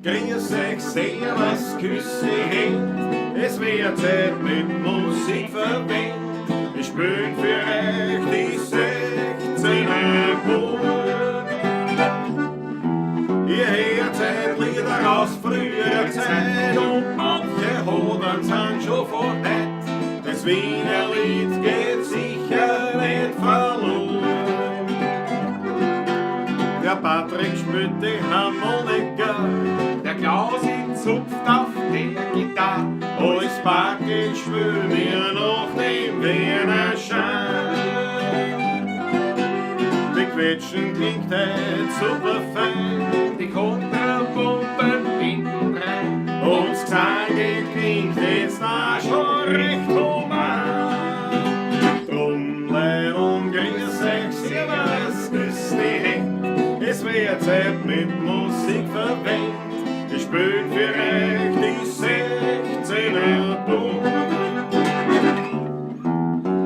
Grüß euch, servus, küss die Händ. Es wird Zeit mit Musik verwendet. Wir spielen für euch die 16er Bub. Ihr hört heut Lieder aus früherer Zeit und manche Hodern sind schon von heut. Das Wiener Lied geht sicher nicht verloren. Der Patrick spielt die Harmonika, Der Klausi zupft auf der Gitarre. Alles Bargeld schwül mir nach dem Wiener Schein. Die Quetschen klingt heut super fein Die Kontrapumpen hinten rein. und das Gesang klingt jetzt auch schon recht human. Drum, Leid und grüß euch, servus, küss die Händ. Es wird Zeit mit Musik verwendet. Ich spiel für euch die 16er Bund.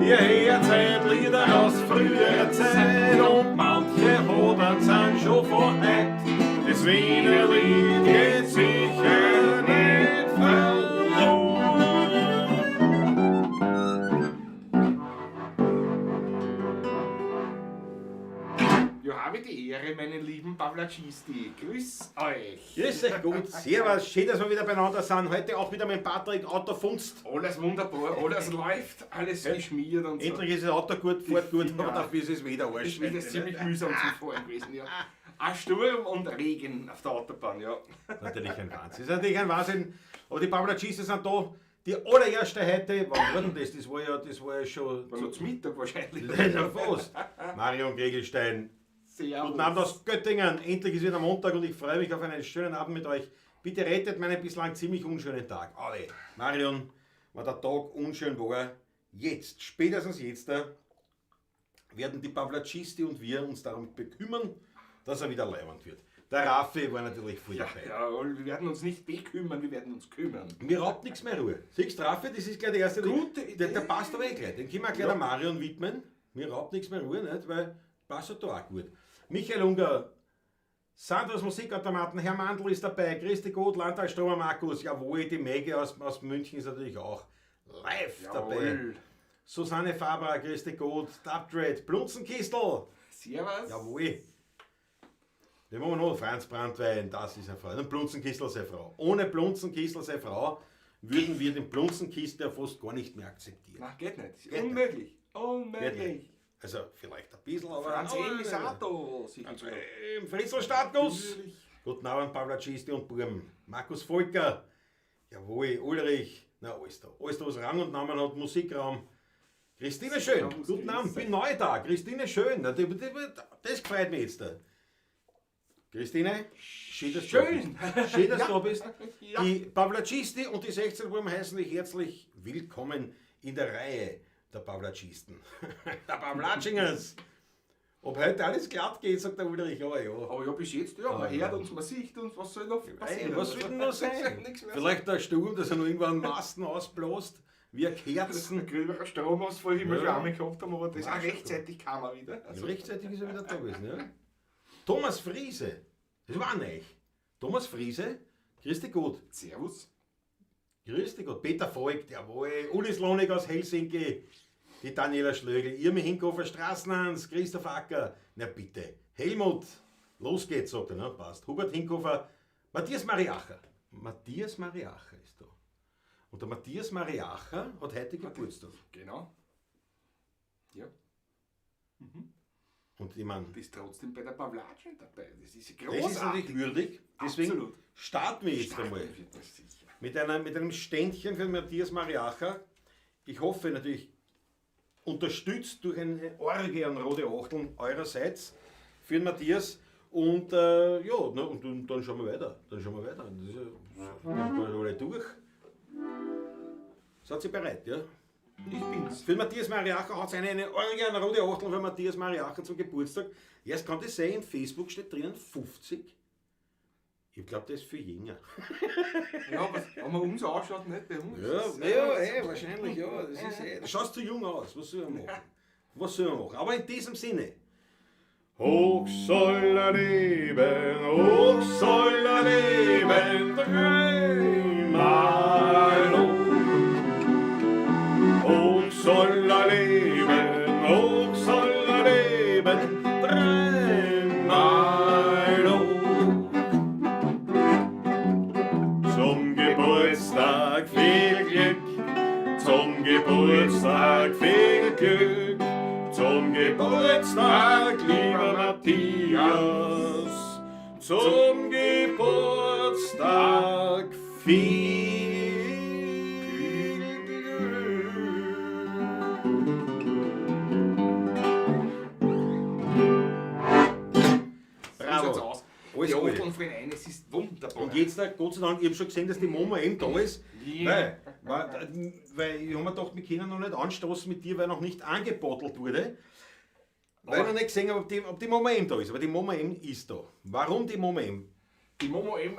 Ihr hört heut Lieder aus früherer Zeit und manche Hodern sind schon von heut. Das Wiener Lied geht sicher nicht verloren. Ja, habe die Ehre, meine lieben Pavlacisti. Grüß euch. Grüß euch gut, servus, schön, dass wir wieder beieinander sind. Heute auch wieder mit Patrick, Auto funzt. Alles wunderbar, alles läuft, alles geschmiert und so. Endlich ist das Auto gut, fährt gut, aber dafür ist es wieder Arsch. Das Wetter ist ziemlich mühsam zum Fahren gewesen, ja. Ein Sturm und Regen auf der Autobahn, ja. Natürlich ein Wahnsinn. Ist natürlich ein Wahnsinn. Aber die Pavlacistas sind da. Die allererste heute, wann war denn das? Das war ja schon. War noch zum Mittag wahrscheinlich. Ja, fast. Marion Gregelstein. Servus. Guten Abend aus Göttingen. Endlich ist wieder Montag und ich freue mich auf einen schönen Abend mit euch. Bitte rettet meinen bislang ziemlich unschönen Tag. Alle. Marion, wenn der Tag unschön war, jetzt, spätestens jetzt, werden die Pavlacisti und wir uns darum bekümmern, dass er wieder leiwand wird. Der Raffi war natürlich voll dabei. Ja, wir werden uns nicht bekümmern, wir werden uns kümmern. Mir raubt nichts mehr Ruhe. Siehst du, Raffi, das ist gleich die erste. Gute Idee. Der passt aber eh gleich. Den können wir auch gleich der Marion widmen. Mir raubt nichts mehr Ruhe, nicht? Weil passt ja da auch gut. Michael Unger, Sandras Musikautomaten, Herr Mandl ist dabei, Christi Goth, Landtag Stromer Markus, jawohl, die Maggie aus München ist natürlich auch live dabei. Jawohl. Susanne Faber, Christi Goth, Dubdread, Blunzenkistel, Servus. jawohl. Den machen wir noch, Franz Brandwein, das ist eine Frau. Und Blunzenkistel seine Frau. Ohne Blunzenkistel seine Frau würden wir den Blunzenkistel ja fast gar nicht mehr akzeptieren. Nein, geht nicht. Ist Geht unmöglich. Geht Unmöglich. nicht. Also vielleicht ein bisschen, aber... Franz aber- M. ist auch da. Sicher. Fritzl Startguss. Natürlich. Guten Abend, Pavlacisti und Burm. Markus Volker. Jawohl, Ulrich. Na, alles da. Alles da, was Rang und Namen hat. Musikraum. Christine Schön. Servus, Guten Abend, grüß bin neu da. Christine Schön. Na, das gefreut mich jetzt. Da. Christine, schön, dass du da Schön. bist. Schön, dass du da bist. Ja. Die Pavlacisti und die 16 Burm heißen dich herzlich willkommen in der Reihe der Pavlacisten. Der Pavlatschingers. Ob heute alles glatt geht, sagt der Ulrich, ja, ja. Aber ja, bis jetzt, ja, man Ah, ja. hört uns, man sieht uns, was soll noch passieren? Ey, was soll denn noch sein? Nichts mehr. Vielleicht der Sturm, dass er noch irgendwann Masten ausbläst, wie Kerzen. Ein gröberer Stromausfall, wie wir Ja. schon einmal gehabt haben, aber das War auch schon rechtzeitig kam er wieder. Also rechtzeitig ist er wieder da gewesen, ja. Thomas Friese, das war neu. Thomas Friese, grüß dich gut. Servus. Grüß dich Gott. Peter Voigt, jawohl. Uli Slonik aus Helsinki. Die Daniela Schlögl, Irmi Hinkofer, Straßenhans, Christoph Acker. Na bitte. Helmut, los geht's, sagt er, ne? Passt. Hubert Hinkofer, Matthias Mariacher. Matthias Mariacher ist da. Und der Matthias Mariacher hat heute Geburtstag. Genau. Ja. Und ich meine, Und ist trotzdem bei der Pavlatschen dabei. Das ist das großartig. ist natürlich würdig. Deswegen Absolut. starten wir jetzt Starten einmal. wir das sicher. Mit einem Ständchen für Matthias Mariacher. Ich hoffe natürlich, unterstützt durch eine Orgie an rote Achteln eurerseits für den Matthias. Und ja, ne, und dann schauen wir weiter. Dann schauen wir weiter. Das ist ja, dann gehen wir alle durch. Seid ihr bereit, ja? Ich bin's. Für Matthias Mariacher hat es eine Orgie an rote Achteln für Matthias Mariacher zum Geburtstag. Erst kann das sein, im Facebook steht drinnen 50. Ich glaube, das ist für Jünger. Ja, was, wenn man uns anschaut, nicht bei uns. Ja, Das ist- ja, wahrscheinlich, ja. Das ist eh. Du schaust zu jung aus, was soll man machen? Was soll man machen? Aber in diesem Sinne. Hoch soll er leben, hoch soll er leben, Glück zum Geburtstag, lieber Matthias. Zum Geburtstag viel Glück. So schaut's Bravo. aus. Alles Die gut. Achteln fallen ein, es ist wunderbar. Und jetzt, Gott sei Dank, ich habe schon gesehen, dass die Momo eben da ist. Ja. Weil ich habe mir gedacht, wir können noch nicht anstoßen mit dir, weil noch nicht angebottelt wurde. Weil ich noch nicht gesehen habe, ob die Momo M da ist. Aber die Momo M ist da. Warum die Momo M? Die Momo M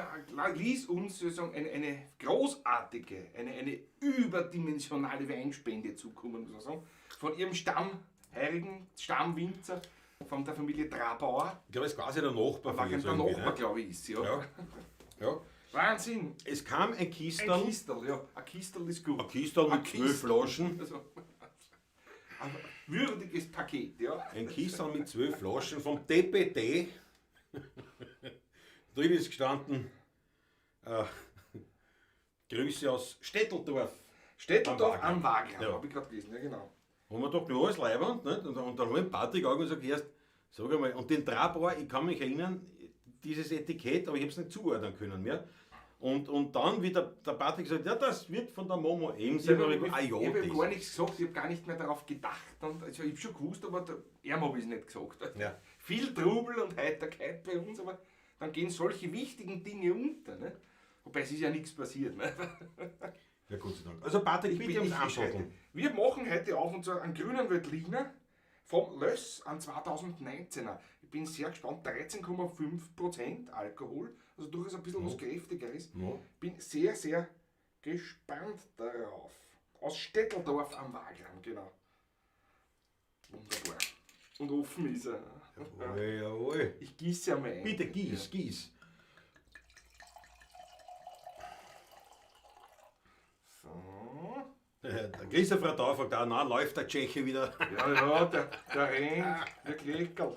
ließ uns sozusagen eine großartige, eine überdimensionale Weinspende zukommen, muss man sagen. Von ihrem heurigen Stammwinzer, von der Familie Trabauer. Ich glaube, es ist quasi der Nachbar War von ihr. der so irgendwie, Nachbar, ne? glaube ich, ist, ja. Ja. Ja. Wahnsinn! Es kam ein Ein Kistel. Kistel, ja. Ein Kistel ist gut. Ein Kistel mit Ein 12 Kistel. Flaschen. Also, ein würdiges Paket, ja. Ein Kistel mit 12 Flaschen vom DPD. Drin ist gestanden, Grüße aus Stetteldorf. Stetteldorf Am am Wagram, Ja. habe ich gerade gelesen, ja genau. Und man dachte, ja, ist leibend, nicht? Und dann habe ich Patrick auch gesagt, erst, sag einmal, und den Trabauer, ich kann mich erinnern, dieses Etikett, aber ich habe es nicht zuordnen können mehr. Und dann, wie der Patrick gesagt hat, ja, das wird von der Momo M sein, Ich habe habe ich, ah, ja, hab das. gar nichts gesagt, ich habe gar nicht mehr darauf gedacht. Und, also ich habe schon gewusst, aber ihm habe ich es nicht gesagt. Ja. Viel Trubel und Heiterkeit bei uns, aber dann gehen solche wichtigen Dinge unter. Ne? Wobei es ist ja nichts passiert. Ne? Ja, Gott sei Dank. Also Patrick, Ich bitte bin ums nicht Anschalten. gescheitert. Wir machen heute auf und zwar einen grünen Veltliner vom Löss an 2019er. Ich bin sehr gespannt, 13,5% Alkohol, also durchaus ein bisschen was Kräftigeres. Ja. Bin sehr, sehr gespannt darauf. Aus Stetteldorf am Wagram, genau. Wunderbar. Und offen ist er. Jawohl, jawohl. Ich gieße einmal ein. Bitte gieß, gieß. So. Der Christoph Radau fragt auch, na, läuft der Tscheche wieder. Ja, ja, der rennt. Der Kleckerl.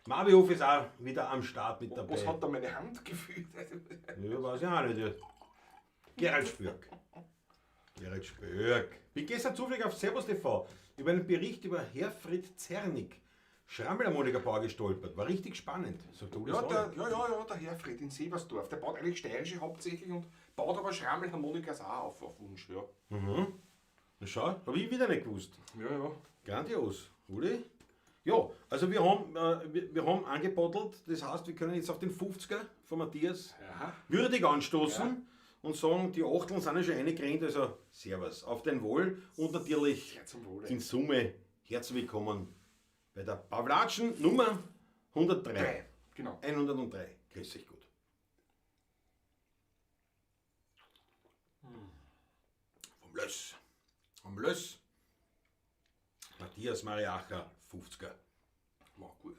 Marvihof ist auch wieder am Start mit dabei. Was hat da meine Hand gefühlt? Ja, weiß ich auch nicht. Gerald Spörk. Gerald Spörk. Bin gestern zufällig auf Servus TV über einen Bericht über Herfried Zernig, Schrammelharmonika-Bauer gestolpert. War richtig spannend, sagt der Uli Ja, Sauer. der Herfried in Sebersdorf. Der baut eigentlich steirische hauptsächlich und baut aber Schrammelharmonikas auch auf Wunsch. Ja, Na schau, hab ich wieder nicht gewusst. ja. Ja. Grandios, Uli. Ja, also wir haben angebottelt, das heißt, wir können jetzt auf den 50er von Matthias Aha. würdig anstoßen und sagen, die Achteln sind ja schon reingerannt, also Servus, auf dein Wohl und natürlich Sehr zum Wohle. in Summe herzlich willkommen bei der Pawlatschen Nummer 103. 3, genau. 103, grüß dich gut. Vom Löss. Vom Löss. Matthias Mariacher, 50er. War gut.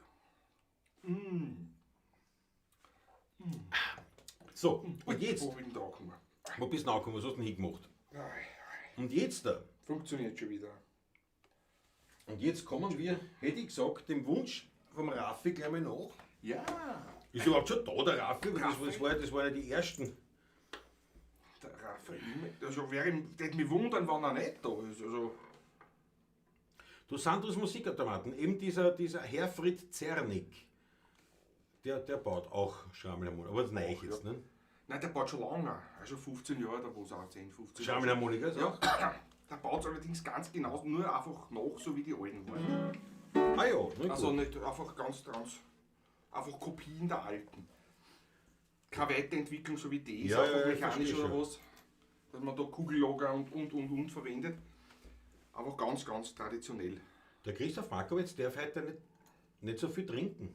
So, und jetzt, Wo bin ich da angekommen? wo bist du angekommen? Was hast du denn hingemacht? Ei, Und jetzt da. Funktioniert schon wieder. Und jetzt kommen wir, hätte ich gesagt, dem Wunsch vom Raffi gleich mal nach. Ja. Ist überhaupt schon da, der Raffi? Weil Raffi? das waren ja die ersten. Der Raffi, also würde mich wundern, wenn er nicht da ist. Also, Du Sandros Musikautomaten, eben dieser Herfried Zernig, der baut auch Schrammelharmonika, aber das neue Auch, jetzt, ja. ne? Nein, der baut schon lange, also 15 Jahre, da wo es auch 10, 15 Jahre. Schrammelharmonika, so? Ja, der baut allerdings ganz genau, nur einfach nach, so wie die alten waren. Ah ja, na Also gut. nicht einfach ganz, ganz, einfach Kopien der alten. Keine Weiterentwicklung, so wie die ist, Ja, einfach ja, ja, ich mechanisch verstehe oder schon. was, dass man da Kugellager und verwendet. Einfach ganz, ganz traditionell. Der Christoph Markowitz darf heute nicht so viel trinken.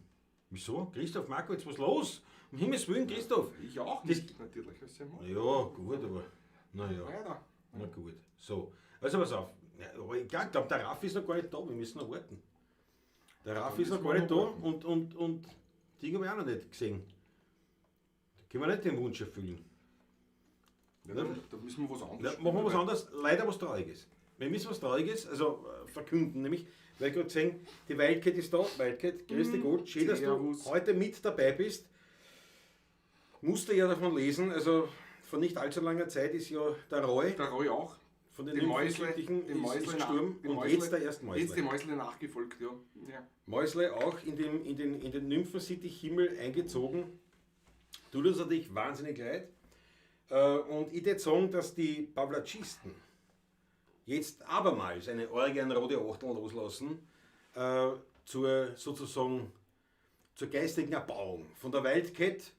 Wieso? Christoph Markowitz, was ist los? Um Himmels Willen, Christoph. Ich auch Das- nicht, natürlich. Das ist ja mal. Ja, gut, aber naja. Leider. Na gut. So, also pass auf. Ja, aber ich glaub, der Raffi ist noch gar nicht da. Wir müssen noch warten. Der Raffi ist noch gar nicht da und die habe ich auch noch nicht gesehen. Da können wir nicht den Wunsch erfüllen. Ja, da müssen wir was anderes Ja, machen wir was spielen, anderes, leider was Trauriges. Wir müssen was Trauriges, also verkünden, nämlich, weil ich gerade gesehen, die Wildcat ist da. Wildcat, grüß dich Gott, schön, dass du Servus. heute mit dabei bist. Musste ja davon lesen, also vor nicht allzu langer Zeit ist ja der Roy Der Roy auch. von den Nymphensittichen ist gestorben und jetzt der erste Mäusle. Jetzt die Mäusle nachgefolgt, ja. Ja. Mäusle auch in den Nymphensittich-Himmel eingezogen. Tut uns natürlich wahnsinnig leid. Und ich würde sagen, dass die Pawlatschisten jetzt abermals eine Orgie an rote Achteln loslassen, zur sozusagen zur geistigen Erbauung von der Wildcat.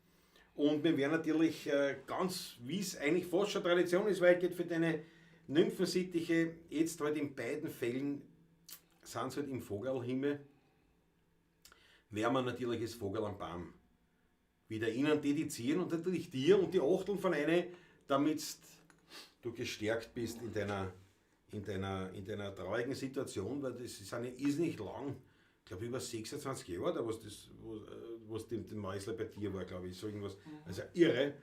Und wir werden natürlich ganz, wie es eigentlich fast schon Tradition ist, Wildcat für deine Nymphensittiche, jetzt halt in beiden Fällen sind sie halt im Vogelhimmel, werden wir natürlich das Vogel am Baum wieder ihnen dedizieren und natürlich dir und die Achteln von einer, damit du gestärkt bist in deiner traurigen Situation, weil das ist eine, ist nicht lang, ich glaube über 26 Jahre, da was das, was dem Mäusle bei dir war, glaube ich, so irgendwas. Also irre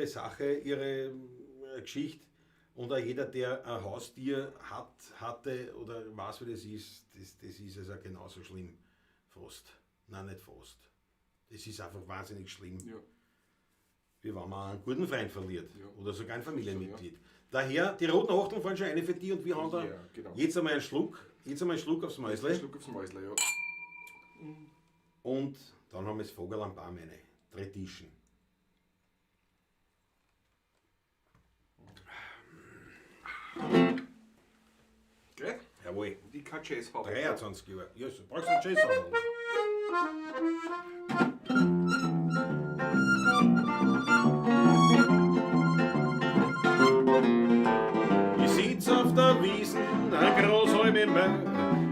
Sache, irre Geschichte. Und auch jeder, der ein Haustier hat, hatte oder weiß, wie das ist, das ist also genauso schlimm. Fast. Nein, nicht fast. Das ist einfach wahnsinnig schlimm. Ja. Wie wenn man einen guten Freund verliert. Ja. Oder sogar ein Familienmitglied. Ja. Daher, die roten Achteln fahren schon eine für die und wir haben da genau. Jetzt einmal einen Schluck. Jetzt einmal einen Schluck aufs Mäusle. Einen Schluck aufs Mäusle, ja. Und dann haben wir das Vogel am Baum eine. 3 Tischen. Geht? Jawohl. Die kein Jazz haben. 23 Jahre. Ja, du brauchst einen Jazz haben. Ich sitz auf der Wiesen, ein Großhalm im Meer.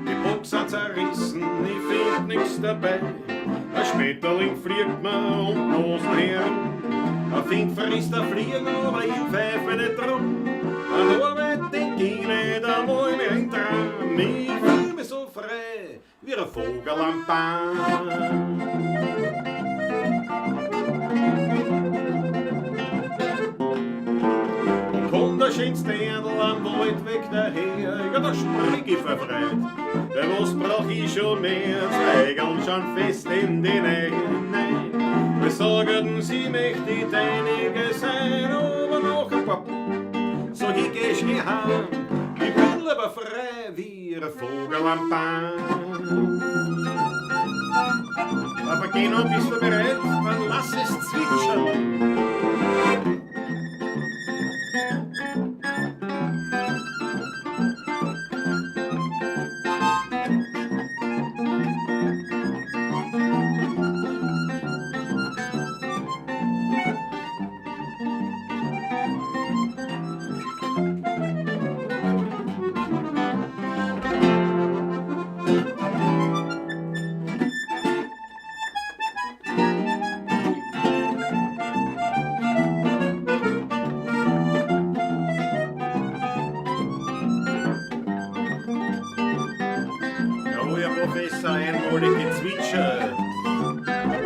Die Boxen zerrissen, ich find nix dabei. Ein Schmetterling fliegt mir um die Nosen herum. Ein Fink frisst ein Fliegen, aber ich pfeife nicht drum. An Arbeit denk ich nicht einmal mehr in Traum. Ich fühl mich so frei wie ein Vogel am Baum. Und kommt der schönste Erdl am Waldweg daher, ja, da spring ich vor Freude. Weil was brauch ich schon mehr? Zweigeln schon fest in den Eichen. Nein, wir sagen, sie möchte die deinige sein, aber noch ein paar sag ich, geh schnell heim. Ich bin lieber frei wie ein Vogel am Baum. Aber geh noch, bist du bereit? Dann lass es zwitschern.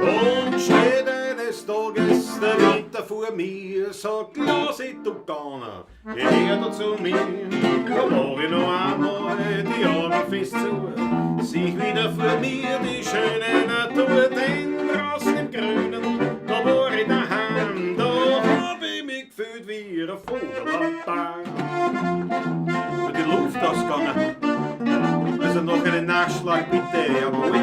Und steht eines Tages der Winter vor mir, sagt, lass ich du Gauner, geh her da zu mir. Da mach ich noch einmal die Augen fest zu, sieh wieder vor mir die schöne Natur, denn draußen im Grünen, da war ich daheim, da hab ich mich gefühlt wie ein Vogel am Baum. Die Luft ausgegangen. Also noch einen Nachschlag bitte, jawohl.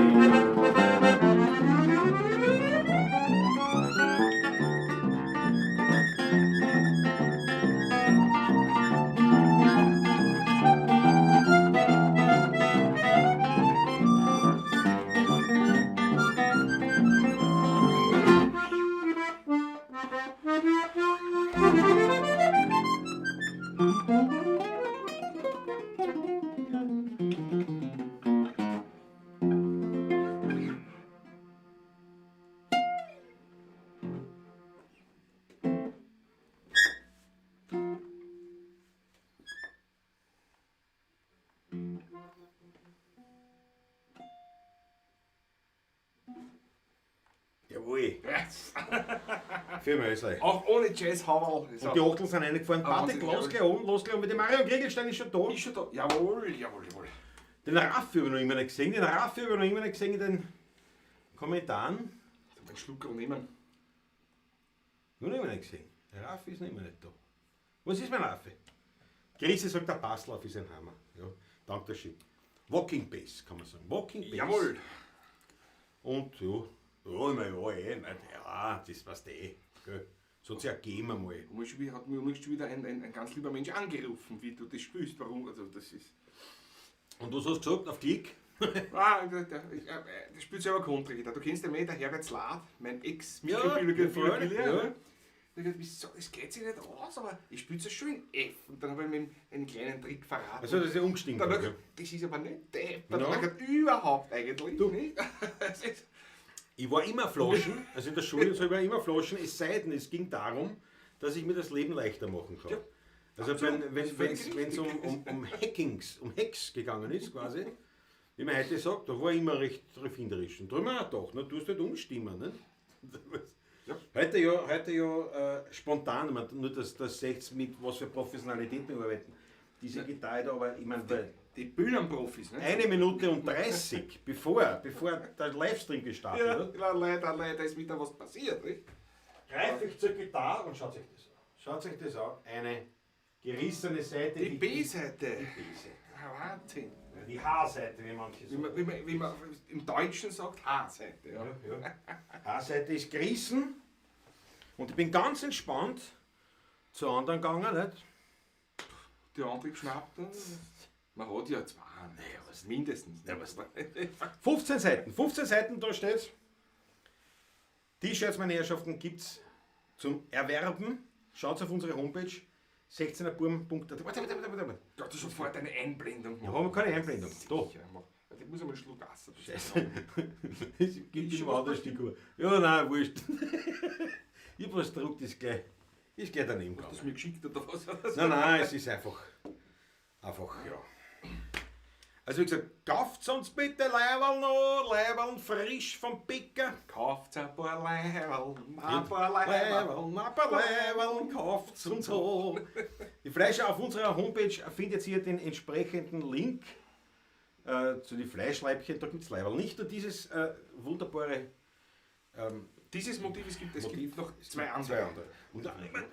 Jawohl. Yes. Für Mösle. Auch ohne Jazz Havel. Und die Achteln sind reingefahren. Patrick, los gleich oben, los gleich oben. Mit dem Marion Kriegelstein ist schon da. Ist schon da. Jawohl, jawohl, jawohl. Den Raffi habe ich noch immer nicht gesehen. Den Raffi habe ich noch immer nicht gesehen in den Kommentaren. Einen Schluck nehmen. Noch immer nicht gesehen. Der Raffi ist noch immer nicht da. Was ist mein Raffi? Christi sagt, der Passlauf ist ein Hammer. Ja, danke schön. Walking Bass, kann man sagen. Walking Bass. Jawohl. Und ja, ja, na ja, eh, nicht, ja, das weißt du eh. Gell. Das hat sich ergeben einmal. Und schon wieder, hat mir übrigens schon wieder ein ganz lieber Mensch angerufen, wie du das spielst. Warum? Also das ist. Und was hast du gesagt? Auf Klick? Ah, der spielt selber Kontragitarre. Du kennst ja mich, der Herbert Slath, mein Ex-Mikrobiologer. Ja, freilich, ja. Der hat gesagt, das geht sich nicht aus, aber ich spiele es schon in F. Und dann habe ich ihm einen kleinen Trick verraten. Also das ist ja umgestiegen. Dann Ja. hat er gesagt, das ist aber nicht deppert. No. Dann hat er überhaupt eigentlich Du. nicht. Das ist- Ich war immer Flaschen, also in der Schule und so, ich war immer Flaschen, es sei denn, es ging darum, dass ich mir das Leben leichter machen kann. Ja, Also absolut. wenn Das ist völlig wenn's um Hackings, um Hacks gegangen ist quasi, wie man heute sagt, da war ich immer recht erfinderisch. Und da habe ich mir auch gedacht, na, du tust halt umstimmen. Ne? Ja. Heute ja spontan, ich mein, nur dass das seht, mit was für Professionalität wir arbeiten. Diese Gitarre da, aber ich meine, Die Bühnenprofis, ne? 1 Minute und 30, bevor der Livestream gestartet Ja, wird. ja, leider, leider ist wieder was passiert, nicht? Greife ich zur Gitarre und schaut sich das an. Schaut sich das an. Eine gerissene Seite. Die B-Seite. Die B-Seite. Ah, Wahnsinn. Die H-Seite, wie manche Wie sagen. man im Deutschen sagt, H-Seite. Ja. Ja, ja. H-Seite ist gerissen. Und ich bin ganz entspannt zur anderen gegangen. Nicht? Die andere geschnappt. Man hat ja zwei. Naja, was mindestens. Ja, was 15 Seiten. 15 Seiten, da steht's. T-Shirts, meine Herrschaften, gibt's zum Erwerben. Schaut auf unsere Homepage 16erburm.at. Warte, warte, warte, warte. Ja, du schon vorher deine Einblendung Ja, haben wir keine Einblendung. Da. Sicher, mach. Ich muss einmal einen Schluck Wasser. Scheiße. Es gibt Ist immer schon anderes Stück. Ja, nein, wurscht. Ich hab was gedruckt, ist gleich daneben Hast du gegangen. mir geschickt oder was? Nein, nein, es ist einfach, ja. Also wie gesagt, kauft uns bitte Leiberl noch, Leiberl frisch vom Bäcker. Kauft ein paar Leiberl, ein paar Leiberl. Leiberl, ein paar Leiberl, kauft's uns an. Die Fleischer auf unserer Homepage findet ihr den entsprechenden Link zu den Fleischleibchen, da gibt's Leiberl. Nicht nur dieses wunderbare Dieses Motiv, es gibt, es Motiv. gibt noch zwei andere. Zwei andere. Und ich mein,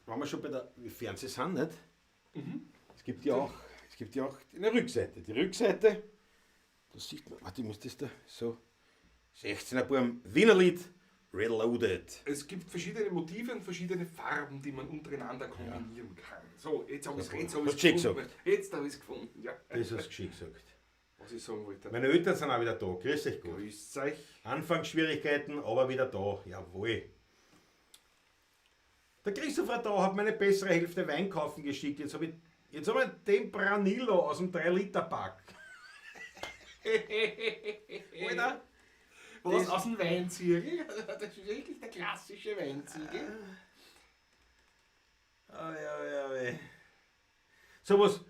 wenn wir schon bei der Fernseh sind, nicht? Es gibt ja auch, eine Rückseite. Die Rückseite, das sieht man, warte, ich muss das da so. 16er Burm, Wienerlied, Reloaded. Es gibt verschiedene Motive und verschiedene Farben, die man untereinander kombinieren kann. So, jetzt habe ich es Hast du geschickt gefunden. Jetzt habe ich es gefunden, ja. Das hast du geschickt gesagt. Was ich sagen wollte. Meine Eltern sind auch wieder da. Grüß euch gut. Grüß euch. Anfangsschwierigkeiten, aber wieder da. Jawohl. Der Christopher da hat meine bessere Hälfte Wein kaufen geschickt. Jetzt habe ich, jetzt hab ich den Branillo aus dem 3-Liter-Pack. Alter. Was aus dem Weinziegel? Das ist wirklich der klassische Weinziegel. Ah, ja, ja, ja. So was,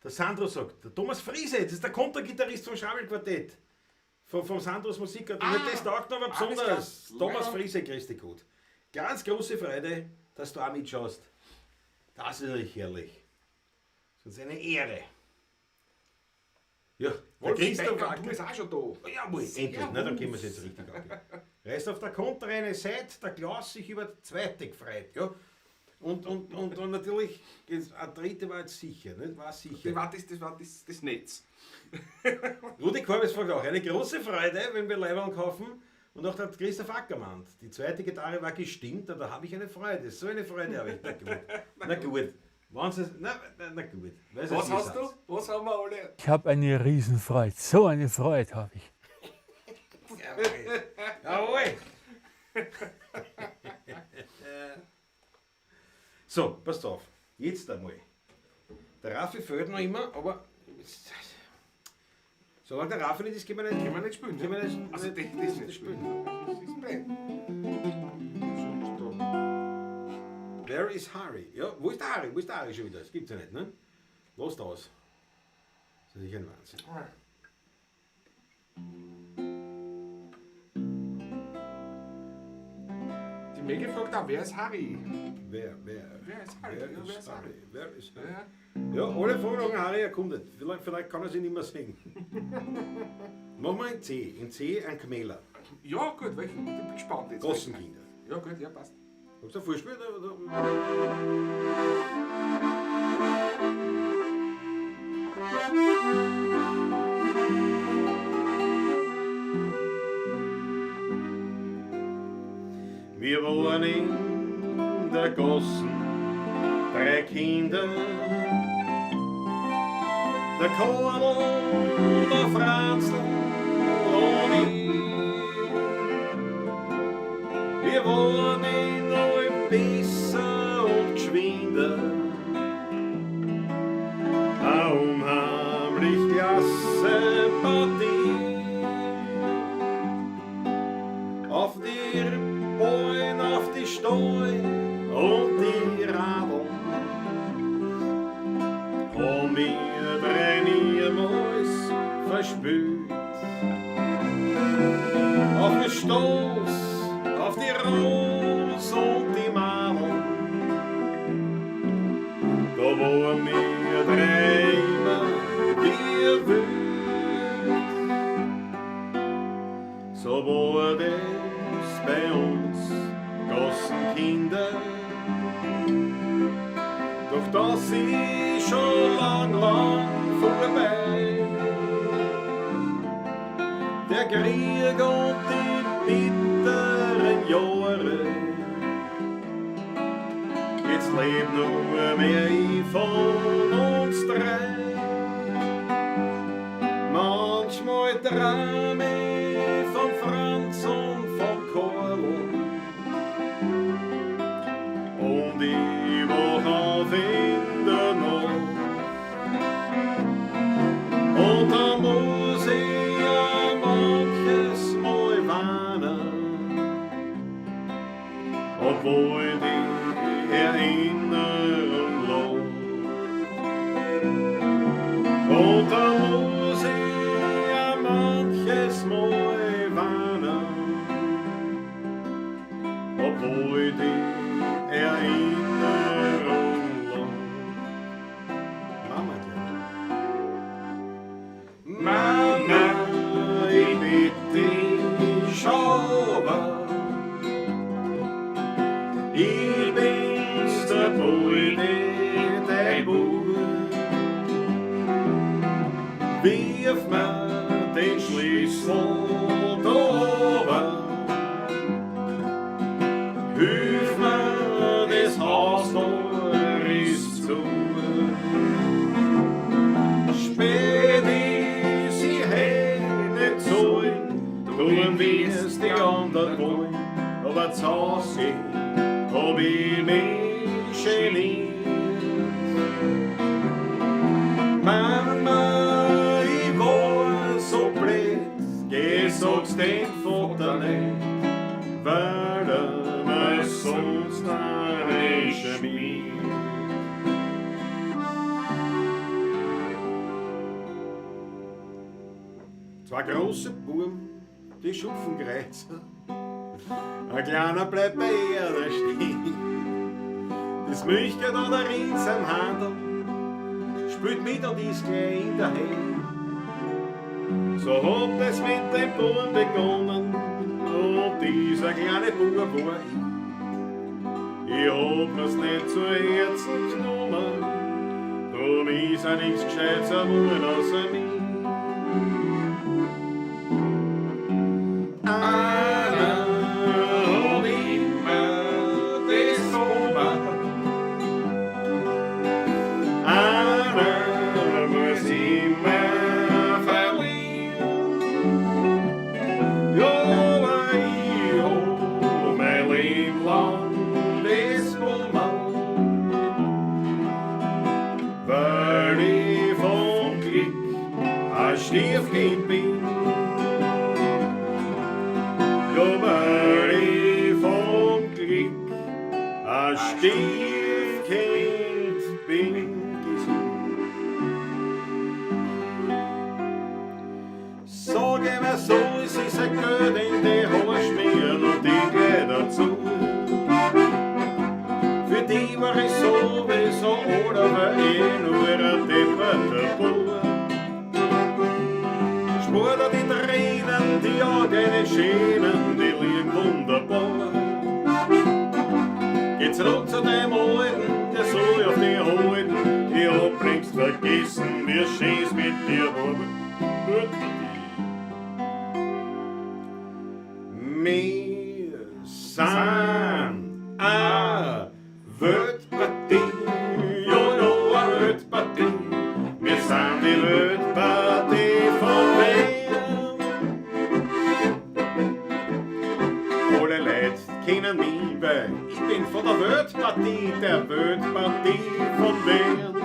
der Sandro sagt, der Thomas Friese, das ist der Kontragitarrist vom Schabelquartett. Vom Sandros Musikquartett. Ah, das taugt aber alles besonders. klar. Thomas Friese, grüß dich gut. Ganz große Freude, dass du auch mitschaust. Das ist natürlich herrlich. Das ist eine Ehre. Ja, der Wolfi Christoph Becker, du bist auch schon da. Jawohl, endlich. Na, dann gehen wir es jetzt richtig an. Reißt auf der Kontra eine Seite, der Klaus sich über die zweite gefreut. Ja. Und natürlich, jetzt, eine dritte war jetzt sicher, nicht? War sicher. Das war das Netz. Rudi Korbes fragt auch, eine große Freude, wenn wir Leiberl kaufen. Und auch der Christoph Ackermann. Die zweite Gitarre war gestimmt, und da habe ich eine Freude. So eine Freude habe ich. Na gut. Na gut. Na gut. Weiß Was es, hast wie du? Was haben wir alle? Ich habe eine Riesenfreude. So eine Freude habe ich. Jawohl. Jawohl. So, passt auf. Jetzt einmal. Der Raffi fehlt noch immer, aber solange der Raffi nicht ist, können wir nicht, Können wir nicht spielen. Können wir nicht, also nicht, das nicht spielen. Das ist blöd. Sonst da. Where is Harry? Ja, wo ist der Harry? Wo ist der Harry schon wieder? Das gibt's ja nicht, ne? Los aus. Das ist sicher ein Wahnsinn. Die Menge fragt auch, wer ist Harry? Wer Wer ist Harry? Wer Ja, ist wer ist Harry? Harry? Wer ist Harry? Ja. Ja, alle fragen nach Harry, er kommt nicht. Vielleicht kann er sich nicht mehr sehen. Machen wir in C. In C ein Kmäler. Ja, gut, welchen? Ich bin gespannt jetzt. Gossenkinder. Ja, gut, ja, passt. Magst du ein Vorspiel? Oder? Wir waren in der Gossen drei Kinder. Der Karl, der Franzl und ich. Wir waren in allem besser und geschwinder. Eine unheimlich klasse Partie. Auf die Bäume, auf die Steu und die Radeln haben wir drei niemals verspült. Auf den Stoß, auf die Ros und die Madeln, da waren wir drei immer wie wild. So war das bei uns Gassenkinder. Doch das ist schon lang, lang vorbei. Der Krieg und die bitteren Jahre. Jetzt lebt nur mehr ich von uns drei. Manchmal träum ich von Franz und von Karl. Und ich wach auf in der Nacht. Und da muss ich ja manches Mal weinen, obwohl die Erinnerung lacht. Und da muss ich ja manches Mal weinen, obwohl die Erinnerung lacht. Mama, gleich. Mama, ich bitte dich, schau mal. Ich bin's, der Poldi, dein Bub. Wirf mir den Schlüssel da oben. Hilf mir, das Haustor ist zu. Spät ist sie hey nicht sollen, tun wie's die anderen wollen, aber zu Hause hab ich mich geniert. Mama, ich war so blöd, geh, sag's dem Vater nicht, weil er mir sonst nicht schmiert. Zwei große Buben, die schupfen Kreuzer. Ein kleiner bleibt bei ihr da stehen. Das Milchgeld da in seinem Handel, spielt mit und ist gleich hinterher. So hat es mit dem Buben begonnen und dieser kleine Bub war ich. Ich hab mir's nicht zu Herzen genommen, drum ist er nichts Gescheites geworden außer mir. Einer hat immer das Sommer, einer muss immer verlieren. Ja, aber ich hab mein Leben lang das Sommer, weil ich vom Glück ein Stiefkind bin. Ja, weil ich vom Glück ein Stiefkind bin. Sag immer so, es ist ein Geld in die Haare schmieren und die Kleider zu. Für die war ich sowieso oder war eh nur ein depperter Bub. Spur da die Tränen, die Augen schälen, die liegen wunderbar. Geh zurück zu dem Alten, der soll auf die Alten, ich hab längst vergessen, wie schön sind a Weltpartie, ja, ja, a Weltpartie. Wir sind die Weltpartie von Wien. Alle Leute kennen mich, weil ich bin von der Weltpartie, der Weltpartie von Wien.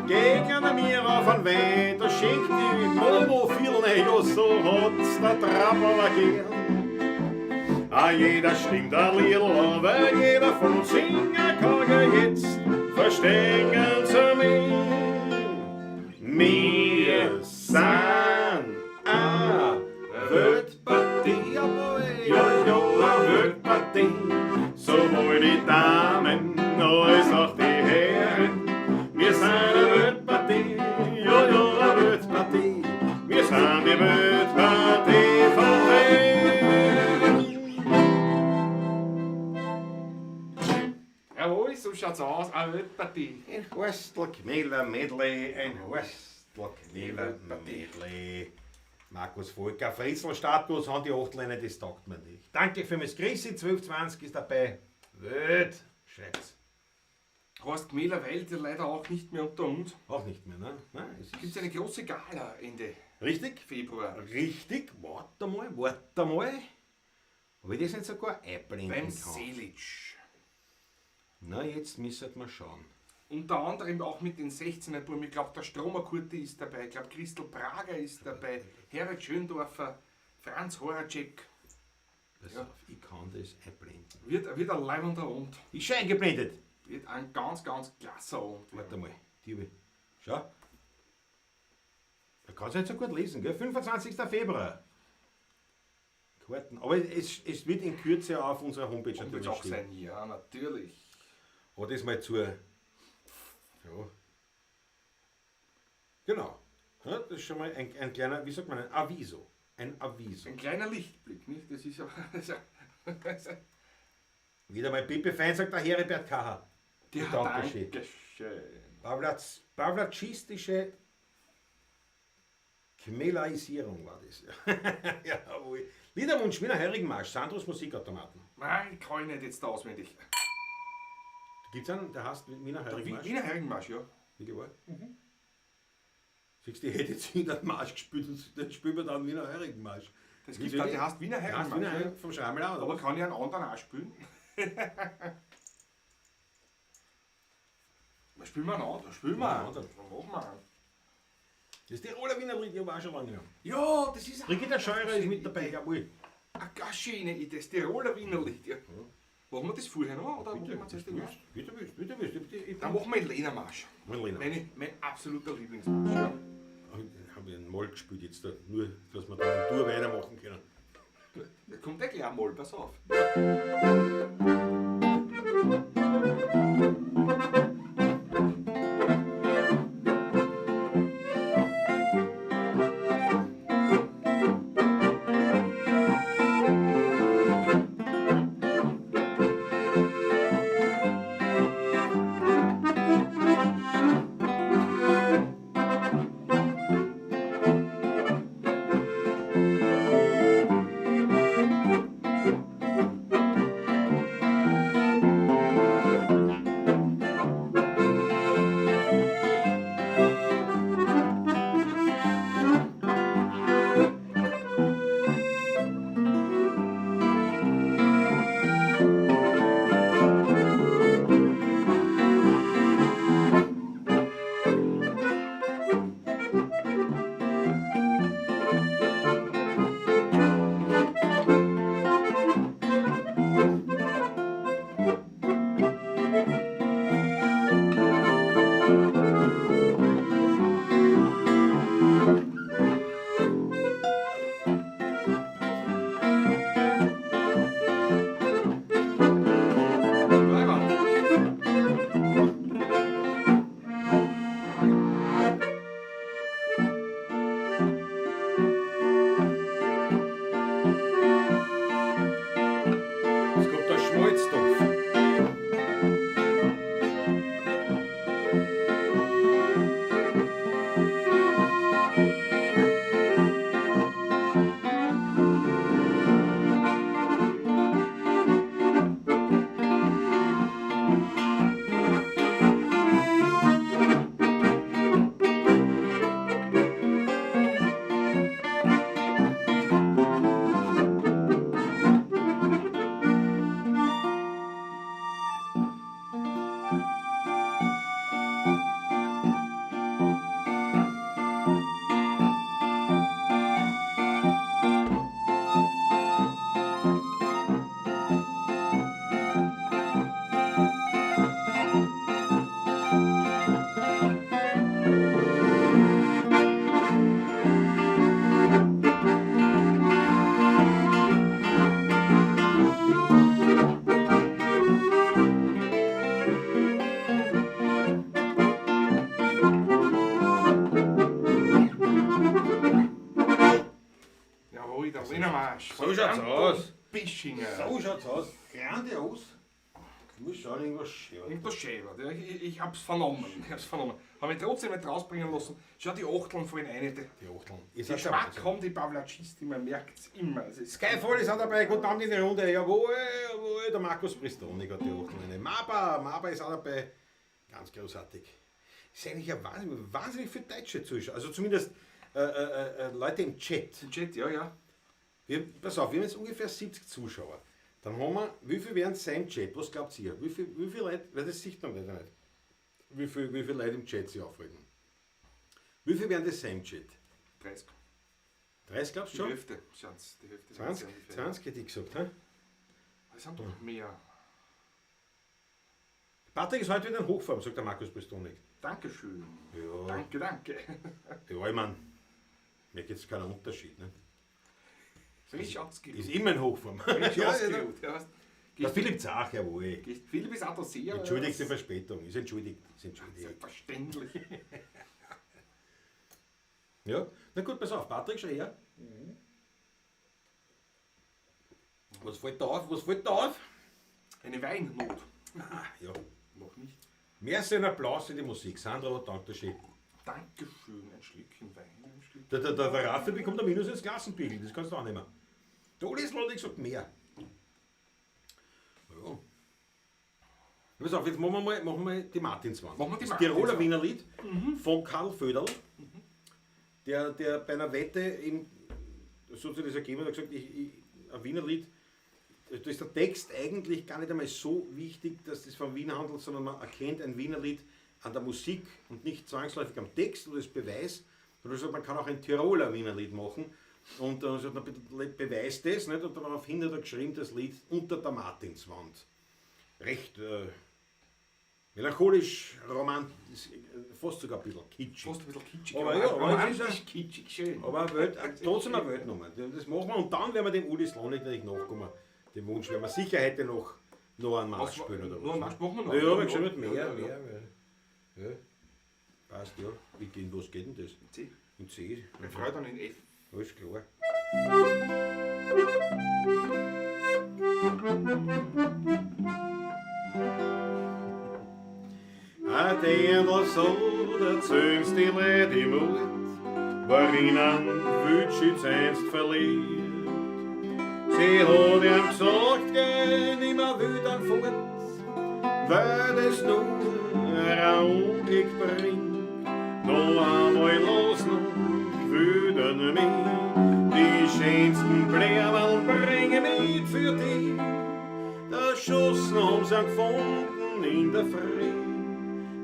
Gegen mir auf ein Wein, da schenkt die Momo viel, ja, so hat's der Trapper gern. Ah, jeder stimmt ein Liedl, weil jeder von uns singen kann ja jetzt, verstehen Sie mich. Wir sind a Weltpartie, jawohl, ja, ja, a Weltpartie. Sowohl die Damen als auch die Herren. Wir sind eine Weltpartie, ja, ja, a Weltpartie. Wir sind die Weltpartie von Wien. Jawohl, so schaut's aus. Eine Weltpartie. Ein Horstl Gmeler Medley, ein Horstl Gmeler Medley. Markus Volker, Fritzl Status, haben die Achtleine, das taugt mir nicht. Danke für mein Grüße, 12,20 ist dabei. Welt, schreibt's. Horst Gmeler weilt ja leider auch nicht mehr unter uns. Auch nicht mehr, ne? Nein, es ist Gibt es eine große Gala Ende Richtig? Februar. Richtig, warte mal, warte mal. Ob ich das nicht sogar einblenden Beim kann? Selic. Na, jetzt müssen wir schauen. Unter anderem auch mit den 16er Buben. Ich glaube, der Stromer Kurti ist dabei. Ich glaube, Christel Prager ist dabei. Herbert Schöndorfer, Franz Horacek. Pass Ja. auf, ich kann das einblenden. Wird ein leibender Abend. Ist schon eingeblendet. Wird ein ganz, ganz klasse Abend. Warte mal, die hab ich. Schau. Da kannst du nicht so gut lesen, gell? 25. Februar. Karten. Aber es wird in Kürze auf unserer Homepage Und natürlich wird auch stehen. sein, ja, natürlich. Aber das mal zur. Ja. Genau. Ja, das ist schon mal ein kleiner, wie sagt man, ein Aviso. Ein Aviso. Ein kleiner Lichtblick, nicht? Das ist ja. Das ist ja Wieder mal Pippe Fein, sagt der Heribert Kacher. ja, Dankeschön. Dankeschön. Pavlatschistische Chmelaisierung war das. Jawohl. Liederwunsch, Wiener Heurigenmarsch, Sandros Musikautomaten. Nein, kann ich nicht jetzt da auswendig. Gibt es einen, der heißt Wiener Heurigenmarsch? Wiener Heurigenmarsch, ja. Wie war? Mhm. Siehst du, ich hätte jetzt wieder einen Marsch gespielt und dann spielen wir dann Wiener Heurigenmarsch. Das Wie gibt soll da, ich- der heißt Wiener Der heißt Wiener Heurigenmarsch. Ja. Heurigen vom Schrammelau, oder Aber was? kann ich einen anderen auch spielen? Was spielen wir einen anderen? Spielen wir Ja, einen. anderen. Dann machen wir einen. Das ist Tiroler Wiener Lied, ja, war schon lange. Ja, das ist Brigitte Scheurer ist mit dabei, jawohl. Eine ganz schöne Idee, das Tiroler Wienerlied. Ja. Machen wir das vorher noch oder Bitte, machen wir zuerst den Marsch? bitte, bitte, bitte, bitte, bitte. Dann machen wir den Lena-Marsch. Lena. Mein absoluter Lieblingsmarsch. Ja. Habe ich einen Moll gespielt jetzt da, nur, dass wir da eine Tour weitermachen können. Da kommt eh gleich einmal, pass auf. schaut's aus. Grandios. Ich muss schauen, irgendwas schön. Irgendwas schäbert, ja. Ich hab's vernommen. Ich hab's vernommen. Hab mich trotzdem nicht rausbringen lassen. Schau, die Achteln fallen rein. Die Achteln. Geschmack haben die Pavlacisti, man merkt's immer. Es ist Skyfall ist auch dabei. Guten Abend in die Runde. Jawohl, jawohl. Der Markus Bristonik hat die Achteln rein. Maba ist auch dabei. Ganz großartig. Ist eigentlich ja wahnsinnig, wahnsinnig viele deutsche Zuschauer. Also zumindest Leute im Chat. Im Chat, ja, ja. Pass auf, wir haben jetzt ungefähr 70 Zuschauer. Dann haben wir, wie viel werden sein im Chat? Was glaubt ihr? Wie viel Leute, weil das sieht man leider nicht. Wie viele Leute im Chat sich aufhalten? Wie viel werden das sein im Chat? 30. 30 glaubst du schon? Die Hälfte, sind's, die Hälfte. 20, 20 hätte ich gesagt, hä? Es sind doch mehr. Patrick ist heute wieder in Hochform, sagt der Markus Bristonik. Dankeschön. Ja. Danke, danke. Ja, ich mein, mir geht's keinen Unterschied, ne? Frisch ausgeruht. Ist immer in Hochform. Frisch ja, ausgeruht. Ja, weißt, der Philipp Zach, jawohl. Philipp ist auch da sehr. Entschuldigt die Verspätung. Ist entschuldigt. Ist entschuldigt. Selbstverständlich. Ja, na gut, pass auf. Patrick, schau her. Mhm. Was fällt da auf? Was fällt da auf? Eine Weinnot. Ah, ja. Noch nicht. Merci, ein Applaus für die Musik. Sandro, danke schön. Dankeschön, ein Schlückchen Wein. Ein Schlückchen. Der Raffi bekommt ein Minus ins Klassenspiegel, das kannst du auch nehmen. Der Uli ist leider gesagt mehr. Ja. Pass auf, jetzt machen wir mal die Martinswand. Machen wir die das Tiroler Martinswand. Wienerlied von Karl Föderl, der bei einer Wette im, so hat sich das ergeben, hat gesagt, ein Wienerlied, da ist der Text eigentlich gar nicht einmal so wichtig, dass das von Wien handelt, sondern man erkennt ein Wienerlied an der Musik und nicht zwangsläufig am Text oder das Beweis. Und er sagt, man kann auch ein Tiroler Wienerlied machen. Und dann sagt er, bitte beweist das. Nicht? Und daraufhin hat er geschrieben, das Lied Unter der Martinswand. Recht melancholisch, romantisch, fast sogar ein bisschen kitschig. Fast ein bisschen kitschig. Aber ja, aber es ist romantisch kitschig, schön. Aber trotzdem eine Weltnummer. Das machen wir und dann werden wir dem Uli Slonik natürlich nachkommen. Den Wunsch werden wir sicher heute noch einen Marsch spielen oder was. Noch einen Marsch machen wir noch. Ja, aber schon mit mehr, Ja, mehr. Ja. Passt, ja. Was geht denn das? In C. In C. Bei Freude dann in F. Alles klar. A dirndl so, der zöhnst die Leute im Mut, war ihnen Wütschitz einst verliebt. Sie hat ihm gesagt, geh nimmer wieder fort, weil das nur ein Unglück bringt. Da einmal los noch wieder mich, die schönsten Blumen bringe mit für dich. Der Schuss haben sie gefunden in der Früh,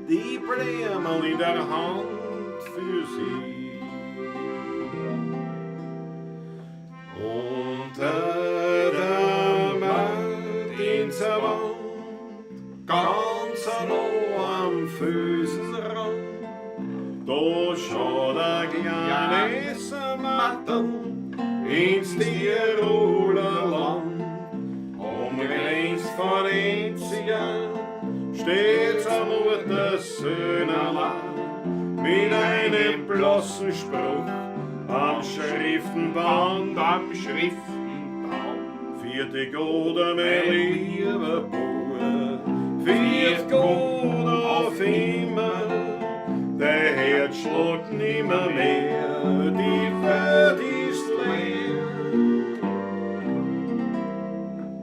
die Blumen in der Hand für sie. Unter der Martinswand, ganz nah am Füßenrand, da schaut ein kleines Matterl ins Tiroler Land. Umgrenzt von Enzian steht's am Muttersöhnerlein mit einem bloßen Spruch am Schriftenband, am Schriftenband. Vierte Gott, mein lieber Bub, viert Gott auf immer, der Herz schlägt nimmer mehr, die Welt ist leer.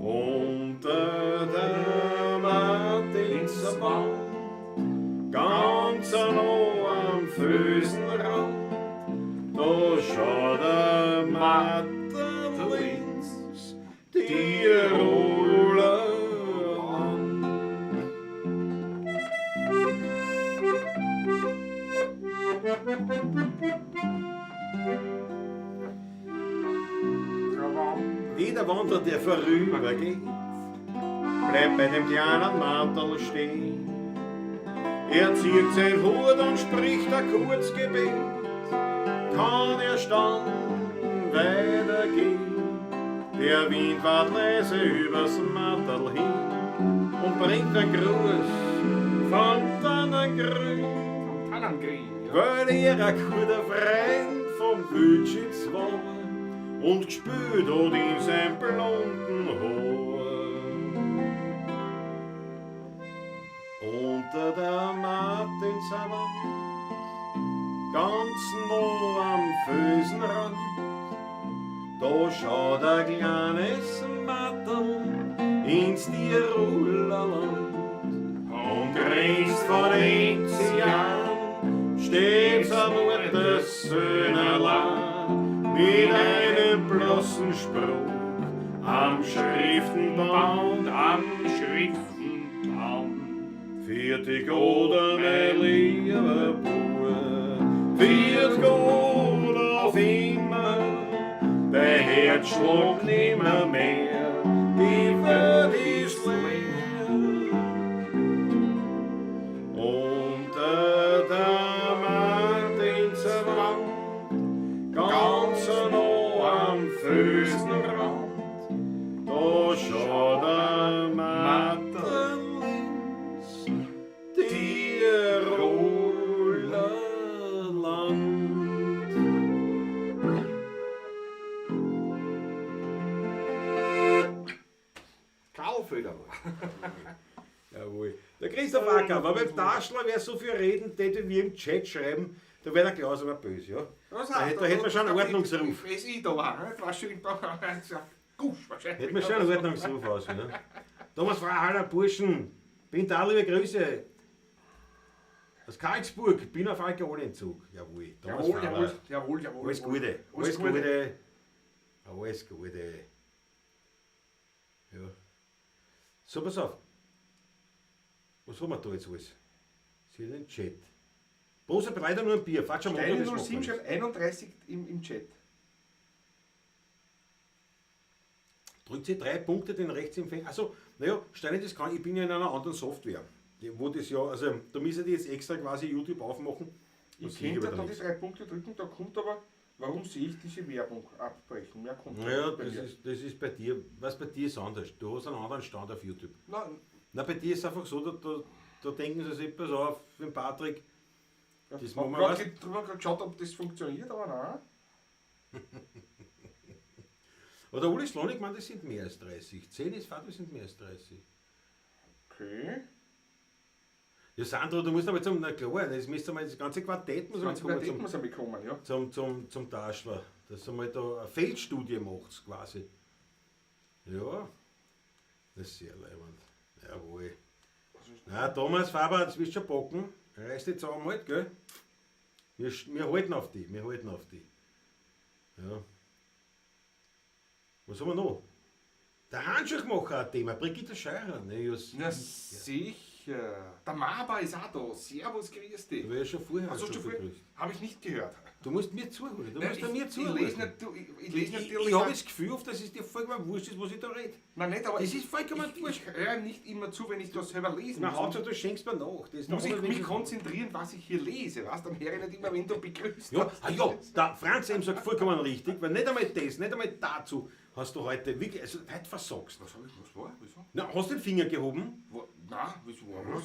Unter der Martinswand, ganz nah am Fösenrand, da schaut der Martin ins Tiroler Land. Jeder Wanderer, der vorübergeht, bleibt bei dem kleinen Mantel stehen. Er zieht sein Hut und spricht ein Kurzgebet, kann erst dann weitergehen. Der Wind wart leise übers Matterl hin und bringt einen Gruß von Tannengrün. Von Tannengrün, ja. Weil er ein guter Freund vom Wütschitz war und gespürt hat in sein blonden Haar. Martinser Wand, ganz nah am Felsenrand, da schaut ein kleines Matterl ins Tiroler Land. Und grinst von Enzian steht's am Ort Söhnerland mit einem bloßen Spruch am Schriftenband. Am Schriftenbaum. Viert Gott, mein lieber Bub, viert Gott auf immer, dein Herz schlägt nimmer mehr, die Welt ist leer. Unter der Martinser Wand, ganz nah am Felsenrand, da schaut der Matterl ins Tiroler Land. Karl Föderl. Jawohl. Der Christoph Acker, aber beim Taschler wer so viel reden tät, wie wir im Chat schreiben, da wäre der Klaus aber böse, ja? Was Da hätte man schon einen Ordnungsruf. Was ich da war, ne? Das war schon im Gusch wahrscheinlich. Hätten wir schon einen Ordnungsruf aus, ne? Thomas Freihaller, Burschen, bin da, liebe Grüße. Aus Karlsburg, bin auf Alkoholentzug. Jawohl, Thomas Jawohl, Freihaller. jawohl, jawohl, jawohl. Alles Gute, alles Gute. Alles Gute. Ja. So, pass auf. Was haben wir da jetzt alles? Sie den Chat. Prost, leider nur ein Bier. Fahrt schon mal Steine unter, das 07 macht schreibt 31 im Chat. Drückt sie 3 Punkte den Rechtsempfänger. Achso, naja, Steine, das kann ich bin ja in einer anderen Software. Die, wo das ja, also da müssen die jetzt extra quasi YouTube aufmachen. Ich sehe könnte aber da die nichts. 3 Punkte drücken, da kommt aber, warum sehe ich diese Werbung abbrechen? Mehr kommt Naja, nicht bei mir. das ist bei dir, was bei dir ist anders. Du hast einen anderen Stand auf YouTube. Nein. Na, bei dir ist es einfach so, da denken sie sich, pass auf, den Patrick. Ja, Das hab machen wir grad was. drüber geschaut, ob das funktioniert, aber nein. Oder Uli Slonik, man, das sind mehr als 30. 10 ist Vater, das sind mehr als 30. Okay. Ja, Sandro, du musst aber zum, na klar, das müsste mal, das ganze Quartett muss Das ganze mal Quartett kommen muss einmal kommen, ja. zum Taschler. Dass er mal da eine Feldstudie macht, quasi. Ja, das ist sehr leibend. Jawohl. Na, Thomas Faber, das wirst du schon packen. Reiß dich zusammen halt, gell? Wir halten auf die, wir halten auf die. Ja. Was haben wir noch? Der Handschuhmacher hat ein Thema, Brigitte Scheurer. Ne, ja, Na sicher. Der Maba ist auch da. Servus, grüß dich. Da war ja schon vorher Hast du schon schon vorher? begrüßt. Hab ich nicht gehört. Du musst mir zuhören. Du Nein, musst mir zuhören. Ich lese nicht, du, ich, ich lese Ich, natürlich ich habe auch- das Gefühl, dass es dir vollkommen wurscht ist, was ich da rede. Nein, nicht, aber Das ich, ist vollkommen wurscht. ich höre nicht immer zu, wenn ich das selber lesen Na, muss. Hauptsache, du schenkst mir nach. Das ist Muss noch ich mich wenigstens- konzentrieren, was ich hier lese, weißt? Dann höre ich nicht immer, wenn du begrüßt. Ja, ah ja, der Franz M. sagt vollkommen richtig, weil nicht einmal das, nicht einmal dazu hast du heute wirklich, also heute versagst. Was hab ich, was war? Wieso? Na, hast du den Finger gehoben? Nein, wieso war was?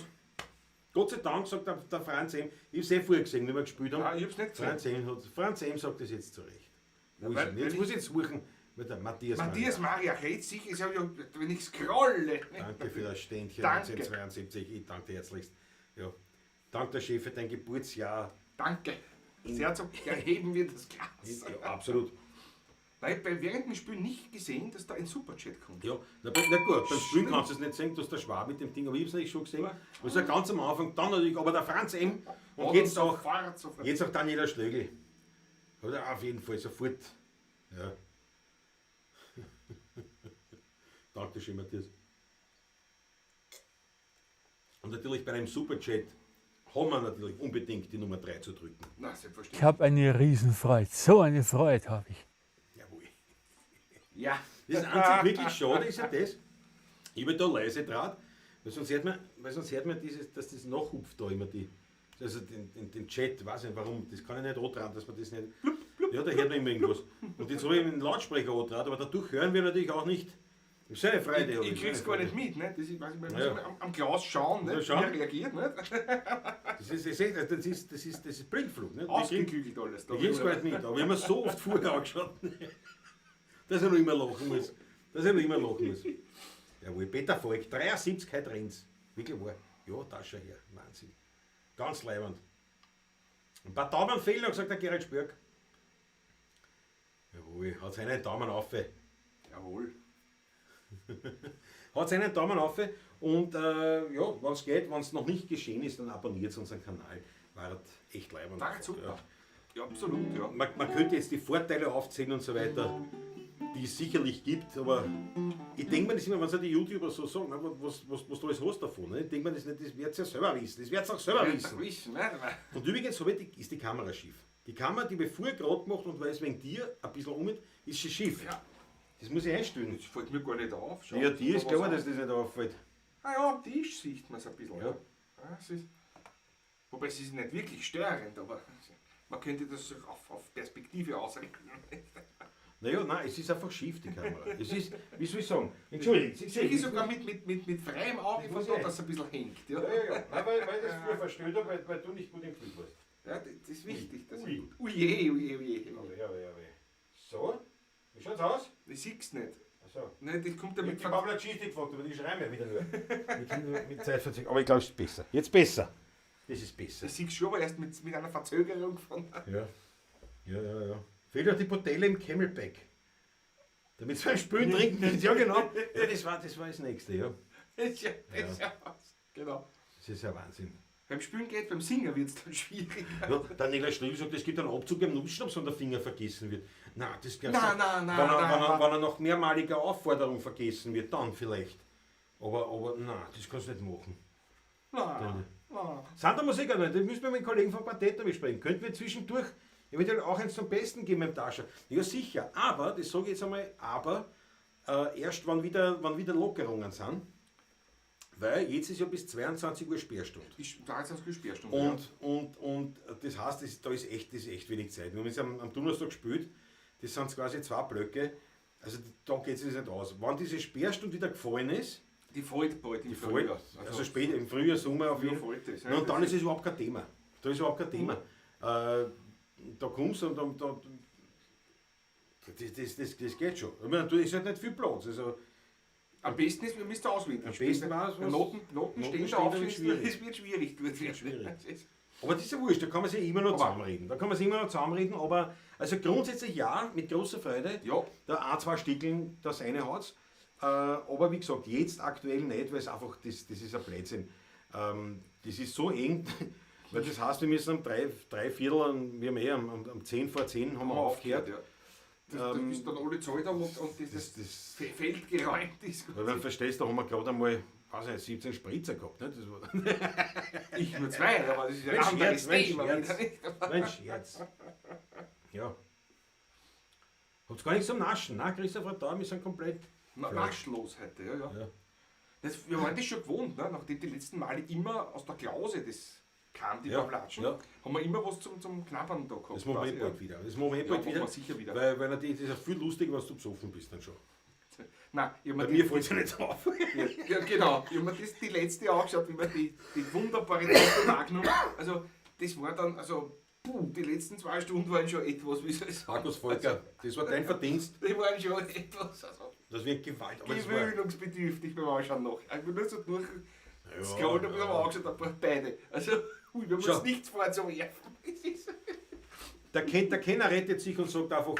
Gott sei Dank, sagt der Franz M. Ich hab's eh vorher gesehen, wie wir gespielt haben. Nein, ich hab's nicht gesehen. Franz M. sagt das jetzt zurecht. Wo Ja, ist weil- er? Jetzt weil muss ich jetzt suchen mit der Matthias Matthias Maria. Maria, red sich, ist ja, wenn ich scrolle. Danke für das Ständchen Danke. 1972. Ich danke dir herzlichst. Ja. Danke der Chef für dein Geburtsjahr. Danke. Das Herz erheben wir das Glas. Ja, absolut. Nein, ich hab während dem Spiel nicht gesehen, dass da ein Superchat kommt. Ja, na, na gut, beim Spielen kannst du es nicht sehen, dass der Schwab mit dem Ding, aber ich hab's natürlich schon gesehen. Also ganz am Anfang, dann natürlich, aber der Franz M. Und Hat jetzt uns auch, sofort, sofort. jetzt auch Daniela Schlögl. Oder auf jeden Fall sofort. Ja. Dankeschön, Matthias. Und natürlich bei einem Superchat haben wir natürlich unbedingt die Nummer 3 zu drücken. Na, selbstverständlich. Ich habe eine Riesenfreude. So eine Freude habe ich. Jawohl. Ja. Das einzig wirklich schade ist ja das, ich habe da leise Draht, weil sonst hört man, weil sonst hört man dieses, dass das nachhupft da immer die, also den Chat, weiß nicht warum, das kann ich nicht antragen, dass man das nicht, ja, da hört man immer irgendwas. Und jetzt habe ich einen Lautsprecher angetragen, aber dadurch hören wir natürlich auch nicht, das ist eine Freude. Ich, hab ich krieg's so gar eine nicht mit, ne? Das ist, weiß ich, man muss Ja. immer am Glas schauen, ne? Ja, schauen. Wie er reagiert, ne? Das ist, das ist, das ist, das ist, das ist Blindflug, ne? Ausgeklügelt alles. Da Ich krieg's gar nicht mit, aber ich habe mir so oft vorher angeschaut, dass ich noch immer lachen muss. Dass ich noch immer lachen muss. Jawohl, Peter Falk, 73 heute rennt's. Wirklich wahr. Ja, da schau her. Wahnsinn. Ganz leibend. Ein paar Daumen fehlen, hat gesagt der Gerald Spörk. Jawohl, hat seinen Daumen auf. Jawohl. Hat seinen Daumen auf und ja, wenn es geht, wenn es noch nicht geschehen ist, dann abonniert unseren Kanal. War echt leibend. War super. Ja, absolut, ja. Man könnte jetzt die Vorteile aufzählen und so weiter, die es sicherlich gibt, aber ich denke mir das immer, wenn es die YouTuber so sagen, ne, was du alles hast davon, ne? Ich denke mir das nicht, das werdet ihr ja selber wissen, das werdet ihr auch selber wissen. Wissen, ne? Und übrigens ist die Kamera schief. Die Kamera, die ich vorher gerade gemacht und weil es wegen dir ein bisschen um ist sie schief. Ja. Das muss ich einstellen. Das fällt mir gar nicht auf. Schau, Ja, dir ist da klar, was dass das nicht auffällt. Ah ja, am Tisch sieht man es ein bisschen. Ja. Ja, es ist, wobei es ist nicht wirklich störend, aber man könnte das auf Perspektive ausrichten. Naja, nein, es ist einfach schief, die Kamera. Es ist, wie soll ich sagen? Entschuldigung, Ich sehe sogar mit freiem Auge von da, dass es ein bisschen hängt. Ja, Ja, ja, ja. Nein, weil das früher verstellt habe, weil du nicht gut im Gefühl warst. ja, das ist wichtig. Dass Ui. Ui. Uje, uje, uje. Aber ja, ja, ja. So, wie schaut's aus? Ich sieh's nicht. Achso. Nein, das kommt ja Ich mit habe Pablo Geschichte gefragt, aber die schreiben ja wieder nur. Mit Zeitverzögerung. Aber ich glaube, es ist besser. Jetzt besser. Das ist besser. Das siehst du schon, aber erst mit einer Verzögerung von. Ja. Ja, ja, ja. Fehlt auch die Botelle im Camelback. Damit sie beim Spülen trinken. Ja, genau. Ja, das war das nächste, ja. Das ist ja, das ist ja was. Genau. Das ist ja Wahnsinn. Beim Spülen geht, beim Singen wird es dann schwierig. Ja, Daniela Ströbel sagt, es gibt einen Abzug beim Nussschnaps, wenn der Finger vergessen wird. Nein, das glaubst du Nein, nein, nein, wenn er, nein, wenn er, nein. wenn er nach mehrmaliger Aufforderung vergessen wird, dann vielleicht. Aber nein, das kannst du nicht machen. Nein, nein. Sandra Musiker, das müssen wir mit den Kollegen vom Quartett besprechen. Könnten wir zwischendurch eventuell auch eins zum Besten geben beim Tascher? Ja, sicher, aber, das sage ich jetzt einmal, aber erst wann wieder Lockerungen sind. Weil jetzt ist ja bis 22 Uhr Sperrstunde. Ist 22 Uhr Sperrstunde. Und das heißt, da ist echt, das ist echt wenig Zeit. Wir haben jetzt am Donnerstag gespielt, das sind quasi zwei Blöcke, also da geht es nicht aus. Wenn diese Sperrstunde wieder gefallen ist, Die fällt bald im die Frühjahr. fällt, also spät im Frühjahr, Sommer auf jeden Fall. fällt das. Na, und dann ist es überhaupt kein Thema. Da ist überhaupt kein Thema. Da kommst du und dann, das geht schon. Ich meine, da ist halt nicht viel Platz. Also, am besten ist, wir müssen auswendig Am spielen. besten war's, was- Noten stehen da stehen auf, da wird schwierig. es wird schwierig. Dort Wird schwierig. Das ist- Aber das ist ja wurscht, da kann man sich immer noch Aber- zusammenreden. Da kann man sich immer noch zusammenreden, aber also grundsätzlich ja, mit großer Freude. Ja. Da ein, zwei Stickeln, das eine hat's. Aber wie gesagt, jetzt aktuell nicht, weil es einfach, das ist ein Blödsinn. Das ist so eng, weil das heißt, wir müssen um drei Viertel, wir haben eh am 9:50 haben wir aufgehört. Ja. Das bis dann alle zahlt haben und das Feld geräumt ist. Weil wenn du verstehst, da haben wir gerade einmal, weiß ich nicht, 17 Spritzer gehabt. Ne? Das war Ich nur zwei, aber das ist ja ein Mensch, anderes Scherz, Mensch, Thema. Scherz. wieder, nicht? Mensch, jetzt. Ja. Habt's gar nichts zum Naschen, ne? Christopher da, wir sind komplett. Naschlos heute, ja, ja. Ja. Das, wir waren das schon gewohnt, ne? Nachdem die letzten Male immer aus der Klause das kam, die Ja, Pavlatschen, ja. haben wir immer was zum Knabbern da gehabt. Das machen wir eh quasi, bald wieder. Das machen wir eh Ja, bald machen wieder. wir sicher wieder. Weil natürlich, das ist ja viel lustiger, was du besoffen bist dann schon. Ja. Nein, ich hab mir Bei die, mir fällt es ja nicht auf. ja, genau. Ich hab mir das die letzte angeschaut, wie wir die wunderbare Doppel Magnum. Also, das war dann, also, puh, die letzten 2 Stunden waren schon etwas, wie soll ich sagen. Markus Volker, das war dein Verdienst. Die waren schon etwas, also, Das wird Gewalt. Aber das war, gewöhnungsbedürftig beim Anschauen noch. Ich bin nur so durch Ja, scrollt und ja. hab angeschaut, aber beide. Also, ui, wir haben Schau. uns nichts vorzuwerfen. Es ist der Kenner rettet sich und sagt einfach,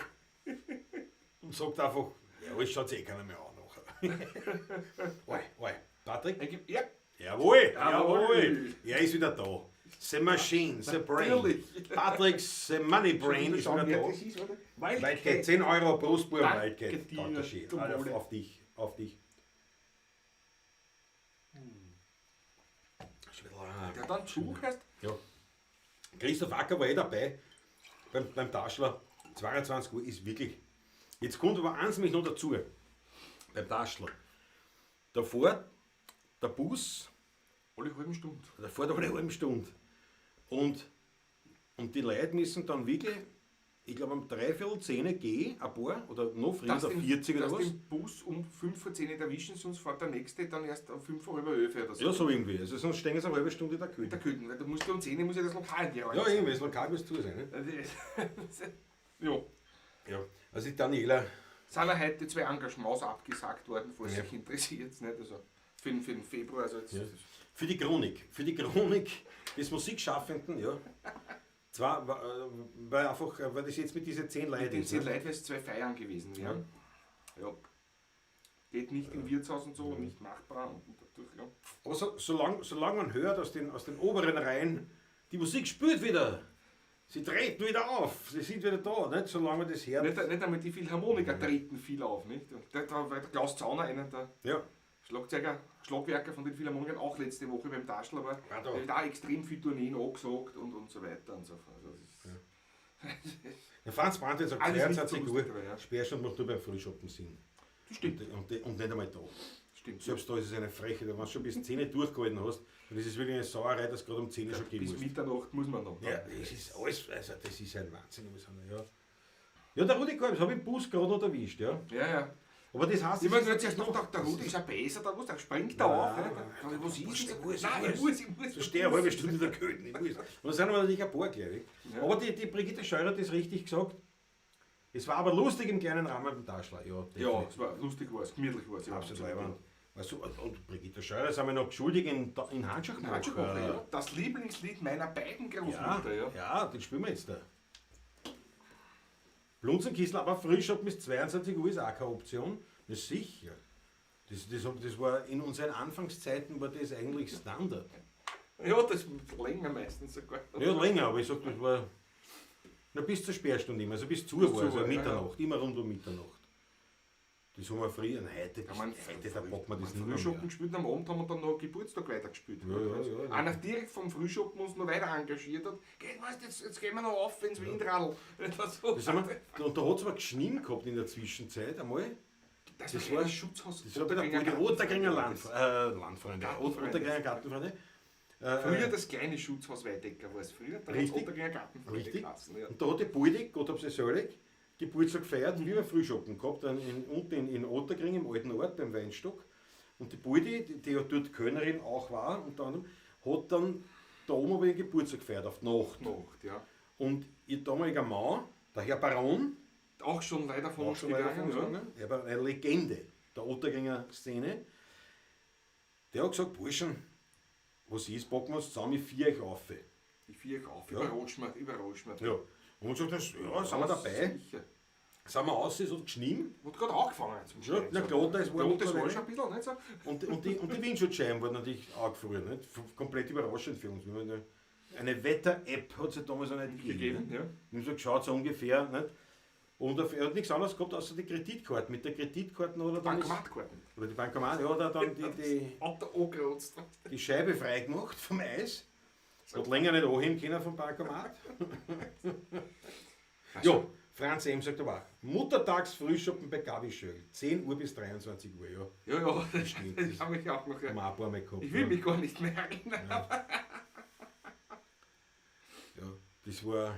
ja, alles schaut sich eh keiner mehr an nachher. Oi, oi. Patrick? Ja. Jawohl, Jawohl. jawohl. Er ist wieder da. The Machine, the Brain. Natürlich. Patrick, the Money Brain ist wieder da. Das ist, oder? Wildcat, 10 Euro Prost, Bub, Danke Wildcat. dir, Danke schön. zum Alter, Wohle. auf dich, auf dich. Der dann Zug heißt? Ja. Christoph Acker war eh dabei beim Taschler. 22 Uhr ist wirklich. Jetzt kommt aber eins mich noch dazu. Beim Taschler. Da fährt der Bus, Alle halben Stunde. da fährt alle halbe Stunde. Und die Leute müssen dann wirklich, ich glaube um 9:45 gehen, ein paar, oder noch früher, Dass oder den, 40 oder dass was. den Bus um 9:55 nicht erwischen, sonst fährt der nächste dann erst um 10:25 oder so. Ja, so irgendwie. Also sonst stehen sie eine halbe Stunde in der Küche. In der Küche, weil du musst ja um 10 Uhr muss ja das Lokal geräumt Ja, sein. irgendwie, das Lokal muss zu sein. Ne? Ja. Ja. Also die Daniela. Sind ja heute 2 Engagements abgesagt worden, falls Ja. sich interessiert. Nicht? Also Für den Februar. Also jetzt, Ja. Für die Chronik des Musikschaffenden, ja. Zwar, weil einfach, weil das jetzt mit diesen 10 Leuten Mit den ist. 10 ne? Leuten, weil es 2 Feiern gewesen wären. Ja. Geht nicht im Wirtshaus und so, nicht machbar. Und dadurch, ja. Aber solange man hört aus den oberen Reihen, die Musik spürt wieder. Sie treten wieder auf, sie sind wieder da, nicht? Solange man das hört. Nicht einmal die Philharmoniker treten viel auf, nicht? Und da war der Klaus Zauner, einer der Schlagwerker von den Philharmonikern, auch letzte Woche beim Taschl, aber Ja, da. der hat auch extrem viel Tourneen angesagt und so weiter und so fort. Also das ist Der Franz Brandl sagt, Alles nicht 22 so Uhr, lustig, aber ja. Sperrstunde macht nur beim Frühschoppen Sinn. Das stimmt. Und nicht einmal da. Stimmt. Selbst da ist es eine Frechheit, wenn du schon bis 10 Uhr durchgehalten hast, dann ist es wirklich eine Sauerei, dass du gerade um 10 Uhr schon gehen Bis musst. Mitternacht muss man noch. Ja, das ist alles, also das ist ein Wahnsinn. Ja, ja, der Rudi Kolb, das habe ich im Bus gerade noch erwischt, ja. Ja, ja. Aber das heißt, Ich meine, das ist jetzt noch der Rudi ist ein besser, da, der springt da auf. Ne? Da, was ist das? Nein, ich muss. Da stehe ich eine halbe Stunde in der Kälte, ich muss. Und da sind aber natürlich ein paar, glaube ich. Ja. Aber die Brigitte Scheurer hat das richtig gesagt. Es war aber lustig im kleinen Rahmen beim Taschler. Ja, Ja, es war lustig, war es, gemütlich war es. Ja, absolut. Weißt du, und Brigitte Scheurer sind wir noch schuldig in Handschuhmacher. Handschuhmacher, ja. Das Lieblingslied meiner beiden Großmutter, ja. Ja, den spielen wir jetzt da. Blunzenkissel, aber Frühschoppen bis 22 Uhr ist auch keine Option. Das ist sicher. Das war in unseren Anfangszeiten war das eigentlich Standard. Ja, das länger meistens sogar. Ja, länger, aber ich sag, das war na, bis zur Sperrstunde immer, also bis zur Bis war, also zur, ja, Mitternacht, immer rund um Mitternacht. Das haben wir früher, und heute, Ja, man, heute da packt man das nicht mehr. Frühschoppen gespielt und am Abend haben wir dann noch Geburtstag weitergespielt. Ja, ja, ja. Einer direkt vom Frühschoppen uns noch weiter engagiert hat. Geht, weißt, jetzt gehen wir noch auf, wenn's Windradl. Das so. Das haben wir, und da hat es aber geschnien gehabt in der Zwischenzeit einmal. Das, das war war- ein Schutzhaus. Das war bei der Otterkringer Landfreunde. Gartenfreunde. Otterkringer Gartenfreunde. Früher das kleine Schutzhaus Weidecker war es früher. Da hat's Richtig. Otterkringer Gartenfreunde Richtig. geheißen, ja. Und da hat die Poldi, Gott hab sie selig, Geburtstag gefeiert, wie wir Frühschoppen gehabt, dann unten in Otterkring, im alten Ort, beim Weinstock. Und die Poldi, die ja dort Kölnerin auch war, unter anderem, hat dann da oben aber ihren Geburtstag gefeiert, auf die Nacht. Nacht, ja. Und ihr damaliger Mann, der Herr Baron, Auch schon leider von auch uns schon leider von gegangen, uns ja. gegangen, er war eine Legende der Otterkringer Szene, der hat gesagt, Burschen, was ist, packen wir uns zusammen, ich vier euch auf. Ich vier euch auf, Ja. überrasch mir, Ja. Und gesagt, das, ja, sind wir dabei, Sicher. sind wir raus, so geschnien. Hat gerade angefangen zum Ja, Schneien, na so. klar, da ist warm Klar, das war mittlerweile. schon ein bisschen, nicht so? Und die Windschutzscheiben wurden natürlich angefroren. Nicht? Komplett überraschend für uns. Wir haben eine Wetter-App hat es ja damals noch nicht gegeben. Gegeben, nicht? ja. Wir haben so geschaut, so ungefähr. Nicht? Und er hat nichts anderes gehabt, außer die Kreditkarte. Mit der Kreditkarte hat er dann Bankomatkarten. oder die Bankomat, ja, hat er dann die, Hat er angerotzt. die Scheibe freigemacht vom Eis. Hat länger nicht anheben können vom Bankomat. Ja, Franz M. sagt aber auch, Muttertagsfrühschoppen bei Gabi Schöll, 10 Uhr bis 23 Uhr, ja. Ja, ja, das, stimmt. das habe ich auch noch. Haben Ja. wir auch ein paar Mal gehabt. Ich will ja. mich gar nicht mehr erinnern. Ja, das war.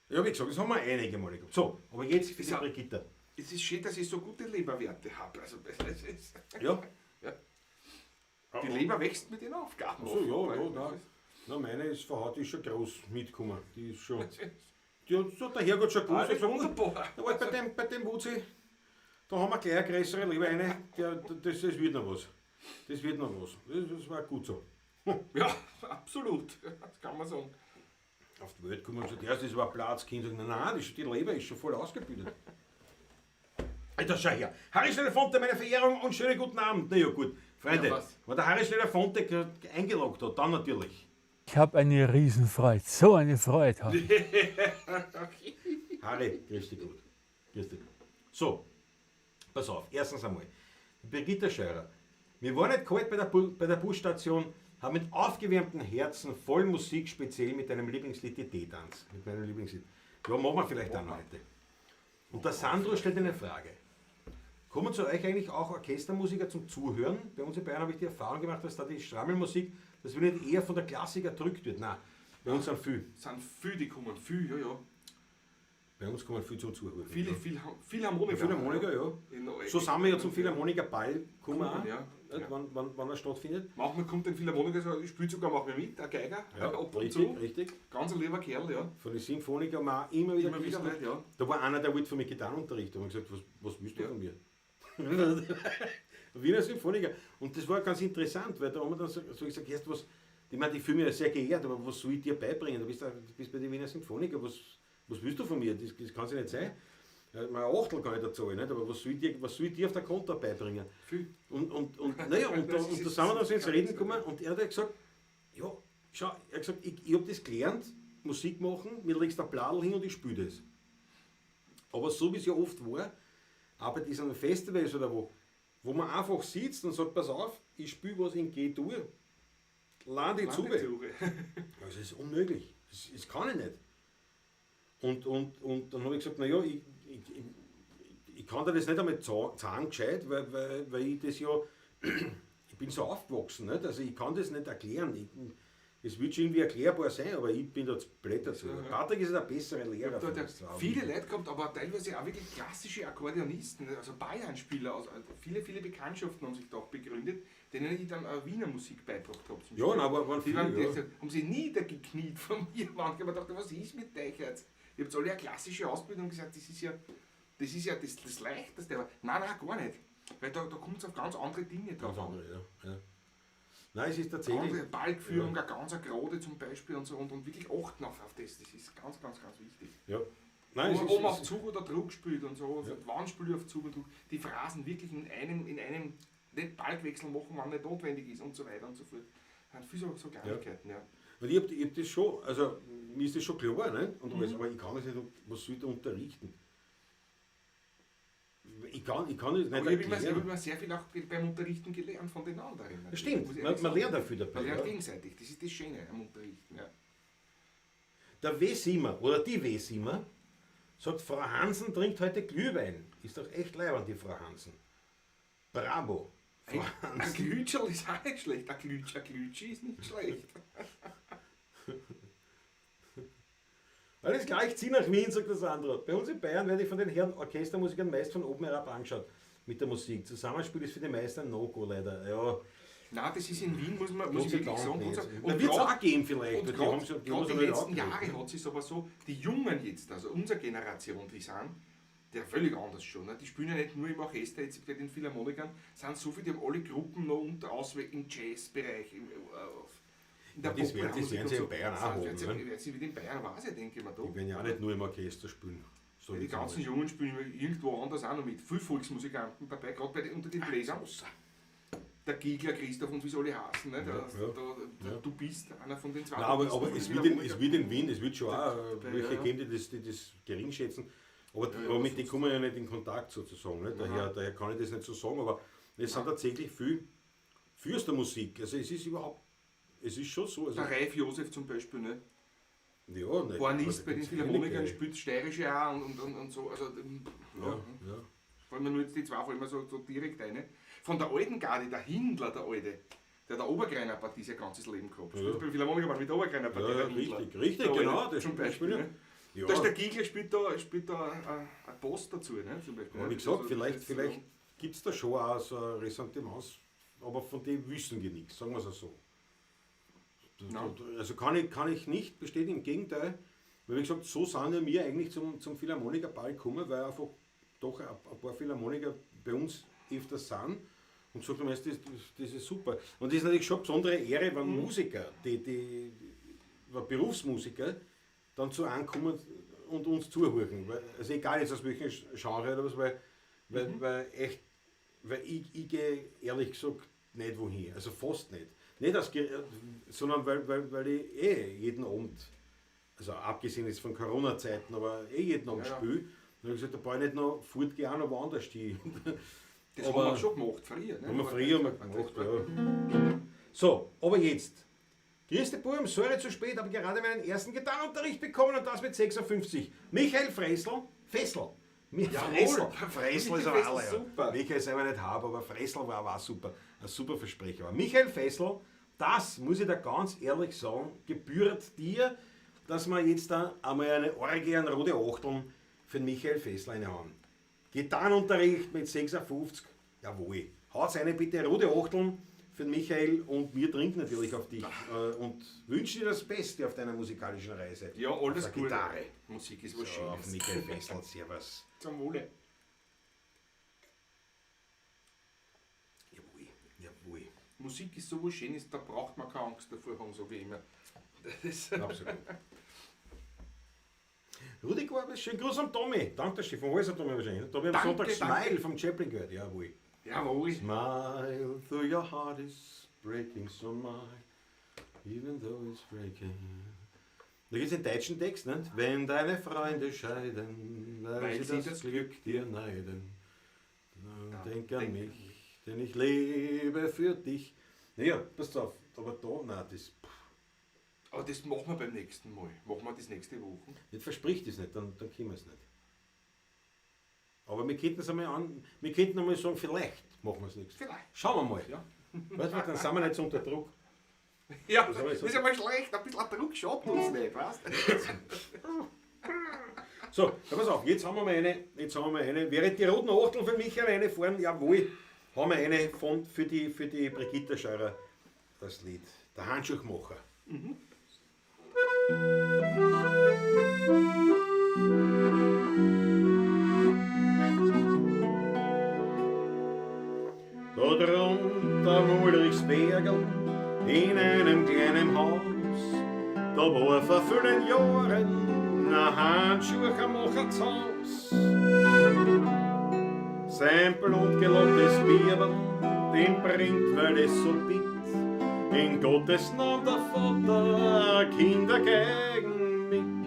Ja, wie gesagt, das haben wir einige Male gehabt. So, aber jetzt für die ja- Brigitta. Es ist schön, dass ich so gute Leberwerte habe. Also, es ist, Ja. Ja. Die Leber wächst mit den Aufgaben. Ach so, ja, ja, offenbar. nein. Na, meine ist verhaut, die ist schon groß mitgekommen. Die ist schon. Die hat so der Herrgott schon gewusst. Alles Also, wunderbar. Da war bei dem Wutzi, da haben wir gleich eine größere Leber eine. Das wird noch was. Das wird noch was. Das war gut so. Ja, absolut. Das kann man sagen. Auf die Welt gekommen und gesagt, ja, das war Platzkind. Nein, nein, die Leber ist schon voll ausgebildet. Alter, schau her. Harry Schneider-Fonte, meine Verehrung und schönen guten Abend. Na ja, gut. Freunde, Ja, was? wenn der Harry Schneider-Fonte eingeloggt hat, dann natürlich. Ich habe eine Riesenfreude, so eine Freude habe ich. Harry, grüß dich gut. Grüß dich. So, pass auf. Erstens einmal, Brigitte Scheurer. Mir war nicht kalt bei der Busstation, habe mit aufgewärmten Herzen voll Musik, speziell mit deinem Lieblingslied, die D-Tanz. Mit meinem Lieblingslied. Ja, machen wir vielleicht auch noch heute. Und der Sandro stellt eine Frage. Kommen zu euch eigentlich auch Orchestermusiker zum Zuhören? Bei uns in Bayern habe ich die Erfahrung gemacht, dass da die Strammelmusik, dass wir nicht eher von der Klassik erdrückt wird. Nein, bei uns sind viel. Es sind viele, die kommen. Viel, ja, ja. Bei uns kommen viel zum Zuhören. Viele, ja. Philharmoniker. Philharmoniker, ja. So sind wir ja zum Philharmoniker-Ball gekommen, auch, Ja, nicht? ja. Wann er stattfindet. Manchmal kommt ein Philharmoniker, so, spielt sogar manchmal mit, ein Geiger, ab und richtig, zu. richtig. Ganz ein lieber Kerl, ja. Von den Symphoniker haben wir auch immer wieder Immer wieder gewusst. Leute, ja. Da war einer, der wollte von mir Gitarrenunterricht. Da habe ich gesagt, was willst du Ja. von mir? Wiener Symphoniker. Und das war ganz interessant, weil da haben wir dann so gesagt, erst was, ich meine, ich fühle mich ja sehr geehrt, aber was soll ich dir beibringen? Du bist bei den Wiener Symphoniker, was willst du von mir? Das kann ja nicht sein. Ja, mein Achtel kann ich da zahlen, nicht? Aber was soll ich dir auf der Kontra beibringen? Viel. Und, naja, und da sind wir dann so ins Reden gekommen und er hat ja gesagt, ja, schau, er hat gesagt, ich habe das gelernt, Musik machen, mir legst ein Bladel hin und ich spiele das. Aber so wie es ja oft war, auch bei diesen Festivals oder wo man einfach sitzt und sagt, pass auf, ich spiele was in G-Dur, lande zu. Das ist unmöglich. Das kann ich nicht. Und dann habe ich gesagt, naja, ich kann dir das nicht einmal sagen gescheit, weil ich das ja, ich bin so aufgewachsen, nicht? Also ich kann das nicht erklären. Es wird schon irgendwie erklärbar sein, aber ich bin da zu blöd dazu. Ja, ja. Patrick ist der bessere Lehrer Da, von da, uns zwei. Viele Leute gehabt, aber teilweise auch wirklich klassische Akkordeonisten, also Bayern-Spieler, also viele, viele Bekanntschaften haben sich da auch begründet, denen ich dann auch Wiener Musik beigebracht habe. Zum Ja, Beispiel. nein, aber waren Die viele, waren, ja. die haben sie niedergekniet von mir. Manchmal habe ich gedacht, was ist mit euch jetzt? Ihr habt alle eine klassische Ausbildung gesagt, das ist ja das Leichteste. Aber nein, nein, gar nicht. Weil da kommt es auf ganz andere Dinge drauf Ganz an. andere, ja. Ja. Nein, es ist tatsächlich. Andere Balgführung, eine ganz eine gerade zum Beispiel und so und wirklich achten auf das. Das ist ganz, ganz, ganz wichtig. Ja. Nein, es Ob ist, man es auf Zug oder Druck spielt und so, Ja. wann spiele ich auf Zug und Druck, die Phrasen wirklich in einem, nicht Balgwechsel machen, wann nicht notwendig ist und so weiter und so fort. Das sind viel so Kleinigkeiten, ja. Und ich hab das schon, also mir ist das schon klar, ne? Und alles, aber ich kann das nicht, was soll ich da unterrichten? Ich kann das nicht Aber ich habe immer, ich hab erklären. immer sehr viel auch beim Unterrichten gelernt von den anderen. Das stimmt, Muss ich man, ehrlich man sagen. lernt auch viel dabei. Man lernt Ja. gegenseitig, das ist das Schöne am Unterrichten. Ja. Der W. Simmer oder die W. Simmer sagt, Frau Hansen trinkt heute Glühwein. Ist doch echt leiwand, die Frau Hansen. Bravo, Frau Ein Hansen. Glütscherl ist auch nicht schlecht, ein Glütschi ist nicht schlecht. Alles klar, ich zieh nach Wien, sagt das andere. Bei uns in Bayern werde ich von den Herren Orchestermusikern meist von oben herab angeschaut mit der Musik. Zusammenspiel ist für die meisten ein No-Go leider. Ja, Nein, das ist in Wien, muss Gott ich sei wirklich Dank sagen. nicht. Gott sei- Und wird es grad- auch geben vielleicht. Und weil die gerade haben schon- die haben die schon nicht letzten aufgegeben. Jahre hat es aber so, die Jungen jetzt, also unsere Generation, die sind, der völlig anders schon. Ne? Die spielen ja nicht nur im Orchester, jetzt bei den Philharmonikern, sind so viele, die haben alle Gruppen noch unter Ausweg im Jazzbereich, in der Ja, das Popularmusik werden und sie so. in Bayern auch Das haben, werden sie, ne? werden sie wieder in Bayern, weiß ich, denke ich mir da. Die werden ja auch nicht nur im Orchester spielen. So Die ganzen Jungen spielen irgendwo anders auch noch mit. Viel Volksmusikanten dabei, gerade unter den Bläsern. Der Giegler, Christoph und wie sie alle heißen. Ne? Der, Ja, ja. Der, Du bist einer von den zwei. Nein, aber, Bisten aber von es, den wird in, es Philharmonikern. wird in Wien, es wird schon auch welche ja. geben, die das gering schätzen. Aber, Ja, ja, aber mit denen sonst- kommen wir ja nicht in Kontakt sozusagen. Ne? Daher kann ich das nicht so sagen. Aber es sind tatsächlich viel, viel aus der Musik. Also es ist überhaupt, es ist schon so. Also, Der Reif Josef zum Beispiel, ne? ja, nicht, Hornist also bei den gibt's Philharmonikern, einige. spielt Steirische auch und so. Also, ja, Ja, ja. Fallen mir nur jetzt die zwei, fallen mir so direkt eine. Von der alten Garde, der Hindler, der alte, der hat der Obergreiner Partie sein ganzes Leben gehabt. Spielt bei Philharmoniker mit der Obergreiner Partie, Ja, der ja, Hindler. richtig, richtig, Der alte, genau. Das zum Beispiel. spielt Ne? Ja. Da ist der Giegler spielt da ein Post dazu, ne? Zum Beispiel. Ja, ne? wie gesagt, Also, vielleicht, das ist vielleicht gibt es da schon auch so ein Ressentiments, aber von dem wissen wir nichts, sagen wir es so. Nein. Also kann ich nicht bestätigen, im Gegenteil, weil wie gesagt, so sind ja wir eigentlich zum Philharmonikerball gekommen, weil einfach doch ein paar Philharmoniker bei uns öfters sind und gesagt haben, das ist super. Und das ist natürlich schon eine besondere Ehre, wenn Musiker, die Berufsmusiker, dann zu ankommen und uns zuhören. Weil, also egal jetzt aus welchem Genre oder was, weil echt, weil ich gehe ehrlich gesagt nicht wohin, also fast nicht. Nicht aus, sondern weil ich eh jeden Abend, also abgesehen jetzt von Corona-Zeiten, aber eh jeden Abend spiele. Dann habe ich gesagt, da brauche ich nicht noch fortgehen, auch noch woanders hin. Das Aber- haben wir schon gemacht, früher. Ne? Haben wir früher mal gemacht, ja. So, aber jetzt. Grüß dich, Burm, sorry zu spät, habe gerade meinen ersten Gitarrenunterricht bekommen und das mit 56. Michael Fressel, Fessel. Fressel, Fressel ist aber Fessel, alle, ja. super. Michael ist einfach nicht hab, aber Fressel war aber auch super. Ein super Versprecher. Aber Michael Fessel, das muss ich da ganz ehrlich sagen, gebührt dir, dass wir jetzt da einmal eine Orgie an rote Achteln für den Michael Fessel reinhauen. Gitarrenunterricht mit 56, jawohl. Haut eine bitte rote Achteln für den Michael und wir trinken natürlich auf dich und wünschen dir das Beste auf deiner musikalischen Reise. Ja, alles auf der gut. Gitarre. Musik ist was So, auf Schönes. Michael Fessel, servus. Zum Wohle. Musik ist so was Schönes, da braucht man keine Angst davor haben, sage ich immer. Das Absolut. Rudi Korbes, schönen Gruß am Tommy. Danke, Stefan Häuser Tommy wahrscheinlich. Da habe ich am Danke, Sonntag danke. Smile vom Chaplin gehört. Jawohl. Jawohl. Smile, though your heart is breaking, so my, even though it's breaking. Da gibt es den deutschen Text, nicht? Wenn deine Freunde scheiden, weil sie das Glück dir neiden, dann denk an denk mich, denn ich lebe für dich. Naja, passt auf, aber da, nein, das pff, Aber das machen wir beim nächsten Mal. Machen wir das nächste Woche. nicht verspricht es nicht, dann können wir es nicht. Aber wir könnten es einmal an, wir könnten einmal sagen, vielleicht machen wir es nächstes. Vielleicht. Schauen wir mal. Ja. Weißt du, dann sind wir nicht so unter Druck. Ja, Das hab ich das so- ist ja mal schlecht. Ein bisschen Druck schadet uns nicht, weißt du? So, dann pass auf, jetzt haben wir mal eine, jetzt haben wir mal eine. Während die roten Achteln für mich eine fahren, jawohl, haben wir eine von, für die Brigitte Scheurer, das Lied, der Handschuhmacher. Da drunter am Ulrichsbergl, in einem kleinen Haus, da war vor vielen Jahren ein Handschuhmacher zu Haus. Sein blutgelobtes Bierl, den bringt, weil es so bitt, in Gottes Namen der Vater, Kinder gegen mit.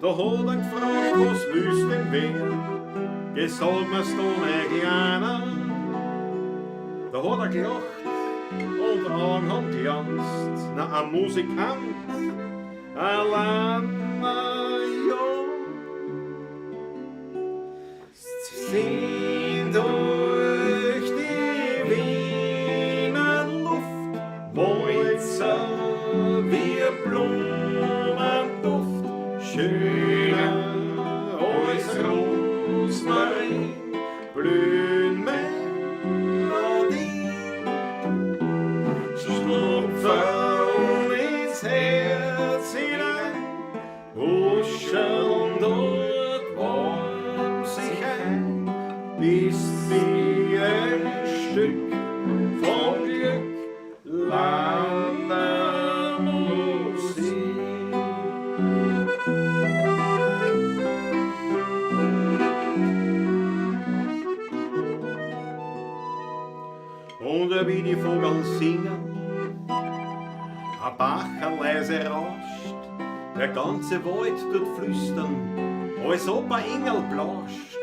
Da hat er gefragt, was willst denn wer? Geh, sag mir's du, mein Kleiner. Da hat er gelacht und Augen haben glanzt. Na, ein Musikant, allein, ja. Sind durch die Wiener Luft Walzer wie Blumenduft, schöner als Rosmarin, blühen Melodien. Schlupfen ins Herz hinein, huscheln dort warm sich ein, bis wie ein Stück vom Glück landen Musik. Und wie die Vogel singen, ein Bacher leise rauscht, der ganze Wald tut flüstern, als ob ein Engel blascht.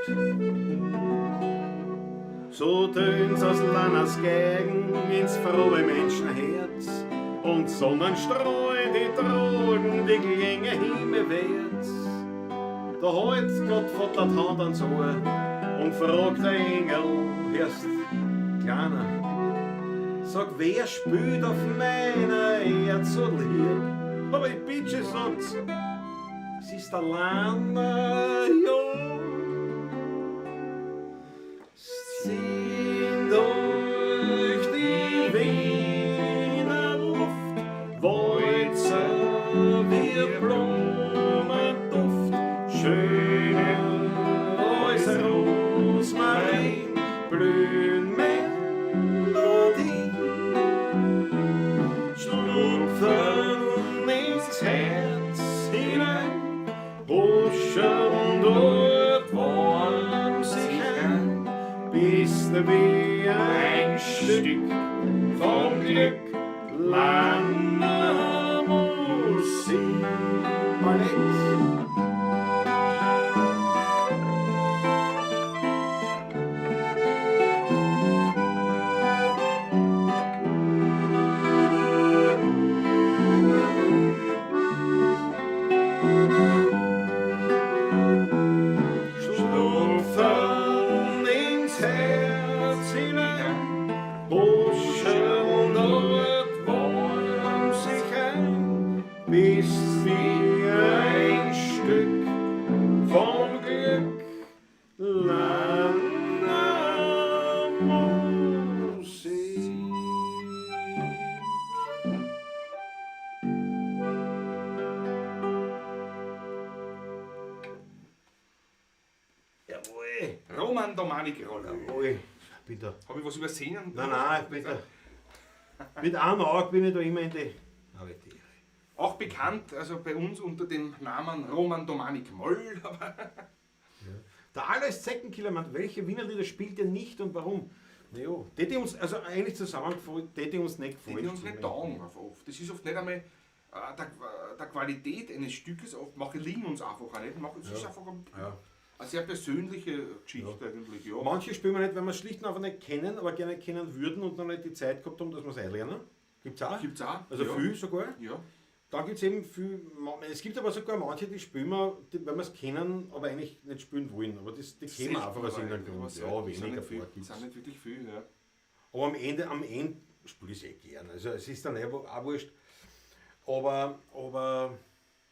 So tönt's aus Lanners Geigen ins frohe Menschenherz und Sonnenstrahlen, die tragen die Klänge himmelwärts. Da hält Gott Vater die Hand ans Ohr und fragt der Engel, hörst, Kleiner, sag, wer spült auf meiner Erd so lieb? Aber die Bitsche sagt's, es ist der Lanner, ja. Sind durch die Wiener Luft Walzer wie Blumenduft, schöner als Rosmarin, blühen Melodien, schlupfen ins Herz hinein, huschen dort warm sich ein, bist du wie ein Stück vom Glück Lanner Musik. Ballett. Schlupfen ins Herz hinein, huscheln dort warm sich ein, bis wie ein Stück vom Glück Lanner Musik. Jawohl. Roman Domanik Roller. Jawohl. Bitte. Habe ich was übersehen? Nein, nein, bitte. Mit einem Auge bin ich da immer in die. Aber die. Auch bekannt, also bei uns unter dem Namen Roman Domanik Moll. Aber Der Alois Zeckenkiller meint, welche Wiener Lieder spielt er nicht und warum? Naja, die, die uns, also eigentlich zusammengefallen, die, die uns nicht die, gefallen. die uns nicht taugen oft. Das ist oft nicht einmal der Qualität eines Stückes, oft manche liegen uns einfach auch nicht. Manche, es ist einfach Ja. eine sehr persönliche Geschichte eigentlich. Ja. Manche spielen wir nicht, weil wir es schlicht und einfach nicht kennen, aber gerne kennen würden und noch nicht die Zeit gehabt haben, dass wir es einlernen. Gibt's auch. Gibt's auch. Also ja. viel sogar. Ja. Dann gibt es eben viel, es gibt aber sogar manche, die spielen wir, die, weil wir es kennen, aber eigentlich nicht spielen wollen. Aber das, die kennen wir einfach aus irgendeinem Aber Grund. selten, Ja, sind weniger nicht viel, vor gibt's. sind nicht wirklich viel, ja. Aber am Ende spiele ich es eh gern. Also es ist dann eh auch wurscht. Aber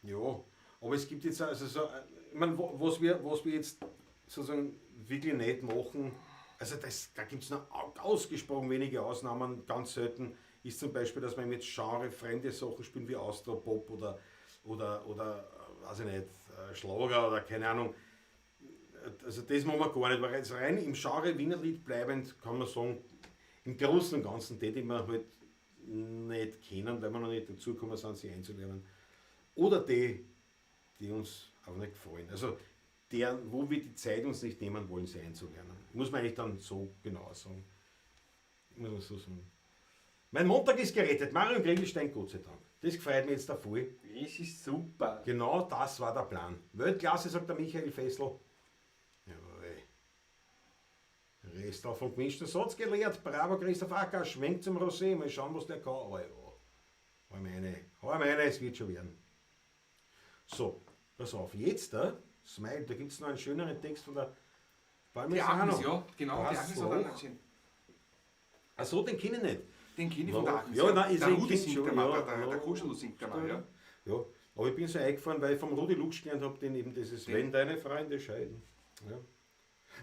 ja, aber es gibt jetzt, also so, ich meine, was wir jetzt sozusagen wirklich nicht machen, also das, da gibt es noch ausgesprochen wenige Ausnahmen, ganz selten ist zum Beispiel, dass man jetzt genrefremde Sachen spielen wie Austropop oder, weiß ich nicht, Schlager oder keine Ahnung. Also das machen wir gar nicht, weil jetzt rein im Genre Wienerlied bleibend kann man sagen, im Großen und Ganzen die, die wir halt nicht kennen, weil wir noch nicht dazugekommen sind, sie einzulernen. Oder die, die uns auch nicht gefallen. Also der, wo wir die Zeit uns nicht nehmen wollen, sie einzulernen. Muss man eigentlich dann so genau sagen. Muss man so sagen. Mein Montag ist gerettet. Marion Gregelstein, Gott sei Dank. Das gefreut mich jetzt da voll. Das ist super. Genau das war der Plan. Weltklasse, sagt der Michael Fessel. Jawohl. Rest auch vom gemischten Satz gelehrt. Bravo, Christoph Acker. Schwenkt zum Rosé. Mal schauen, was der kann. Oh, ja. Hau meine, es wird schon werden. So, pass auf. Jetzt, da, Smile, da gibt es noch einen schöneren Text von der Die Palmisano. Agnes, ja, genau. Die Das Agnes hat auch Loch. einen. Ach so, den kenne ich nicht. Den kenne ich von der Agnes. Ja, nein, ist der ein Rudi Kind singt schon, der mal, ja, der ja. Kuschel singt der mal, ja. Ja, aber ich bin so eingefahren, weil ich vom Rudi Lux gelernt habe, den eben dieses Wenn deine Freunde scheiden. Ja.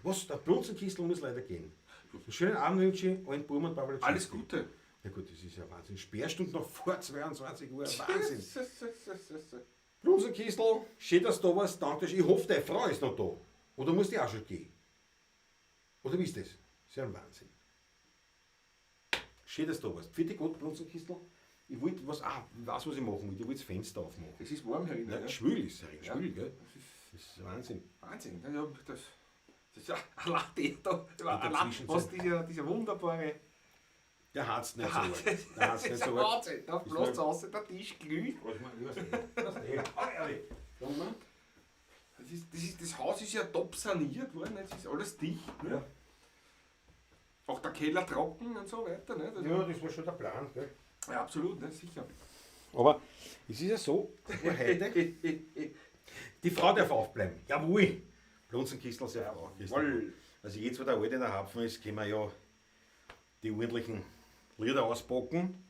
Was, der Blunzenkistel muss leider gehen. Einen schönen Abend wünsche ich allen Buben und Pavel Alles Gute. Ja gut, das ist ja Wahnsinn. Sperrstunde noch vor 22 Uhr. Wahnsinn. Blunzenkistel, schön, dass du da warst. Danke. Ich hoffe, deine Frau ist noch da. Oder muss die auch schon gehen? Oder wie ist das? Das ist ja ein Wahnsinn. Schön, dass du da warst. Vierte Gott, Blunzenkistel. Ich wollte was, ich weiß, was ich machen wollte. Ich wollte das Fenster aufmachen. Es ist warm herinnen. Ja, Ja. schwül ist es, Ja. schwül, gell? Das ist Wahnsinn. Wahnsinn. Ja, das ist ja allein der da, der allein, Zwischenzeit. was dieser wunderbare. Der hat's nicht so arg. Der Das hat's nicht ist so ein arg. Wahnsinn. Da Ist bläst raus, der Tisch glüht. Das Haus ist ja top saniert worden, jetzt ist alles dicht. Ne? Ja. Auch der Keller trocken und so weiter. Ne? Das Ja, das war schon der Plan, gell? ja, absolut, ne? Sicher. Aber es ist ja so, wo heute, die Frau darf aufbleiben. Jawohl! Blunzenkistel, sehr Frau. Jawohl. Also jetzt, wo der Alte in der Hapfen ist, können wir ja die ordentlichen Lieder auspacken.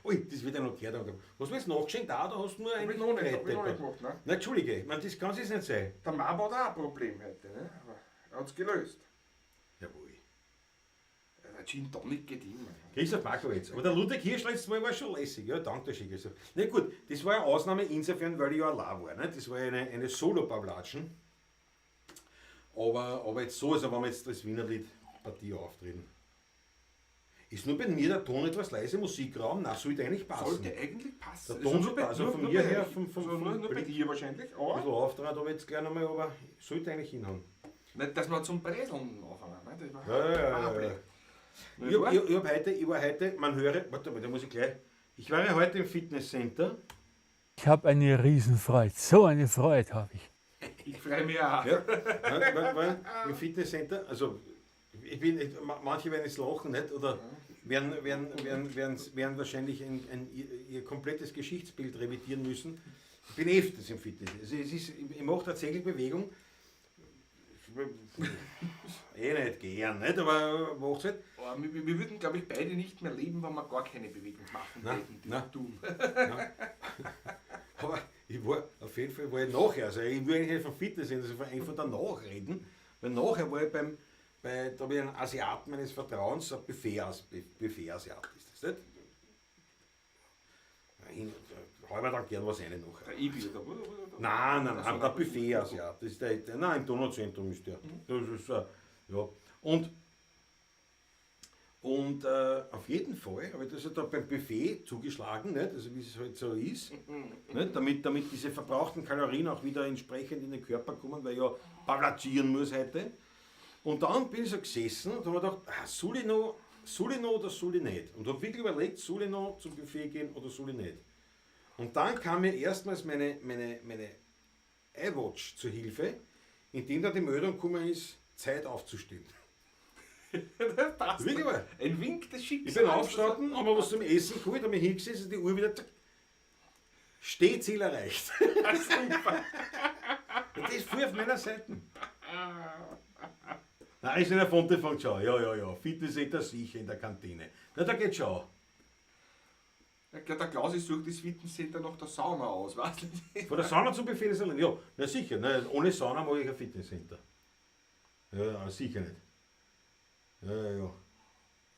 Ui, das wird ja noch gehört. Hast du mir jetzt nachgeschenkt? Auch, da hast du nur Hab einen ich noch nicht, hab ich noch nicht gemacht. Ne? Nein, Entschuldige, ich meine, das kann es nicht sein. Der Mann hat auch ein Problem heute, ne? Aber er hat es gelöst. Jawohl. Ja, der Gin Tonic geht immer. Christoph Markowitz. Aber der Ludwig Hirsch letztes Mal war schon lässig. Ja, danke schön, Christoph. Na gut, das war eine Ausnahme insofern, weil ich ja allein war. Ne? Das war ja eine Solo-Pavlatschen. Aber jetzt so, also wenn wir jetzt als Wienerlied Partie auftreten. Ist nur bei mir der Ton etwas leise, Musikraum? Na, sollte eigentlich passen. Sollte eigentlich passen. Der Ton Also sollte passen, von nur mir bei- her, vom also nur bei Blick. dir wahrscheinlich. Ein Aber bisschen auftrat aber jetzt gleich nochmal, aber sollte eigentlich hinhauen. nicht, dass wir zum Breseln anfangen. Ne? Das war Ja. Ich, ich war heute, man höre, warte mal, da muss ich gleich. Ich war ja heute im Fitnesscenter. Ich habe eine Riesenfreude. So eine Freude habe ich. Ich freue mich auch. Ja, weil im Fitnesscenter, also ich bin, manche werden jetzt lachen, nicht? Oder werden wahrscheinlich ihr komplettes Geschichtsbild revidieren müssen. Ich bin öfters im Fitness. Also ich mache tatsächlich Bewegung. Eh nicht gern, nicht? Aber macht's halt. Aber wir würden, glaube ich, beide nicht mehr leben, wenn wir gar keine Bewegung machen Nein, würden, die nein. wir tun. Aber ich war, auf jeden Fall war ich nachher, also ich will eigentlich nicht vom Fitness reden, also eigentlich von danach reden, weil nachher war ich da habe ich einen Asiaten meines Vertrauens, ein Buffet-Asiat ist das, nicht? Da hau ich mir dann gern was rein nachher. Der Ibi, oder? Oder? Nein, Also, der Buffet-Asiat, das ist der, nein, im Donauzentrum ist der. Das ist, ja. Und Und auf jeden Fall habe ich das ja da beim Buffet zugeschlagen, nicht? Also wie es halt so ist, nicht? Damit diese verbrauchten Kalorien auch wieder entsprechend in den Körper kommen, weil ich ja pavlagieren muss heute. Und dann bin ich so gesessen und habe mir gedacht, soll ich noch oder soll ich nicht? Und habe wirklich überlegt, soll ich noch zum Buffet gehen oder soll ich nicht? Und dann kam mir erstmals meine iWatch zu Hilfe, indem da die Meldung gekommen ist, Zeit aufzustehen. Das passt. Wirklich wahr. Ein Wink des Schicksals. Ich bin aufgestanden, habe mir was zum Essen geholt, habe mich hingesetzt und die Uhr wieder zack, Stehziel erreicht. Super. Das ist voll auf meiner Seite. Nein, ist in der Fonte fängt schon. Ja, ja. Fitness ist da sicher in der Kantine. Na, da geht's schon. Ja, der Klaus sucht das Fitnesscenter nach der Sauna aus, weißt du? Von der Sauna zum Buffet ist allein. Ja, na sicher. Na, ohne Sauna mag ich ein Fitnesscenter. Ja, sicher nicht. Ja.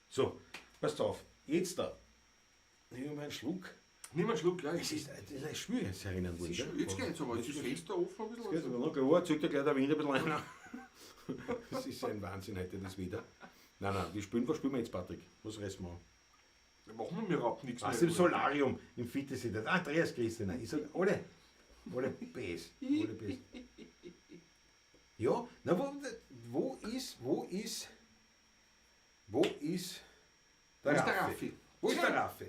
So, passt auf. Jetzt da. Nimm mal einen Schluck. Nimm einen Schluck, ja. Es ist ein schwieriges Erinnern worden. Jetzt geht's aber. Jetzt ist das Fenster offen ein bisschen. Jetzt geht's aber noch. Klar, zieht ja gleich der Wind ein bisschen rein. Das ist ein Wahnsinn heute, das Wetter. Nein, nein, was spielen wir jetzt, Patrick? Was reißen wir an? Da machen wir überhaupt nichts mehr. Was im Solarium, im Fitnesscenter. Andreas Christina. Ich sag, alle Bs. Alle Bs. Ja, na, wo ist der Raffi? Wo ist der Raffi?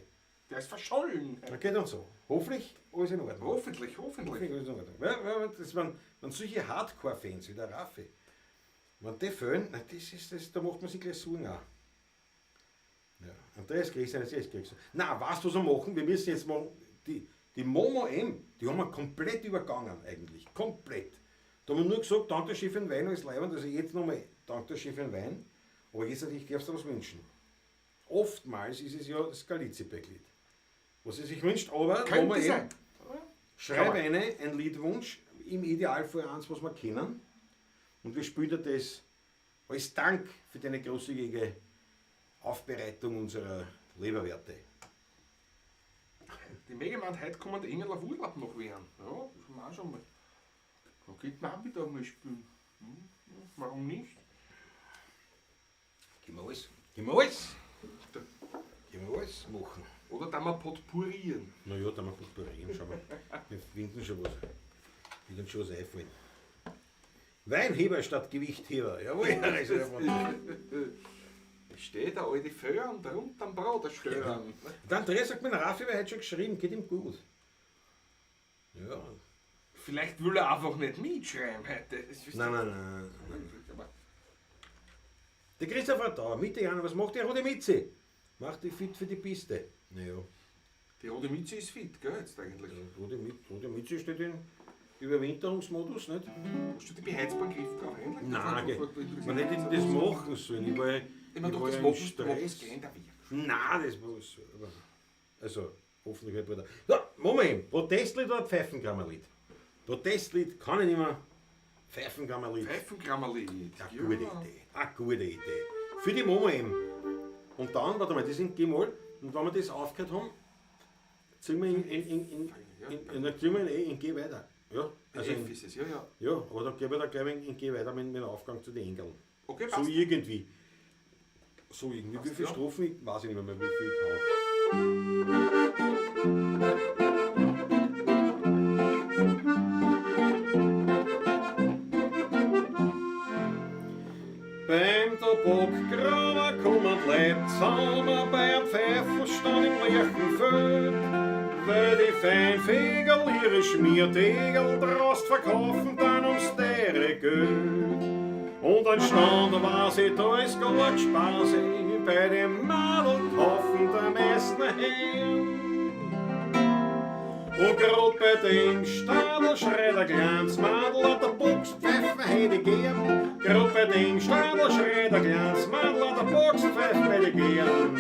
Der ist verschollen. Na, geht dann so. Hoffentlich alles in Ordnung. Hoffentlich. Alles in Ordnung. Weil, das, wenn solche Hardcore-Fans wie der Raffi, wenn die fehlen, na, das, da macht man sich gleich Sorgen auch. Ja, Andreas Christian ist jetzt kriegst. Na, weißt du, was wir machen? Wir müssen jetzt mal die Momo M, die haben wir komplett übergangen eigentlich. Komplett. Da haben wir nur gesagt, danke der Chef in Wein, alles leibend, also jetzt nochmal, danke der Chef in Wein. Aber jetzt natürlich darfst du was wünschen. Oftmals ist es ja das Galizzi-Päcklied, was sie sich wünscht, aber könnte Momo sein. M, schreib einen Liedwunsch, im Idealfall eins, was wir kennen. Und wir spielen dir das als Dank für deine großzügige Aufbereitung unserer Leberwerte. Die Megamann, heute kommen die Engel auf Urlaub noch werden. Ja, das haben wir auch schon mal. Da geht man auch wieder mal spielen. Hm? Warum nicht? Gehen wir alles. Gehen wir alles. Gehen wir alles machen. Oder dann mal potpourrieren. Naja, dann mal potpourrieren, schauen wir. Wir finden schon was. Wir werden schon was einfallen. Weinheber statt Gewichtheber. Jawohl, das ist ja. Steht der alte Föhren drunter am Brot, stören. Ja. Der Andreas sagt mir, Raffi, wer hat schon geschrieben, geht ihm gut. Ja. Vielleicht will er einfach nicht mitschreiben heute. Nein. Der Christopher da, Mitte Januar, was macht die Rote Mitzi? Macht die fit für die Piste. Naja. Die Rote Mitzi ist fit, gell, jetzt eigentlich. Ja, Rote Mitzi steht in Überwinterungsmodus, nicht? Hast du die beheizbaren Griff drauf eigentlich? Nein, man hätte das machen sollen. Ich war doch, das machen. Nein, das war so. Also, hoffentlich halt wieder. So, Moment, Protestlied oder Pfeifenkammerlied? Protestlied kann ich nicht mehr. Pfeifenkammerlied. Pfeifenkammerlied. Eine gute Idee. Eine gute Idee. Für die Momo eben. Und dann, warte mal, das sind G-Moll. Und wenn wir das aufgehört haben, ziehen wir in G weiter. Ja, also F ist es, ja, ja. Ja, aber da gehen wir da gleich in G weiter mit dem Aufgang zu den Engeln. Okay, so passt. irgendwie. So irgendwie. Passt, wie viele ja. Strophen, ich weiß ich nicht mehr, wie viel ich habe. Beim Tabakgraber kommen die Leute zusammen, beim Pfeifenstand im Lerchenfeld, weil die Feinfegel ihre Schmiertegel draus verkaufen dann ums teure Geld. Und ein Stand weiß ich, da ist gar kein Spaß, bei dem Madel kaufen der meisten Herren. Und grad bei dem Stadel schreit ein kleines Madel an der Boxpfeifen hätte ich gern. Grad bei dem Stadel schreit ein kleines Madel an der Boxpfeifen hätte ich gern.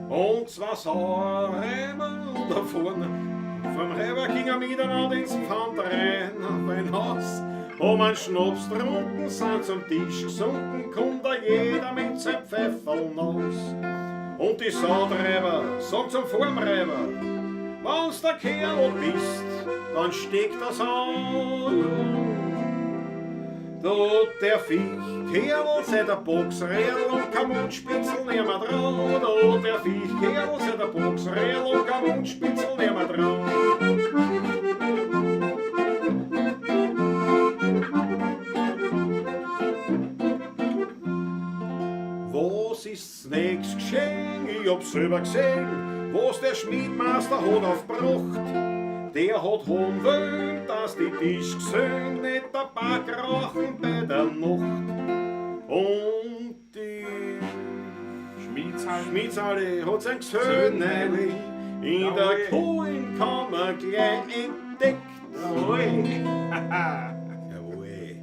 Und zwei Sauerreimer da vorne, vom Reiber ging er miteinander ins Pfand rein, auf ein Haus. Um einen Schnaps trunken, sind zum Tisch gesunken, kommt da jeder mit seinem Pfeiferl naus. Und die Sautreiber sagt zum Formreiber, Wenn's der Kerl bist, dann steck das an. Da hat der Viechkerl seit der Boxrädl und kein Mundspitzel nimmer dran. Da hat der Viechkerl seit der Boxrädl und kein Mundspitzel nimmer dran. Was ist's nächst geschehen? Ich hab's selber gesehen, was der Schmiedmeister hat aufgebracht. Der hat haben wollen, dass die Tischgesellen nicht Tabak rauchen bei der Nacht. Und die Schmiedsaale. Schmiedsaale hat sein Gesöhneli in der Kohlenkammer gleich entdeckt. Jawohl. Jawohl.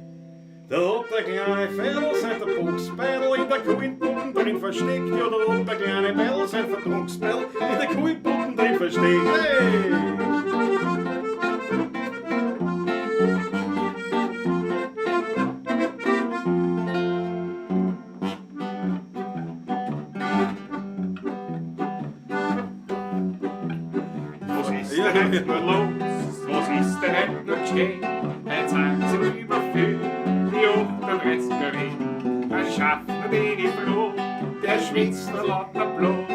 Da hat der kleine Fell sein Vertrugsbeil in der Kohlenpuppen drin versteckt. Ja, da hat der kleine Bell sein Vertrugsbeil in der Kohlenpuppen drin versteckt. Hey! Was ist denn heut nur los? Was ist denn heut nur geschehen? Heut sind sie überfüllt, die 38er Ring. Ein Schaffner, den ich froh, der schwitzt da lauter Blut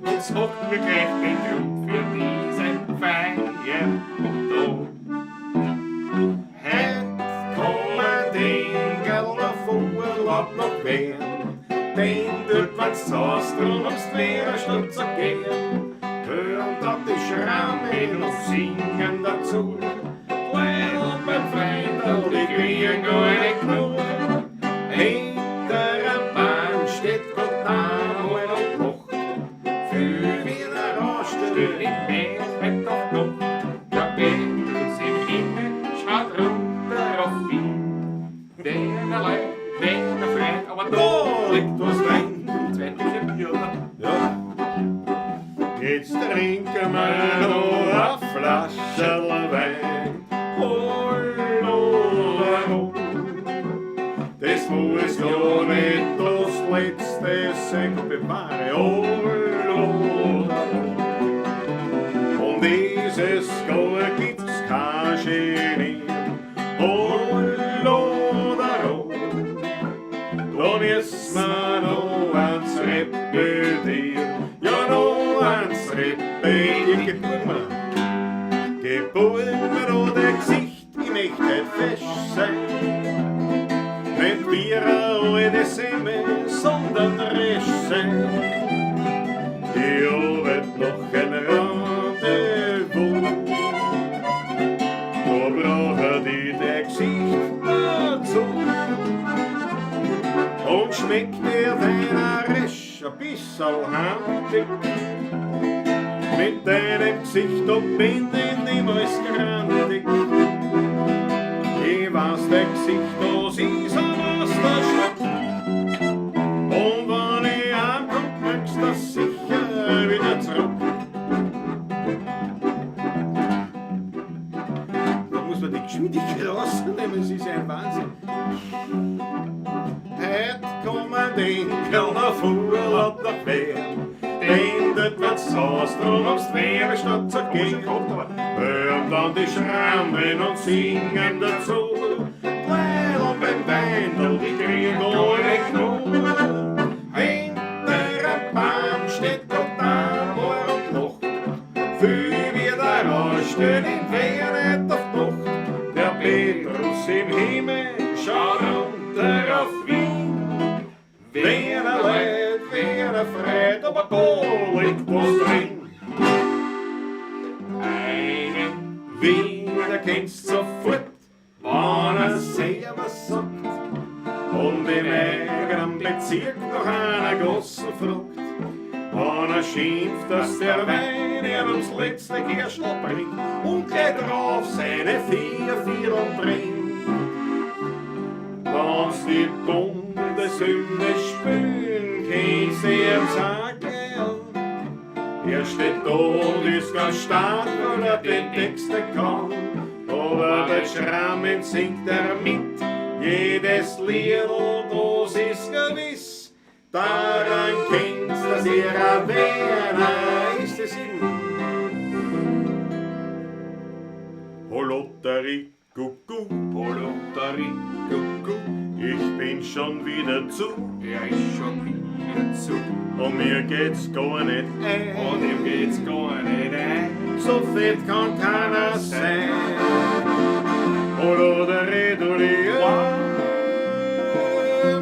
und sagt mir gleich den Grund für diesen Feier und Tod. Heut kommen die Enkel auf Urlaub nach Wien, denn dort wenn's zu Hause drum ums Lehrer statt zu gehen. Hören da die Schrammen und singen dazu, Leidl beim Freundl, die kriegen gar nicht genug. Hinter am Bahn steht Gott einmal und lacht, viel wieder rauscht Stell im Meer heut auf Nacht, der Petrus im Himmel schaut runter auf Wien. Der Leid, der Freund, aber da Da liegt was drin. Zweite Bier, oder? Ja. Jetzt trinken wir noch eine Flasche Wein. Hallo, das muss ja nicht das letzte sein, Gott bewahre. Hallo. Und dieses Jahr gibt's kein Genie. Hallo, da müssen wir noch eins repetieren. Ja, noch eins repetieren. Geboren wir. Geboren wir noch dein Gesicht, ich möcht heut fesch sein. Nicht wie eine alte Semme, sondern resch sein. Ich hab heut noch ein Rendezvous. Da brauche ich dein Gesicht dazu. Und schmeckt dir deiner resch ein bisserl handig. Mit deinem Gesicht, da bin ich niemals grantig. Ich weiß, dein Gesicht, das ist ein Meisterschlag. Und wenn ich heimkomm, kriegst du sicher wieder zurück. Da muss man die Geschwindigkeit rausnehmen, es ist ein Wahnsinn. Heut kommen die Enkel auf Urlaub nach Wien, denn dort wird's Haus drum ums Meer statt zu gehen. Hören dann die Schrammen und singen dazu. Leidl beim Weindl, die kriegen gar nicht genug. Hinter am Baum steht Gott einmal und lacht. Viel wird er rausstehen in Wien nicht auf Nacht. Der Petrus im Himmel schaut runter auf Wien. Wer er leid, wer er freit, aber da liegt was drin. Einen Wiener kennst sofort, wann er Servus sagt. Und im eigenen Bezirk noch einer großen fragt. Wann er schimpft, dass der Wein er ums letzte Kirschl bringt und gleich drauf seine 4 Viertel trinkt. Wenn's die Bundeshymne spielen, kennst du ihm sagen, er steht da und ist ganz stark, weil er den Text nicht kann. Aber bei Schrammen singt er mit, jedes Liedl, das ist gewiss. Daran kennst, dass er ein Werner ist, es eben. Holotteri, Kuckuck, Holotteri, Kuckuck, ich bin schon wieder zu er ist schon wieder zu. und mir geht's gar nicht ein. Und ihm geht's gar nicht ein. So fett kann keiner sein. Holotteri, doli,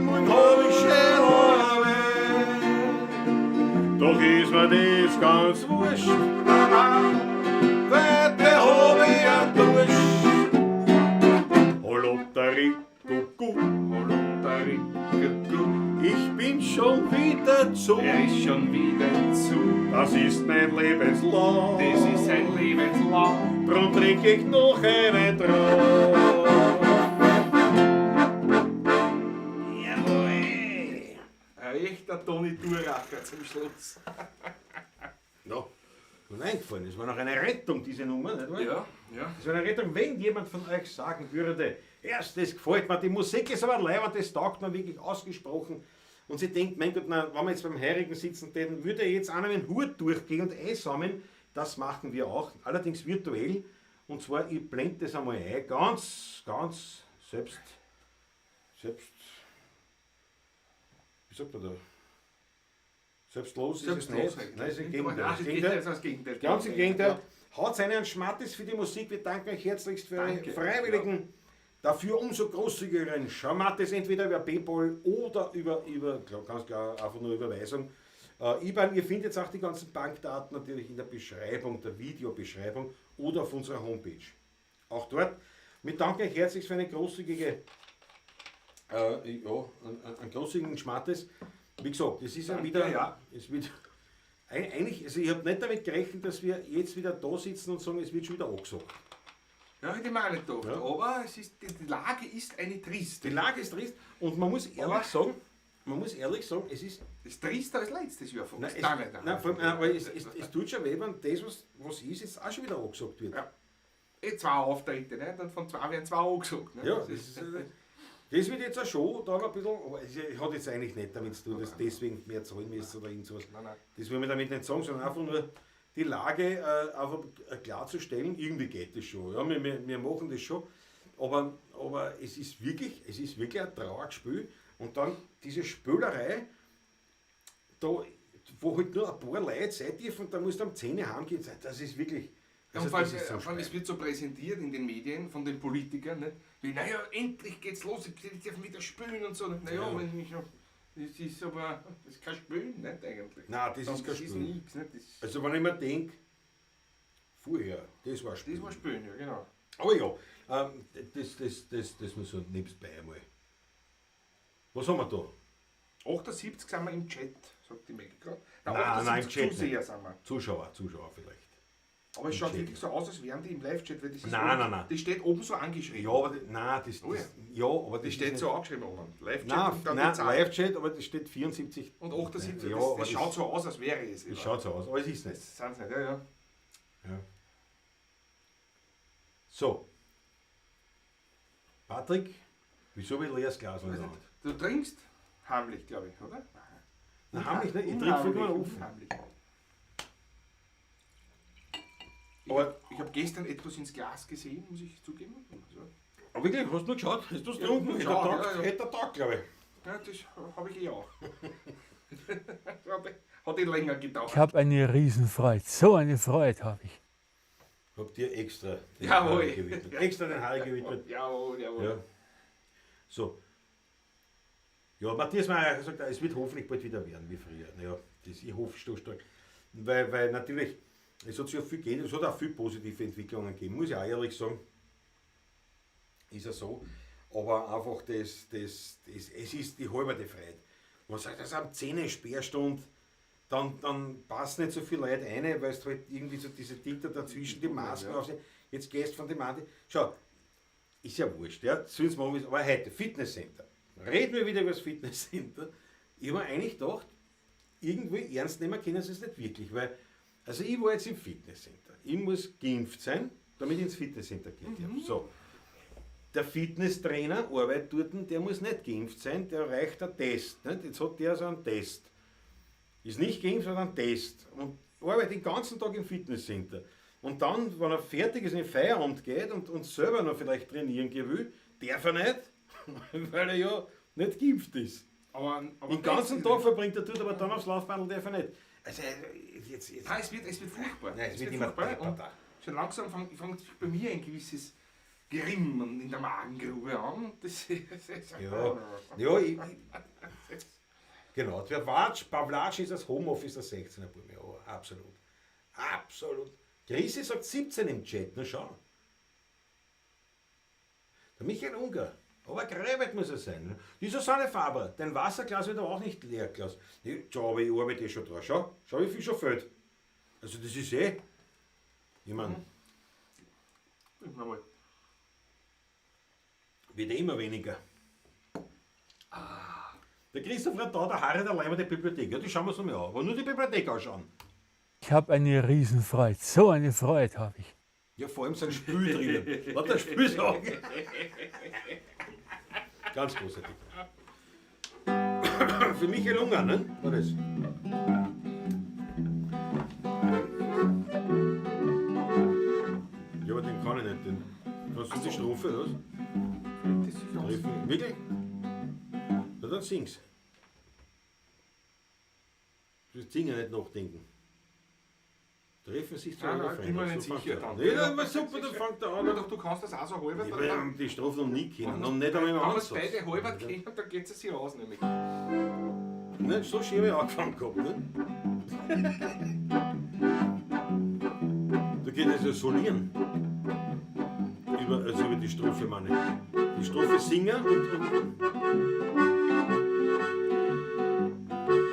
morgen hab ich schön Doch ist mir das ganz wurscht, weil der hab ich ja Durst. Holotteri, Kuckuck, Holotteri, Kuckuck, ich bin schon wieder zu. er ist schon wieder zu. Das ist mein Lebenslauf. Das ist sein Lebenslauf. Drum trink ich noch einen drauf. Jawohl. Ein echter Toni Duracher zum Schluss. Ja, und eingefallen. Es war noch eine Rettung, diese Nummer, nicht wahr? Ja, ja. Das war eine Rettung, wenn jemand von euch sagen würde, erst, das gefällt mir, die Musik ist aber leibend, das taugt mir wirklich ausgesprochen. Und sie denkt, mein Gott, na, wenn wir jetzt beim Heurigen sitzen, dann würde jetzt einer mit dem Hut durchgehen und einsammeln. Das machen wir auch, allerdings virtuell. Und zwar, ich blende das einmal ein, ganz, ganz selbst, selbst, wie sagt man da? Selbstlos ist es Selbstlos nicht. Nein, ist im eigentlich. Gegenteil. Nein, Das das Gegenteil. ist das Gegenteil. Ganz im Gegenteil. Haut einen Schmattes für die Musik. Wir danken euch herzlichst für eure Danke. Freiwilligen. Dafür umso großzügigeren Schmattes, entweder über PayPal oder über ganz klar, einfach nur Überweisung. IBAN, ihr findet jetzt auch die ganzen Bankdaten natürlich in der Beschreibung, der Videobeschreibung oder auf unserer Homepage. Auch dort. Wir danken euch herzlichst für eine großzügige, ja, einen großzügigen Schmattes. Wie gesagt, es ist ja Danke, wieder, ja. es wird, eigentlich, also ich habe nicht damit gerechnet, dass wir jetzt wieder da sitzen und sagen, es wird schon wieder angesagt. Ja, hätte ich mir auch nicht gedacht. Ja. Aber es ist, die Lage ist eine triste. Die Lage ist trist und man muss ehrlich Aber- sagen, es ist, Das ist trister als letztes Jahr fast. nein, es, Nein, nein, nein, vor allem, nein, aber es tut schon weh, wenn das, was ist, jetzt auch schon wieder angesagt wird. Ja. Eh, zwei Auftritte, ne? Dann von zwei werden zwei angesagt. Ne? Ja, das wird jetzt auch schon dann ein bisschen, aber es hat jetzt eigentlich nicht damit zu tun, dass deswegen mehr zahlen müssen oder irgend sowas. Nein, nein. Das wollen wir damit nicht sagen, sondern einfach nur die Lage einfach klarzustellen. Irgendwie geht das schon. Ja, wir machen das schon. Aber es ist wirklich ein Trauerspiel. Und dann diese Spölerei, da, wo halt nur ein paar Leute sein dürfen, da musst du am 10 Uhr heimgehen. Das ist wirklich. Ja, Also und vor allem, das ist zum vor allem, es Schreien. wird so präsentiert in den Medien von den Politikern, ne? Wie, naja, endlich geht's los, die dürfen wieder spülen und so. Naja, Ja. wenn ich noch, das ist aber, das ist kein Spülen, nicht eigentlich. Nein, das ist kein Das ist Spülen. nichts, nicht? Das, Also wenn ich mir denke, vorher, das war Spülen. das war Spülen, ja, genau. Aber ja, das muss so nebenbei einmal. Was haben wir da? 78 sind wir im Chat, sagt die Maggie gerade. Nein, nein, im 78 Chat Zuseher nicht. sind wir. Zuschauer vielleicht. Aber es Im schaut Chat. wirklich so aus, als wären die im Live-Chat, weil das ist Nein, oben, nein, nein. Das steht oben so angeschrieben. Ja, aber nein, das, Oh ja. das, ja, aber das Das steht ist so angeschrieben oben. Live-Chat Nein, und dann nein, die Zahl. Live-Chat, aber das steht 74. Und 78, Ja, das, aber das schaut so aus, als wäre es. Das schaut so aus, aber es ist nicht. Das sind's nicht, ja, ja. Ja. So. Patrick, wieso habe ich ein leeres Glas in Weiß der nicht. Hand? Du trinkst heimlich, glaube ich, oder? Nein, heimlich nicht. Ich trinke vollkommen offen. Unheimlich. Aber- Ich hab gestern etwas ins Glas gesehen, muss ich zugeben. Also, Aber wirklich, hast du nur geschaut? Hast du es Ja, getrunken? nur Hätte geschaut, der Tag, ja, ja. hätte der Tag, glaube ich. ja, das habe ich eh auch. Hat eh länger gedauert. Ich habe eine Riesenfreude. So eine Freude habe ich. Hab dir extra den Jawohl. Harry gewidmet. Extra den Harry gewidmet. Jawohl, jawohl. Ja. So. Ja, Matthias Meyer hat gesagt, es wird hoffentlich bald wieder werden wie früher. Naja, das, ich hoffe schon stark. Weil natürlich, es hat sich ja viel gegeben, es hat auch viel positive Entwicklungen gegeben, muss ich auch ehrlich sagen. Ist ja so. Aber einfach das, es ist die halbe Freude. Man sagt, das ist am 10 Uhr Sperrstunde, dann passen nicht so viele Leute rein, weil es halt irgendwie so diese Dinger dazwischen, die Masken Ja. aufsehen. Jetzt gehst du von dem anderen. Schau, ist ja wurscht, ja. Sollen sie machen, aber heute, Fitnesscenter. Reden wir wieder über das Fitnesscenter. Ich habe mir eigentlich gedacht, irgendwie ernst nehmen können sie es nicht wirklich, weil, also ich war jetzt im Fitnesscenter. Ich muss geimpft sein, damit ich ins Fitnesscenter gehen darf. So. Der Fitnesstrainer arbeitet dort, der muss nicht geimpft sein, der reicht ein Test. Nicht? Jetzt hat der so einen Test. Ist nicht geimpft, hat einen Test. Und arbeitet den ganzen Tag im Fitnesscenter. Und dann, wenn er fertig ist und in den Feierabend geht und selber noch vielleicht trainieren gehen will, darf er nicht, weil er ja nicht geimpft ist. Aber Den ganzen Tag verbringt er dort, aber dann aufs Laufbandl darf er nicht. Also jetzt. Nein, es wird furchtbar. Nein, es wird immer furchtbar. Und depperter. schon langsam fängt sich bei mir ein gewisses Grimmen in der Magengrube an. Und das ist Ja, ja, ich, genau. Der Pavlatsch ist das Homeoffice der 16er Bub. Ja, absolut. Absolut. Chrissy sagt 17 im Chat, na schau. Der Michael Unger, aber gräbet muss er sein. Die Susanne Faber, dein Wasserglas wird aber auch nicht leer, Klaus. Schau, aber ich arbeite eh schon dran. Schau, schau, wie viel schon fehlt. Also das ist eh. Ich mein, wird eh immer weniger. Der Christoph Radau, der Harry, der Leiber der Bibliothek. Ja, die schauen wir uns noch mal an. Aber nur die Bibliothek anschauen. Ich habe eine Riesenfreude. So eine Freude habe ich. Ja, vor allem sind Spül drinnen. Lass das Spül sagen. Ganz großartig. Für Michael Unger, ne? War das? Ja, aber den kann ich nicht. Den. Kannst du die Strophe, oder was? Das ist ganz Treffen. Wirklich? Na dann sing's. Du musst singen, nicht nachdenken. Treffen sich zu Nein, einer nein, bin mir Freundin. nicht So fängt sicher er an. dann. Ja, dann war super, dann fängt er an. Ja, doch, du kannst das auch so halber. Ich habe die Strophe noch nie kennen, noch nicht einmal im Wenn wir es Ansatz. beide halber kennen, dann geht es sich aus nämlich. Ne, so schön habe ich angefangen gehabt. Ne? Da geht es ja solieren. Über die Strophe, meine ich. Die Strophe singen und.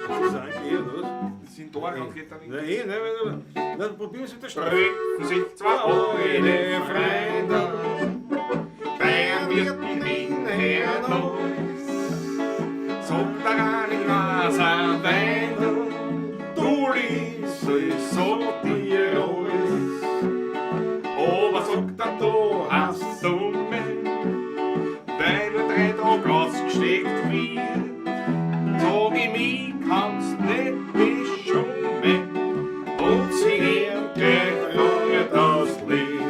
Das ist eigentlich eh, oder was? Das sind da und geht dann in. Nein, eh, nein, nein, nein. Na, probieren wir es mit der Strophe. Treffen sich zwei alte Freunde beim Wirten in Hernals. Sagt der eine Glas Wein, du liest, ich sag dir alles. Aber sagt er, du hast du mich, weil nur 3 Tage ausgesteckt wird. Sag ich, mich kannst nicht beschummen und sie ihr gleich das Lied.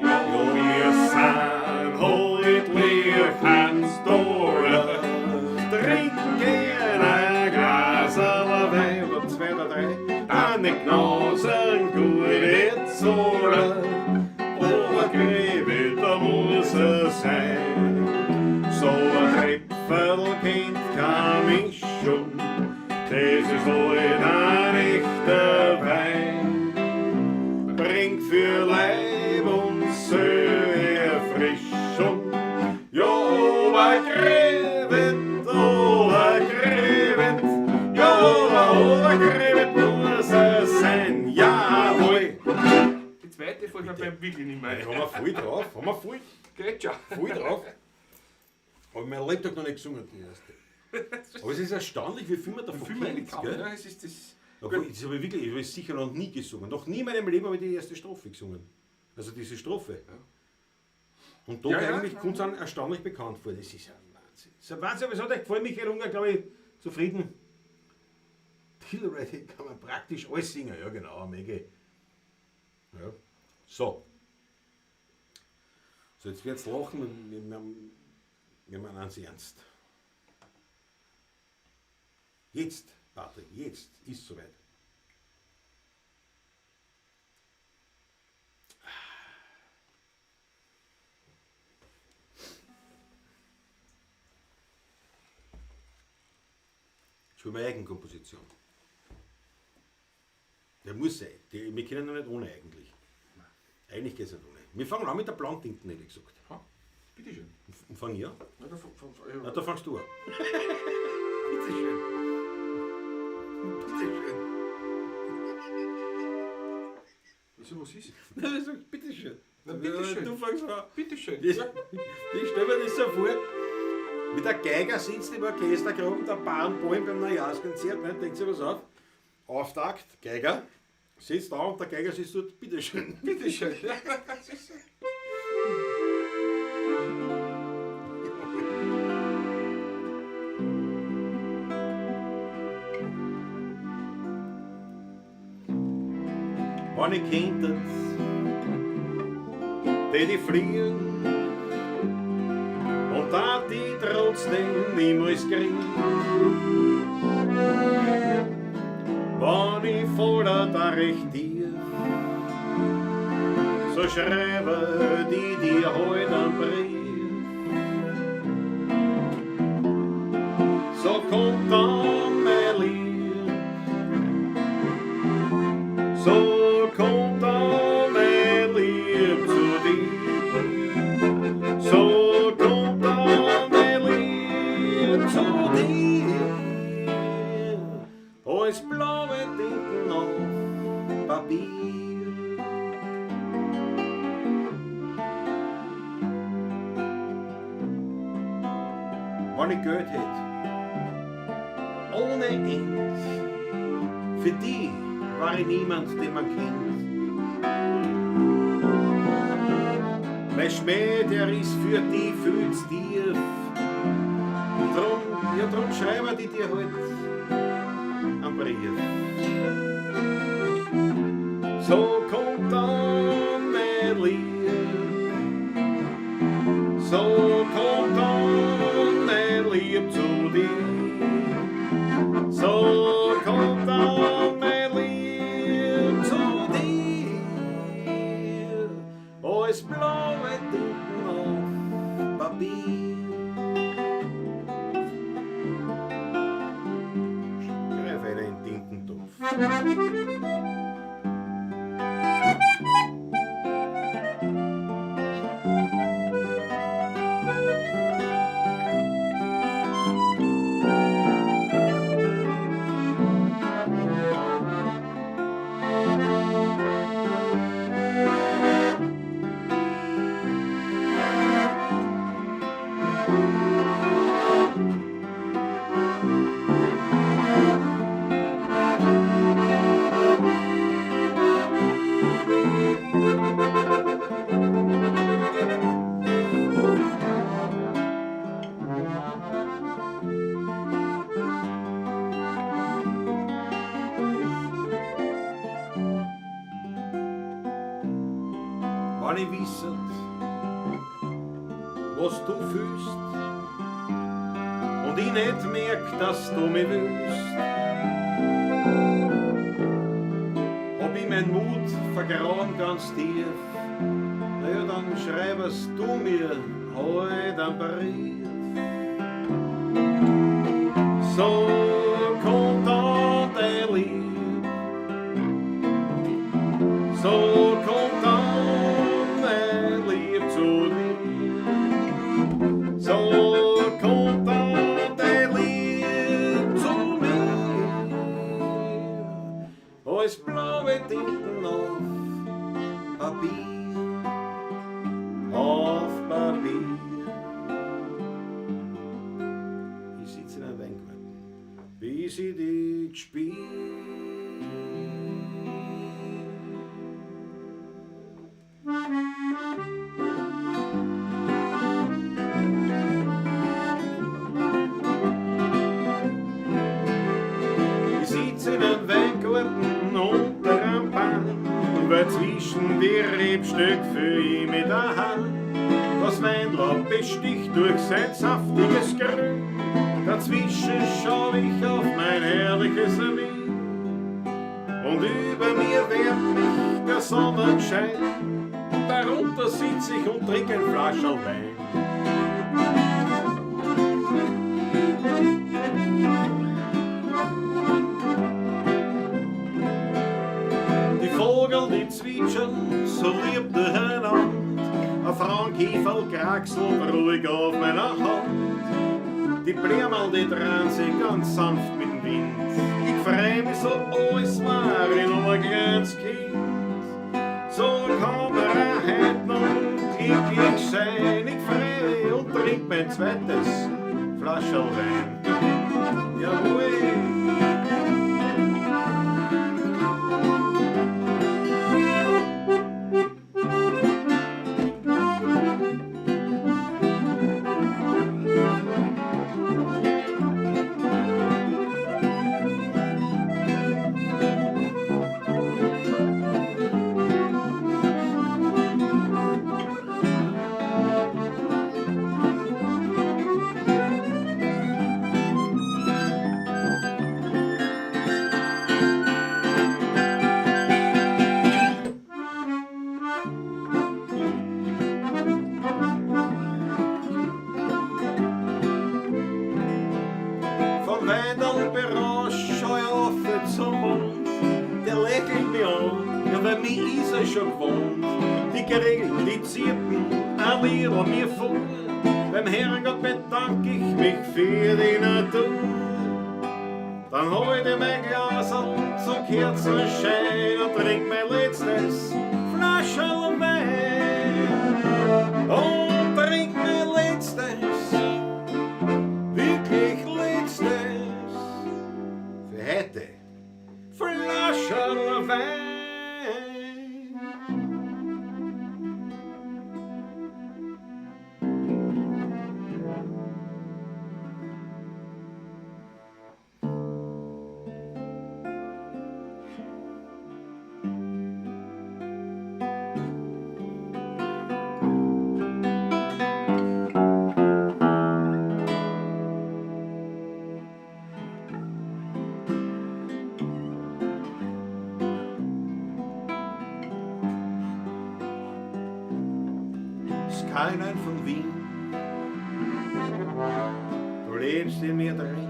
Ja, wir sind heut Liechtenstone, trinken gern ein Glaserl Wein Oder 2 oder 3. eine Gnasen gute Zolle, aber Gräbe, da muss er sein. So ein Tripfel kennt keine Mischung, das ist halt ein echter Wein. Bringt für Leib und Seele Erfrischung. Ja, obergräbet, ja, obergräbet muss er sein, jawohl. Die zweite fällt mir beim wirklich nicht mehr ein. Haben wir voll drauf, haben wir voll, Geht schon. voll drauf. Habe ich mein Lebtag noch nicht gesungen, die erste. Aber es ist erstaunlich, wie viel man davon Viel mehr kennt, kann. gell? Ja, es ist das. Obwohl, das habe ich wirklich, ich habe sicher noch nie gesungen. Noch nie in meinem Leben habe ich die erste Strophe gesungen. Also diese Strophe. Und da Ja, ja. eigentlich kommt es einem erstaunlich bekannt vor. Das ist ja ein Wahnsinn. Das ist ein Wahnsinn, aber es hat euch gefallen, Michael Unger, glaube ich, zufrieden. Tilready kann man praktisch alles singen. Ja, genau, mega. Ja. So. So, jetzt wird's lachen, wir meinen es ernst. Jetzt, Patrick, jetzt ist soweit. Ich will meine Eigenkomposition. Der muss sein. Wir können noch nicht ohne eigentlich. Eigentlich geht es nicht ohne. Wir fangen an mit der Plantinten, hätte ich gesagt. Ha, bitteschön. Und fang ich an? Na, da, Na, da fangst du an. Bitteschön. Bitteschön. Wieso, was ist? Nein, ich sag, bitteschön. Na, bitteschön. Du fangst an. Bitteschön. Ich stell mir das so vor, wie der Geiger sitzt im Orchestergraben, der Bahnbäum beim Neujahrskonzert, ne, denkt sich was auf. Auftakt, Geiger, sitzt da und der Geiger sitzt dort, bitteschön. Bitteschön. Ja, das ist so. Wenn ich könntet, tät ich fliegen und da die trotzdem niemals kriegen. Wenn ich voller da recht tief, so schreibe die dir heut einen Brief. So kommt dann mein Lieb, so kommt dann mein Lieb zu dir, so kommt dann mein Lieb zu dir, als blaue Tinten auf Papier. Wenn ich Geld hätt, ohne End, für die war ich niemand, den man kennt. Mein Schmäh, der ist für die viel zu tief. Drum, ja, drum schreiben die dir halt einen Brief. So kommt dann mein Lieb, so kommt dann mein Lieb zu dir, so kommt dann mein Lieb zu dir, als blaue Tinten auf Papier. Greif einen Tintentopf. Wenn ich wisset, was du fühlst und ich nicht merk, dass du mich willst, hab ich mein Mut vergraben ganz tief. Na ja, dann schreibest du mir heut einen Brief. So kommt dann dein Lieb, so kommt dann mein Lieb zu dir, so kommt dann dein Lieb zu mir, als blaue Tinten auf Papier, auf Papier. Ich sitz in einem Weingarten, bis ich dich spür. Ich sitz in einem Weingarten unter einem Baum, weil zwischen die Rebstöcke fühl ich mich daheim. Das Weinlaub besticht durch sein saftiges Grün, dazwischen schau ich auf mein herrliches Amin. Und über mir wärmt mich der Sonnenschein, darunter sitz ich und trink ein Flascherl Wein. Die Vogel, die zwitschern so lieb durcheinander, ein Frauenkieferl kraxelt ruhig auf meiner Hand. Die Blärmerl, die drehen sich ganz sanft mit dem Wind. Ich freu mich so, als war ich noch ein kleines Kind. So kann man auch heut noch glücklich sein. Ich freu mich und trink mein zweites Flascherl Wein. Jawohl. schon gewohnt. Die Grillen, die zirpen, ein Liedl mir vor. Beim Herrgott bedank ich mich für die Natur. Dann hol ich mein Glas zum Kerzenschein und trink mein letztes Flascherl Wein. Und trink mein letztes, wirklich letztes, für heute Flascherl Wein. Skyline von Wien, du lebst in mir drin.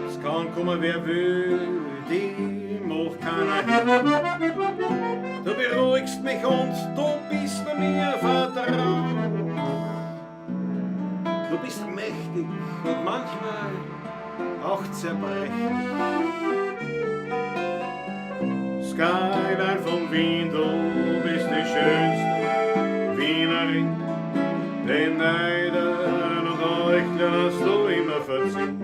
Es kann kommen, wer will, die macht keiner hin. Du beruhigst mich und du bist mir vertraut. Du bist mächtig und manchmal auch zerbrechlich. Skyline von Wien, du bist die schönste Wienerin. Den Neidern und Heuchlern hast du immer verziehen.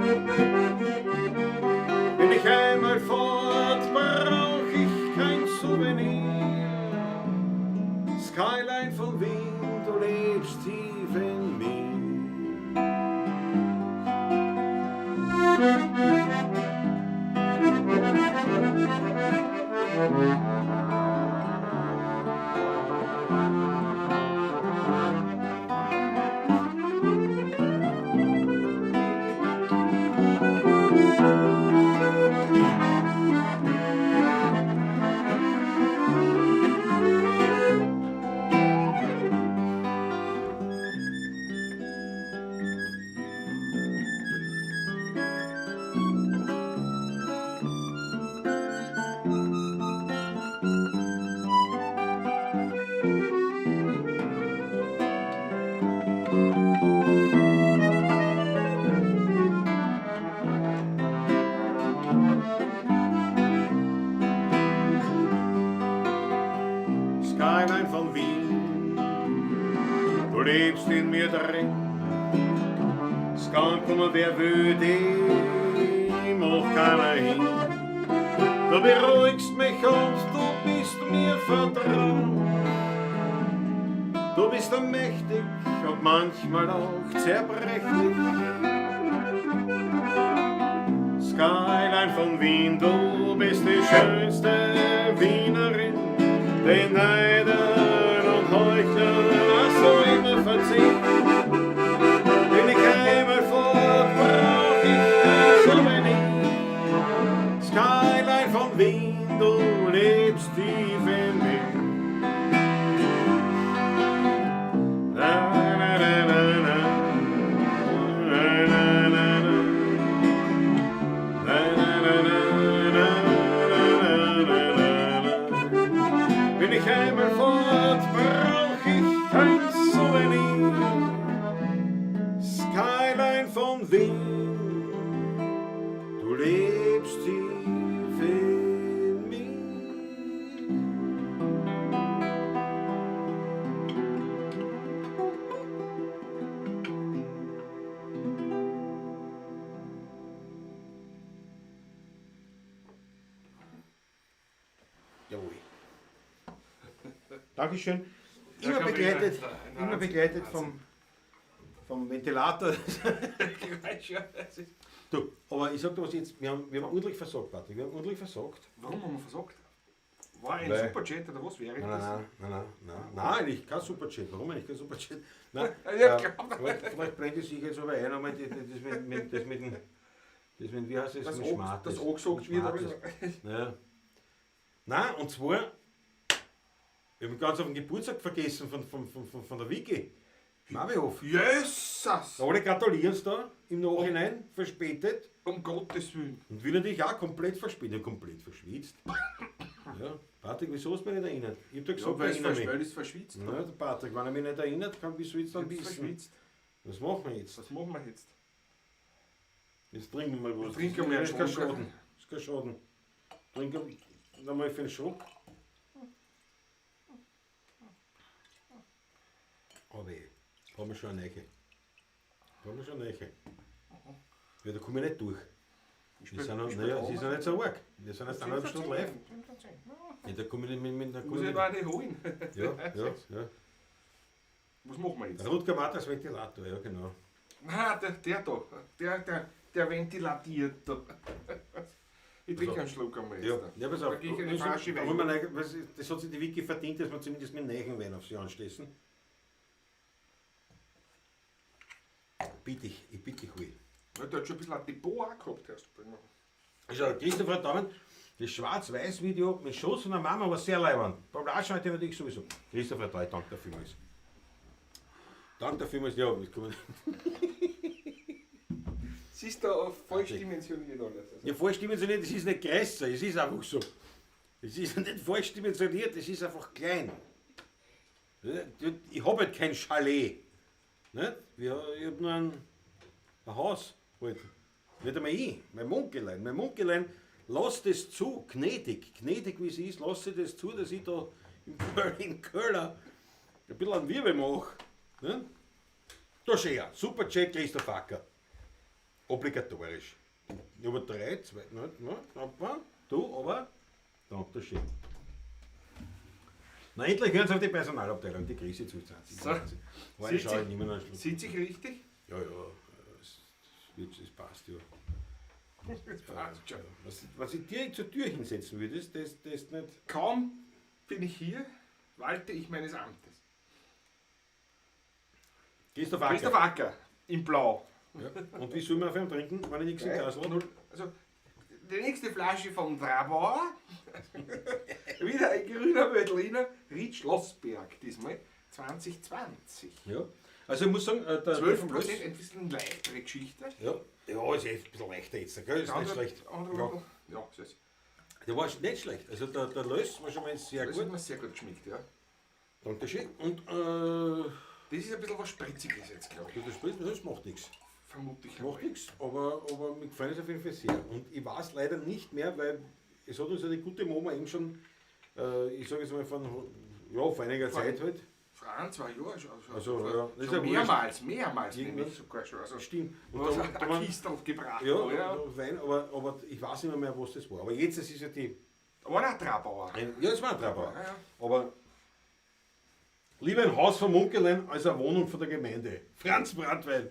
Bin ich einmal fort, brauch ich kein Souvenir. Skyline von Wien, du lebst tief in mir. Skyline von Wien, du lebst in mir drin. Es kann kommen, wer will, die macht keiner hin. Du beruhigst mich und du bist mir vertraut. Du bist mächtig und manchmal auch zerbrechlich. Skyline von Wien, du bist die schönste Wienerin. Den Neidern und Heuchlern hast du immer verziehen. Bin ich einmal fort, brauch ich kein Souvenir. Skyline von Wien, du lebst tief in mir. Na, na, na, na, na. Na, na, na, na. Na, na, na, na, na, na, na, na, na. Bin ich einmal fort, brauch ich kein Souvenir. Skyline von Wien, du lebst tief in mir. Jawohl. Dankeschön. Ja, Immer begleitet, ein immer Wahnsinn. begleitet vom Ventilator. Ja, das ist- Du, aber ich sag dir was jetzt, wir haben ordentlich versagt, Patrick, wir haben ordentlich versagt. Warum haben wir versagt? War ein Weil- Superchat oder was wäre Nein, das? nein, nein, nein, nein, nein, eigentlich kein Superchat. Warum eigentlich kein Superchat? Nein, Ja, klar. vielleicht blendet sich jetzt aber ein, aber das mit dem, das mit, wie heißt das? Das Mit Schmartes. das angesagt Mit wird, aber Schmartes. Ja. Nein, und zwar, wir haben ganz auf den Geburtstag vergessen von der Vicky. Marvihof. Jesus! Alle gratulieren da im Nachhinein, verspätet. Um Gottes Willen. Und wir natürlich auch komplett verspätet, komplett verschwitzt. Ja. Patrick, wieso hast du mich nicht erinnert? Ich hab dir Ja, gesagt, weil erinnere mich. weil ich's verschwitzt Ja, der Patrick, wenn er mich nicht erinnert, kann, wie soll ich es dann Ich hab's wissen? verschwitzt. Was machen wir jetzt? Was machen wir jetzt? Jetzt trinken wir mal was. Trinken wir einen Das ist kein Schluck. Schaden. Das ist kein Schaden. Trinken wir nochmal für den Schluck. Oh weh, haben wir schon eine Neige. Haben wir schon eine Neige. Ja, da komme ich nicht durch. Wir sind noch, naja, es ist noch nicht so arg. Wir sind erst eineinhalb Stunden live. Ja, da komme ich nicht mit. Da Muss komme ich ich noch nicht. eine holen. Ja, ja, ja. Was machen wir jetzt? Rutger Matters Ventilator, ja genau. Nein, der da. Der ventilatiert da. Ich trinke Also, einen Schluck einmal jetzt. Ja, da. ja, pass auf. Da gehe ich eine Flasche Da Wein. wollen wir nicht- Das hat sich die Wiki verdient, dass wir zumindest mit neuen Wein auf sie anstoßen. Bitte ich, ich bitte dich, Hui. Ja, der hat schon ein bisschen ein Depot auch gehabt, erst. Also, Christopher Daumen, das Schwarz-Weiß-Video mit Schoß von der Mama war sehr leibend. Paul heute natürlich sowieso. Christopher Treu, danke dafür vielmals. Danke dafür vielmals, ja, das kann man Es ist da falsch dimensioniert alles. Also, Ja, falsch dimensioniert, es ist nicht größer, es ist einfach so. Es ist nicht falsch dimensioniert, es ist einfach klein. Ich habe halt kein Chalet. Nicht? Ich habe nur ein Haus. Halt. Nicht einmal ich, mein Munkelein. Mein Munkelein lässt es zu, gnädig, gnädig wie sie ist, lässt sie das zu, dass ich da im Köller ein bisschen einen Wirbel mache. Ne? Da schau her, super Chat, Christoph Acker. Obligatorisch. Aber 3, 2, ne, ne, aber, du, aber, danke schön. Na, endlich hören sie auf die Personalabteilung, die Krise zu 20. So. Heute schaue ich nicht mehr nach Schluss. Sitze ich richtig? Ja, ja, es passt ja. Das passt schon. Was ich dir zur Tür hinsetzen würde, das ist nicht. Kaum bin ich hier, walte ich meines Amtes. Christoph Acker. Christoph Acker in Blau. Ja. Und wie soll man auf ihm trinken, wenn ich nichts im Glas habe? 0. Also, die nächste Flasche von Trabauer. Wieder ein grüner Veltliner, Ried Schlossberg, diesmal 2020. Ja. Also ich muss sagen, der 12%, ein bisschen leichtere Geschichte. Ja, ja, ist echt ein bisschen leichter jetzt, gell? Ist nicht schlecht. Andere, ja, ja, ist, Der war nicht schlecht. Also der Löss war schon mal sehr das gut. hat mir sehr gut geschmeckt, ja. Dankeschön. Und Das ist ein bisschen was Spritziges jetzt, glaube ich. das Spritz, das macht nichts. Vermute ich. Macht nichts, aber mir gefallen es auf jeden Fall sehr. Und ich weiß leider nicht mehr, weil es hat uns ja die gute Mama eben schon, ich sage jetzt mal von, ja, vor einiger Zeit halt. Vor ein, zwei Jahren schon. Also, ja, das ist schon ja wurscht. mehrmals Irgendwann. nämlich sogar schon. Also, Stimmt. Und Und da, da, da ein waren, Kistel gebracht. ja, ja. Wein, aber ich weiß nicht mehr, was das war. Aber jetzt, es ist ja die. War auch Trabauer. Ja, es war ein Trabauer. Ja, ja. Aber lieber ein Haus von Munkelein als eine Wohnung von der Gemeinde. Franz Brandwein.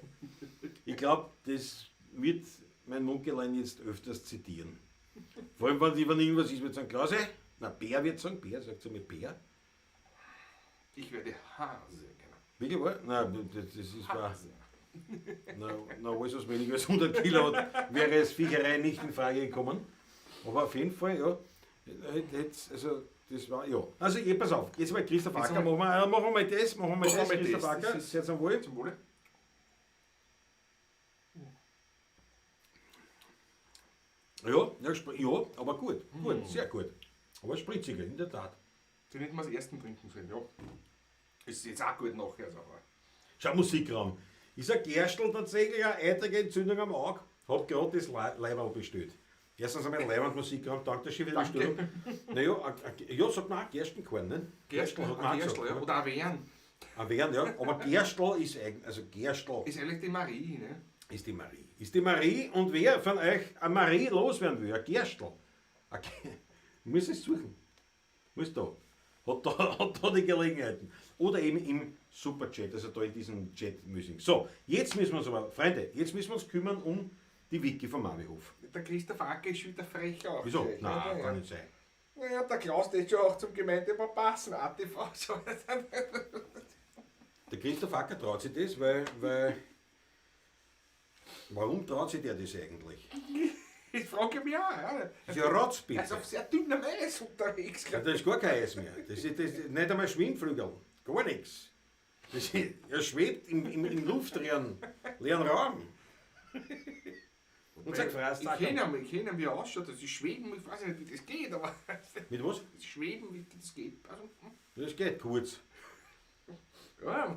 Ich glaube, das wird mein Munkelein jetzt öfters zitieren. Vor allem, wenn irgendwas ist, wird sagen, Klause, na, Bär wird sagen, Bär, sagt sie mir Bär. Ich werde Hase genannt. Wirklich wahr? Nein, das ist wahr. Hase. Na, alles was weniger als 100 Kilo hat, wäre es Viecherei nicht in Frage gekommen. Aber auf jeden Fall, ja. Jetzt, also, das war, ja. Also, eh, pass auf, jetzt mal Christoph Acker, machen wir mal das, machen wir mal das, Christoph Acker, Das ist sehr zum Wohl. Zum Wohle. Ja, ja, ja, aber gut, gut, sehr gut. Aber spritziger, in der Tat. Den hätten wir als ersten trinken sollen, ja. Ist jetzt auch gut nachher, also, aber. Schau, Musikraum. Ist ein Gerstl tatsächlich eine eitrige Entzündung am Auge? Hab gerade das Leiberl bestellt. Erstens einmal Leiband Musikraum, danke der Schiff für die Bestellung. Naja, ja, sagt man auch Gerstenkorn, ne? Gerstl hat man auch Gerstl, gesagt, ja. ne? Oder auch Wehren. Ein Wehren, ja. Aber Gerstl ist eigentlich, also Gerstl Ist eigentlich die Marie, ne? ist die Marie. Ist die Marie und wer von euch eine Marie loswerden will, ein Gerstl, muss es suchen. Muss da. Hat da die Gelegenheiten. Oder eben im Superchat, also da in diesem Chat müssen. So, jetzt müssen wir uns aber, Freunde, jetzt müssen wir uns kümmern um die Wiki vom Mamihof. Der Christoph Acker ist schon wieder frech auch. Wieso? gleich, Nein, oder? kann nicht sein. Naja, der Klaus, der ist schon auch zum Gemeindebau passen, ATV. So. Der Christoph Acker traut sich das, weil warum traut sich der das eigentlich? Ich frage mich auch. Ja. Das ist ja Rotzbitte. Er ist auf sehr dünnem Eis unterwegs. Ja, da ist gar kein Eis mehr. Das ist nicht einmal Schwimmflügel. Gar nichts. Er schwebt im luftleeren leeren Raum. Und sag Fraß, Ich kenne ihn, ich kenn ihn, wie er ausschaut. Das ist Schweben, ich weiß nicht, wie das geht, aber Mit was? das Schweben, wie das geht. Also, Das geht kurz. ja,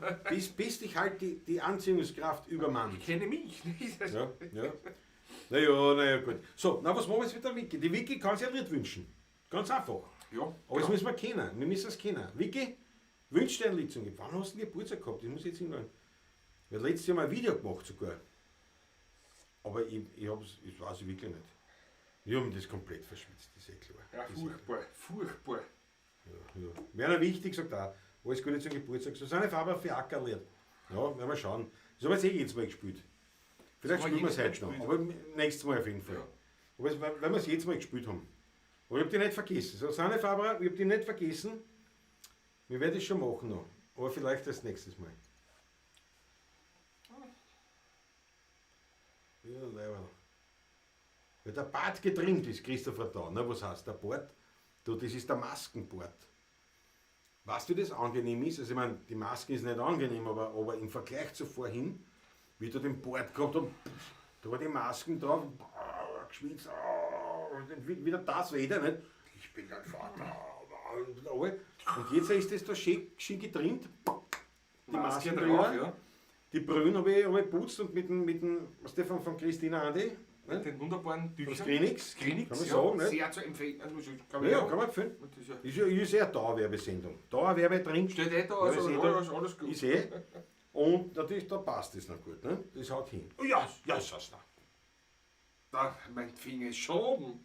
Bis dich halt die Anziehungskraft übermannt. ich kenne mich. Nicht? Ja, ja. Naja, naja, gut. So, na, was machen wir jetzt mit der Vicky? Die Vicky kann sich ein Lied wünschen. Ganz einfach. Ja, Aber das müssen wir kennen. Wir müssen es kennen. Vicky, wünsch dir ein Lied zum Geben. Wann hast du denn Geburtstag gehabt? Ich muss jetzt irgendwann. Ich habe letztes Jahr mal ein Video gemacht sogar. Aber ich weiß ich wirklich nicht. Ich habe mir das komplett verschwitzt, das ist eh klar. Ja, furchtbar, furchtbar. Ja, ja. Werner Wichtig sagt auch, alles Gute zum Geburtstag. Susanne Faber für Ackerlied. Ja, werden wir schauen. Das haben wir jetzt eh jedes Mal gespielt. Vielleicht spielen wir es heute noch, aber nächstes Mal auf jeden Fall. Ja. Aber es, weil wir es jedes Mal gespielt haben. Aber ich habe die nicht vergessen. Susanne Faber, ich habe die nicht vergessen. Wir werden es schon machen noch. Aber vielleicht erst nächstes Mal. Ja, leider. Weil der Bart getrimmt ist, Christopher da. Ne, was heißt der Bart? Du, das ist der Maskenbart. Weißt du, wie das angenehm ist? Also ich meine, die Maske ist nicht angenehm, aber im Vergleich zu vorhin, wie du den Bart gehabt hast, da war die Masken drauf, geschwitzt, und wieder das wieder, nicht? Ich bin dein Vater. Und jetzt ist das da schön getrimmt. Die Maske Masken drauf, drüber. ja. Die Brühen habe ich putzt und mit dem Stefan von Christina Andi. Mit den wunderbaren Tüchern. Skrinix. Skrinix, kann man ja, sagen, nicht? Sehr zu empfehlen. Also, kann man Ja, kann man empfehlen. Das ist ja, Ist ja eine Dauerwerbesendung. Dauerwerbedrink. steht eh da, also Ja, ist eh ja, da. ist alles gut. Ist eh. Und natürlich, da passt es noch gut. Ne? Das haut hin. Oh, ja, ja, ist das noch. Da, mein Finger ist schon oben.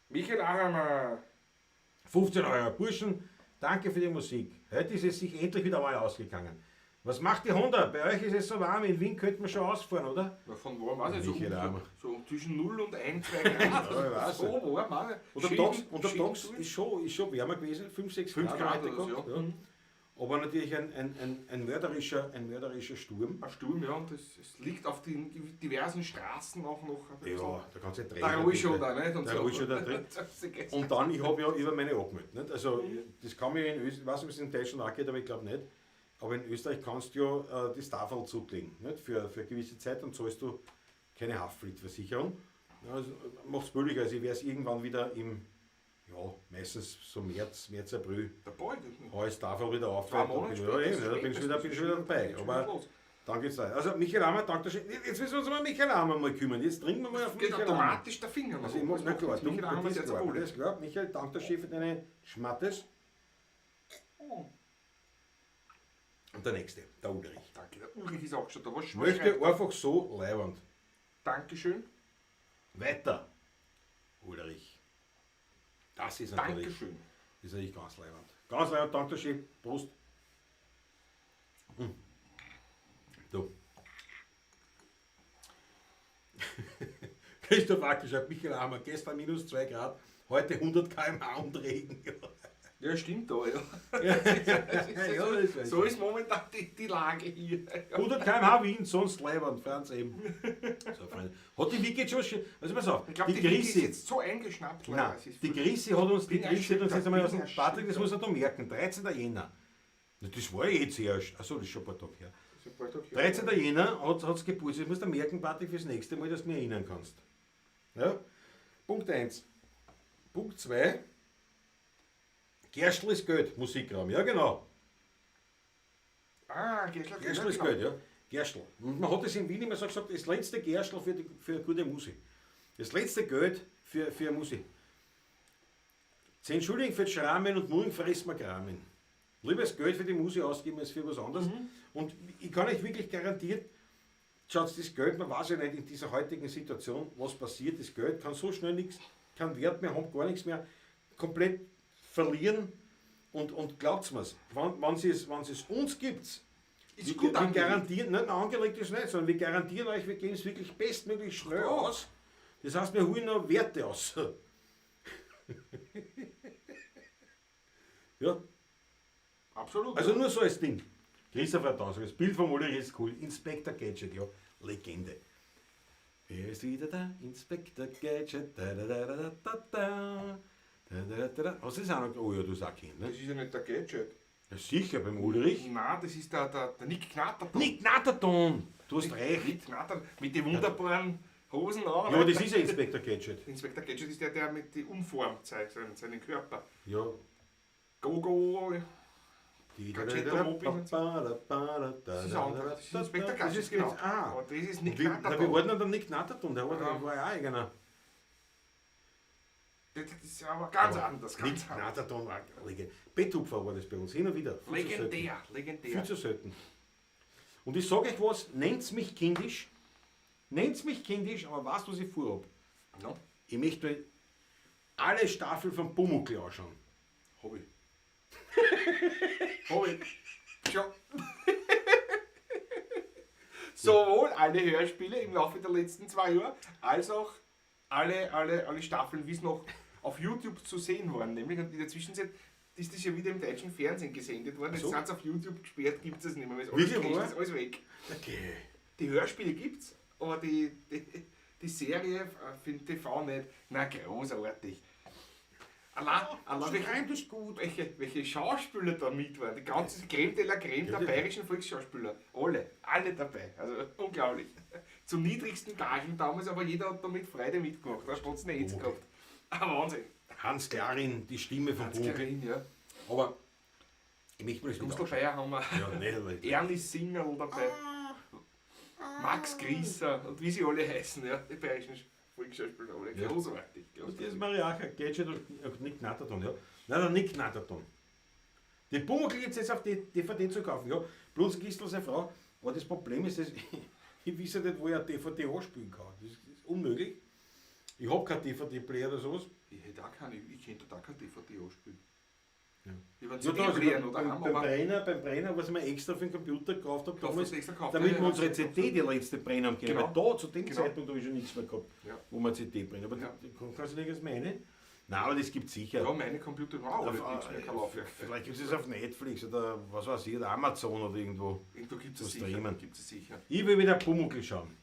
Michael Aramer. 15 Euro. Burschen, danke für die Musik. Heute ist es sich endlich wieder mal ausgegangen. Was macht die Honda? Bei euch ist es so warm, in Wien könnte man schon ausfahren, oder? Ja, von warm weiß ich, Michael Aramer. so zwischen 0 und 1, 2 Grad. Ja, ich weiß so warm, auch. Und der Tags ist schon wärmer gewesen, 5, 6 5 Grad, Grad heute oder so, gehabt, ja. ja. Aber natürlich ein mörderischer Sturm. Ein Sturm, ja, und es liegt auf den diversen Straßen auch noch ein bisschen. Ja, der ganze Dreck. Der Ruhe schon da, nicht? Und Der so. Ruhe schon da drin. Und dann, ich habe ja über meine angemeldet. Nicht? Also, das kann man ja in Österreich, ich weiß nicht, ob es in Deutschland auch geht, aber ich glaube nicht. Aber in Österreich kannst du ja das Tafel zurücklegen, nicht? Für eine gewisse Zeit, und zahlst du keine Haftpflichtversicherung. Ja, also, macht's billiger. Also, ich werde es irgendwann wieder im, ja, meistens so März, April, Der Ball. hau ich das Tafel wieder auf. Zwei Monate ja, eben, ja, da bin ich schon wieder dabei. Aber los. dann geht's weiter. Also Michael Ammer, danke schön. Jetzt müssen wir uns mal um Michael Ammer mal kümmern. Jetzt trinken wir mal auf Geht Michael Ammer. automatisch der Finger nach Also ich oben. muss, na klar, du, Michael Ammer das ist ist jetzt klar, wohl. das ist klar. Michael, danke schön für deine Schmattes. Und der nächste, der Ulrich. Danke, der Ulrich ist auch schon da. Was Möchte einfach so leiwand. Dankeschön. Weiter, Ulrich. Das ist natürlich, Dankeschön. ist natürlich ganz leiwand. Ganz leiwand, danke schön. Prost. Du. Christoph Ackel schreibt, Michael Ammer, gestern minus 2 Grad, heute 100 km/h und Regen. Ja, stimmt da, ja. Ja, das weiß So ich. ist momentan die Lage hier. 100 km/h Wind, sonst leiwand, Franz eben. So, Freunde. Hat die Vicky schon, also pass auf, Ich glaube, die die, Vicky ist Grisi, jetzt so eingeschnappt. leider. nein, Es ist die furchtbar. Grisi hat uns, die Bin Grisi hat uns jetzt einmal aus dem, erschüttert, Patrick, das muss er da merken, 13. Jänner. Na, das war ja jetzt erst, achso, das ist schon ein paar Tage her. Das ist ein paar Tage her. 13. Jänner hat es Geburtstag. Das musst du merken, Patrick, fürs nächste Mal, dass du mich erinnern kannst. Ja? Punkt 1. Punkt 2. Gerstl ist Geld, Musikraum. Ja, genau. Ah, Gerstl, Gerstl ist genau. Geld, ja. Gerstl. Und man hat es in Wien immer so gesagt, das letzte Gerstl für gute Musik. Das letzte Geld für Musik. Zu entschuldigen für die Schrammen und morgen fressen wir Kramen. Lieber das Geld für die Musik ausgeben als für was anderes. Und ich kann euch wirklich garantieren, schaut, das Geld, man weiß ja nicht in dieser heutigen Situation, was passiert. Das Geld kann so schnell nichts, keinen Wert mehr haben, gar nichts mehr, komplett verlieren. Und glaubt's mir's, wenn es uns gibt, Ist wir, gut wir angelegt. garantieren, nein, angelegt ist nicht, sondern wir garantieren euch, wir geben es wirklich bestmöglich schnell aus. Das heißt, wir holen noch Werte aus. Ja, Absolut. also nur so als Ding. Christopher Tauser, das Bild vom Ulrich ist cool. Inspector Gadget, ja, Legende. Er ist wieder da, Inspector Gadget. Da, da, da, da, da, da. Da, da, da, da. Hast du das auch noch? Oh ja, du hast auch kennt, ne? das ist ja nicht der Gadget. Ja, sicher, beim Ulrich. Nein, das ist der Nick Knaterton. Nick Natterton! Du hast recht. Nick Knaterton mit dem wunderbaren Hosen an. Ja, aber das ist ja Inspector Gadget. Inspector Gadget ist der, der mit die umformt seinen Körper. Ja. Go, go. Gadget Mobil. Das ist anders. Das ist Inspector Gadget, Das ist genau. Ah. Aber das ist Nick Und na, Natterton. wir wollten dann Nick Natterton, der war, Ja. der war ja auch eigener. Das ist aber ganz anders. Nick Ganz anders. Natterton war Betthupfer war das bei uns, hin und wieder. Viel zu selten. Legendär, legendär. Viel zu selten. Und ich sage euch was, nennt's mich kindisch, nennt's mich kindisch, aber weißt du, was ich vorhab? Ja, Ich möchte mir alle Staffeln von Pumuckl anschauen. hab ich. Hab ich. Schon. Sowohl alle Hörspiele im Laufe der letzten 2 Jahre, als auch alle Staffeln, wie es noch auf YouTube zu sehen waren. Nämlich, und in der Zwischenzeit ist das ja wieder im deutschen Fernsehen gesendet worden. Jetzt So. sind sie auf YouTube gesperrt, gibt es nicht mehr. Ist alles Wirklich gelöscht, wahr? ist alles weg. Okay. Die Hörspiele gibt's, aber die Serie für den TV nicht. Na, großartig. Allein das gut. welche Schauspieler da mit waren. Die ganze Creme de la Creme der Ja, bayerischen Volksschauspieler. Alle dabei. Also unglaublich. Zum niedrigsten Gagen damals, aber jeder hat da mit Freude mitgemacht. Da hat es nicht Okay. gehabt. Ah, Wahnsinn. Hans Klarin, die Stimme von Hans Pumuckl. Klarin, ja. Aber ich möchte mir das wieder Gustl anschauen. Bayer haben wir. Ja, nicht, Ernie Singerl dabei. Max Grieser und wie sie alle heißen, ja, die bayerischen Volksschauspieler alle. Ja. Großartig. Und das großartig. ist Mariacher, Gadget und Nick Natterton, ja. Nein, der Nick Natterton. Die Pumuckl gibt es jetzt auf die DVD zu kaufen, ja. Blunzengistl, seine Frau. Aber das Problem ist, dass ich weiß ja nicht, wo ich eine DVD anspielen kann. Das ist unmöglich. Ich habe keinen DVD-Player oder sowas. Ich hätte auch keine, ich könnte da keine DVD anspielen. Ja. Ich habe einen Ja, da, also CD-Player noch daheim, beim, aber Brenner, was ich mir extra für den Computer gekauft habe, Kauft damals, das extra gekauft, damit ja, wir ja, unsere ja. CD, die letzte, brennen haben können. Genau. Weil da, zu dem Genau. Zeitpunkt, habe ich schon nichts mehr gehabt, Ja. wo man CD brennt. Aber Ja. da kannst du nirgends mehr rein. Nein, aber das gibt es sicher. ja, meine Computer haben auch Auf, alle nichts mehr, kein Laufwerk. vielleicht gibt es es auf Netflix oder was weiß ich, oder Amazon oder irgendwo. Irgendwo gibt Zum es sicher. Streamen. Gibt es sicher. Ich will wieder Pumuckl schauen.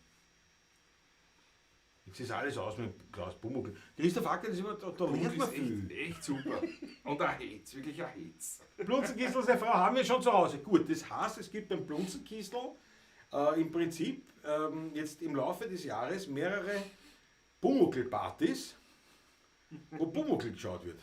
Jetzt ist alles aus mit Klaus Pumuckl. Christoph Acker, das ist immer, da lernt man ist viel. echt super. Und ein Hetz, wirklich ein Hetz. Blunzenkistl, seine Frau haben wir schon zu Hause. Gut, das heißt, es gibt beim Blunzenkistl im Prinzip jetzt im Laufe des Jahres mehrere Pumuckl-Partys, wo Pumuckl geschaut wird.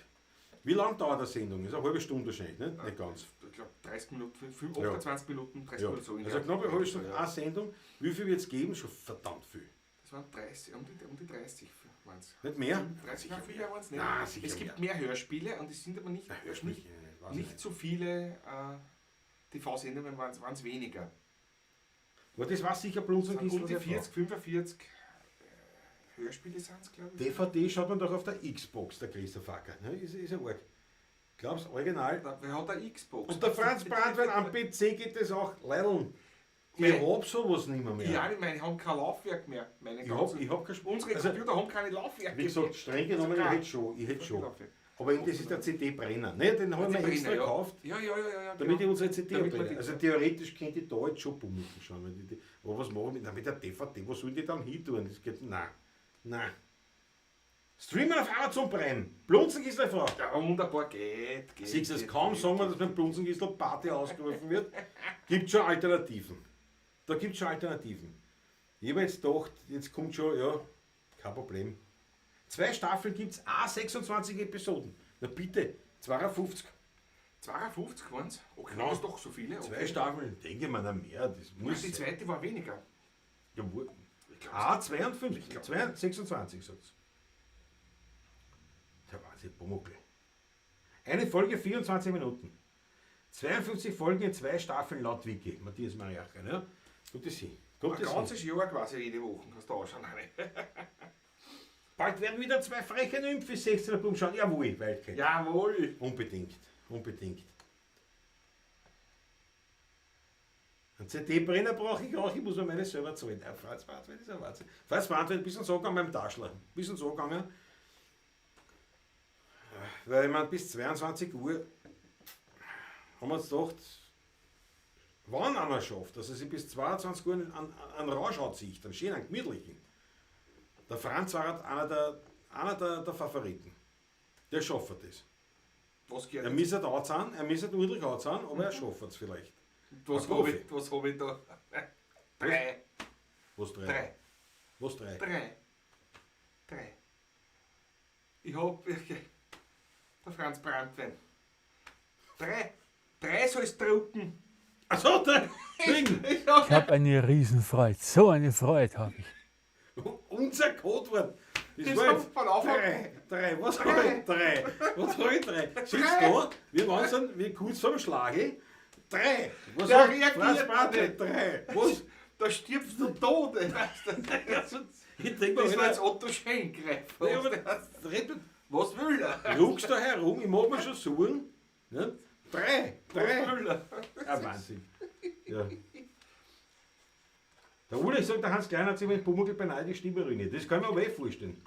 Wie lange dauert eine Sendung? Ist eine halbe Stunde wahrscheinlich, ne? Nicht ganz. Ich glaube 30 Minuten, 28 Minuten, 30 Ja. Minuten so. in Also der- knapp eine halbe Stunde, Ja. eine Sendung. Wie viel wird es geben? Schon verdammt viel. Das waren 30, um die 30 waren es. Nicht mehr? 30, nein, viel mehr waren es nicht. Nein, sicher Es gibt mehr Hörspiele und es sind aber nicht, Na, Hörspiele, nicht, weiß ich nicht so viele TV-Sendungen, waren es weniger. Aber das war sicher Blunzenkistl. Um die 40, 45 Hörspiele sind es, glaube ich. DVD schaut man doch auf der Xbox, der Christoph Acker. Ne? Ist ja arg. Glaubst du, original? Wer hat eine Xbox? Und der Franz Brandwein am PC geht das auch. Leideln. Ich hab sowas nicht mehr. Ja, ich meine, die haben kein Laufwerk mehr. Meine Ich hab kein Sp- Unsere also, Computer haben keine Laufwerke Wie gesagt, streng genommen, Also ich kein- hätte schon. Ich hätte schon. Laufwerk. Aber eben, das ist der CD-Brenner. Ne? Den haben wir Die extra Brenner, ja. gekauft, Ja, ja, ja, ja, ja. damit ich genau. unsere CD Damit man abbrennen. die- Also theoretisch könnte ich da jetzt schon Pumuckl schauen. Wenn die, aber was mache ich mit der DVD? Was sollen die dann hin tun? Das geht, nein. Nein. Streamen auf Amazon Prime. Blunzenkistl, Frau. Ja, wunderbar, geht, geht. Siehst du, es geht, kaum geht, sagen wir, geht. dass beim Blunzenkistl Party ausgerufen wird. Gibt schon Alternativen. Da gibt es schon Alternativen. Ich habe jetzt gedacht, jetzt kommt schon, ja, kein Problem. 2 Staffeln gibt es, 26 Episoden. Na bitte, 52. 52 waren's? Okay, Genau. das ist doch so viele. Okay. 2 Staffeln, denke ich mir, na mehr. Das muss Die zweite war weniger. Ja, wo, Ich glaub, 52, 26, sagt's. Der Wahnsinn, Pumuckl. Eine Folge 24 Minuten. 52 Folgen in 2 Staffeln laut Wiki. Matthias Mariacher, ne? Kommt das hin? Kommt Ein das hin? ganzes Jahr quasi jede Woche kannst du anschauen. Bald werden wieder 2 freche Nymphen 16er Buben schauen. Jawohl, Waldkeit. Jawohl. Unbedingt, unbedingt. Einen CD-Brenner brauche ich auch, ich muss mir meine selber zahlen. Ja, Franz Brandwein ist ein Wahnsinn. Franz Brandwein, ein bisschen so gegangen beim Taschler. Ein bisschen so gegangen. Weil ich meine, bis 22 Uhr haben wir uns gedacht, wann einer schafft, dass er sich bis 22 Uhr einen Rausch hat, sich, einen schönen, einen gemütlichen. Der Franz war einer der Favoriten. Der schafft das. Was geht? Er muss nicht anzahlen, er muss nicht ordentlich anzahlen, aber er schafft es vielleicht. Was Ein habe Profi. ich, was hab ich da? 3. Was 3? 3. Was drei? Drei. Drei. Ich hab. Der Franz Brandwein. Drei. Drei sollst drucken. Achso, drei. Ding. Ich sag, Ich habe eine Riesenfreude. So eine Freude habe ich. Unser Codewort. Das Das war war jetzt von Anfang- drei, drei, was hab ich? Drei. Was hab ich? Drei. Sitzt da, wir waren so, wir kurz vorm Schlagel. Drei. Was Der hat reagiert Franz Brandwein? nicht. Drei. Was? Da stirbst du tot, ey, weißt du. Ich denk mir, Das war wenn jetzt Otto Schenk, Ja, aber red mit- Was will er? ruckst da herum, ich mag mir schon suchen. Ne? Drei, drei. Was will er? Ah, Wahnsinn. Ja. Der Uli sagt, der Hans Klein hat sich mit Pumuckl beinahe die Stimme ruiniert. Das kann ich mir aber eh vorstellen.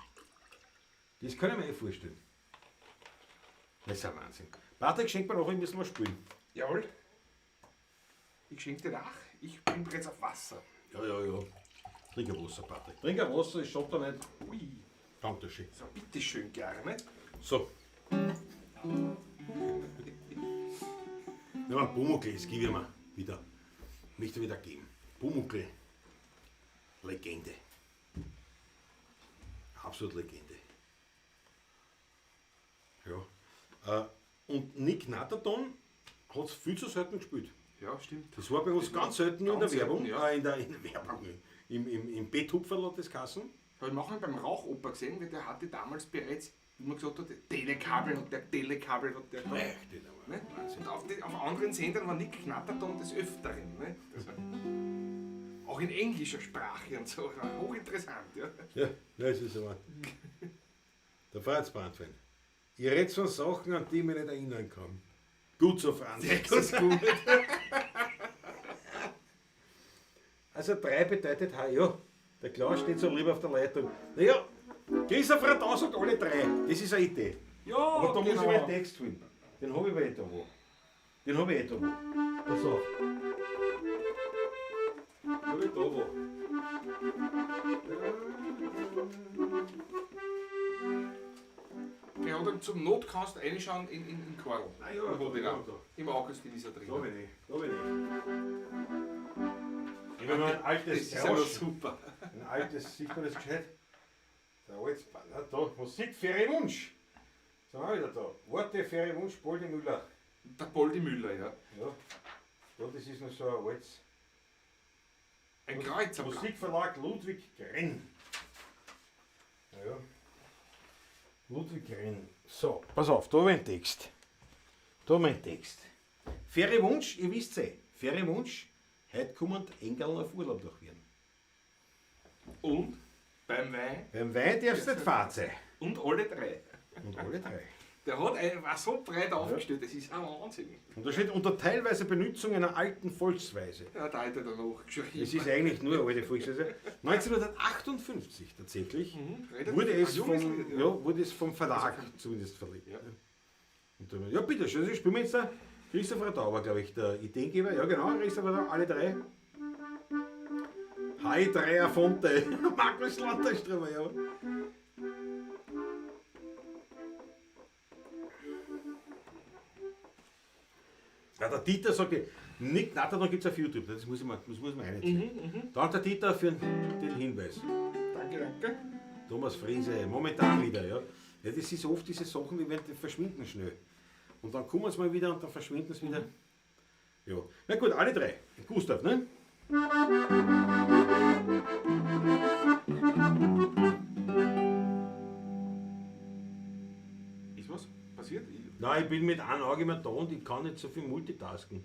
Das kann ich mir eh vorstellen. Das ist ein Wahnsinn. Patrick, schenk mir noch, wir müssen wir spielen. Jawohl. Ich schenke dir nach. Ich bin bereits auf Wasser. Ja, ja, ja. Trink ein Wasser, Patrick. Trink ein Wasser, ich schaff da nicht. Ui. Dankeschön. So, bitteschön gerne. So. Ja, aber Pumuckl, das gebe ich mir wieder. Möchte wieder geben. Pumuckl. Legende. Absolut Legende. Ja. Und Nick Natterton hat es viel zu selten gespielt. Ja, stimmt. Das war bei uns ganz selten nur in der Ganz selten, Werbung. ja. In der Werbung. Im Betthupferl hat das geheißen. Habe ich manchmal beim Rauchoper gesehen, weil der hatte damals bereits, wie man gesagt hat, Telekabel und der Telekabel und der. Echt, das war Ne? Wahnsinn. Und auf anderen Sendern war Nick Knatterton des Öfteren. Ne? Das war, auch in englischer Sprache und so. War hochinteressant, ja. Ja, das ist aber. Der Franz Brandwein. Ich rede von Sachen, an die ich mich nicht erinnern kann. Gut so, Franz. Das ist gut. Also drei bedeutet, ja, der Klaus steht so lieb auf der Leitung. Naja, Christoph Radau sagt alle drei. Das ist eine Idee. Ja, Aber da muss ich genau. meinen Text finden. Den habe ich aber eh da wo. Den habe ich eh da wo. Pass auf. Den habe ich da wo. Der hat ihm zum Not kannst du reinschauen in Karl. Ah ja, Da hat ihn da, auch. da. Im Augustin ist er drin. Da bin ich. Da bin ich. Ich habe noch ein Das altes ist ja noch Rauschen. super. Ein altes, sieht man das gescheit? Der altes Banner da. Musik Ferry Wunsch. Sind wir wieder da. Worte Ferry Wunsch, Poldi Müller. Der Poldi Müller, ja. Ja. Da, das ist noch so ein altes. Ein Kreuzerplatz. Musikverlag Ludwig Grenn. Ja, ja. Ludwig Grenn. So, pass auf, da habe ich einen Text. Da habe ich einen Text. Ferry Wunsch, ihr wisst eh, Ferry Wunsch, heute kommen die Engeln auf Urlaub nach Wien. Und beim Wein Beim Wein darfst du nicht fad sein. und alle drei. Und alle drei. Der hat ein, war so breit aufgestellt, das ist ein Wahnsinn. Und da steht unter teilweise Benutzung einer alten Volksweise. Ja, da hat er danach geschrieben. Es ist eigentlich nur eine alte Volksweise. 1958 tatsächlich relativ wurde, es ein junges vom, Lied, ja. ja, wurde es vom Verlag zumindest verlegt. Ja. Und dann, ja, bitte schön, spielen wir jetzt da. Christoph Radau war, glaube ich, der Ideengeber. Ja, genau, Christoph Radau, alle drei. Hi, Dreier Fonte. Markus Landerströmer, ja. Ja, der Dieter sagt, Nick Natterton gibt es auf YouTube. Das muss ich mal, das muss man reinziehen. Danke, der Dieter, für den Hinweis. Danke, danke. Thomas Friese, momentan wieder, ja. Ja, das ist oft diese Sachen, die, werden, die verschwinden schnell. Und dann kommen sie mal wieder und dann verschwinden sie wieder. Ja. Na gut, alle drei. Gustav, ne? Ist was passiert? Nein, ich bin mit einem Auge immer da und ich kann nicht so viel multitasken.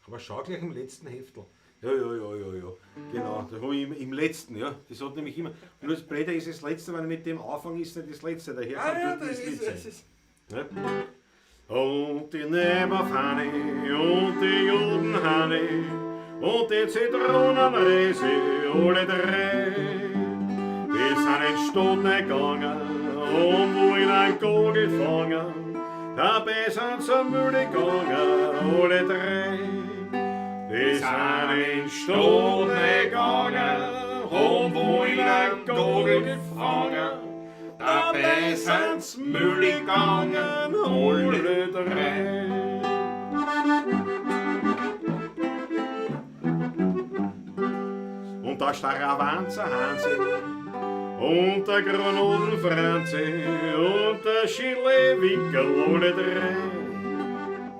Aber schau gleich im letzten Heftel. Ja, ja, ja, ja, ja. Genau, da habe ich im letzten, ja. Das hat nämlich immer. Und das Blöde ist das letzte, wenn ich mit dem anfange, ist nicht das letzte. Daher Ah kann ja, dort das das Lied ist, sein. das ist. Ne? Und die Neberfahne und die Judenhane und die Zitronenrese, alle drei. Die sind in Stadt nicht gegangen und wo in ein Gogel fangen. Dabei sind sie Mühle gegangen, alle drei. Die sind in Stadt nicht gegangen und wo in ein Gogel fangen. Dabei sind's Mühle gegangen, alle drei. Und da Der Starawanzer Hansi und der Granoten Franzi und der Schille Wickel, alle drei.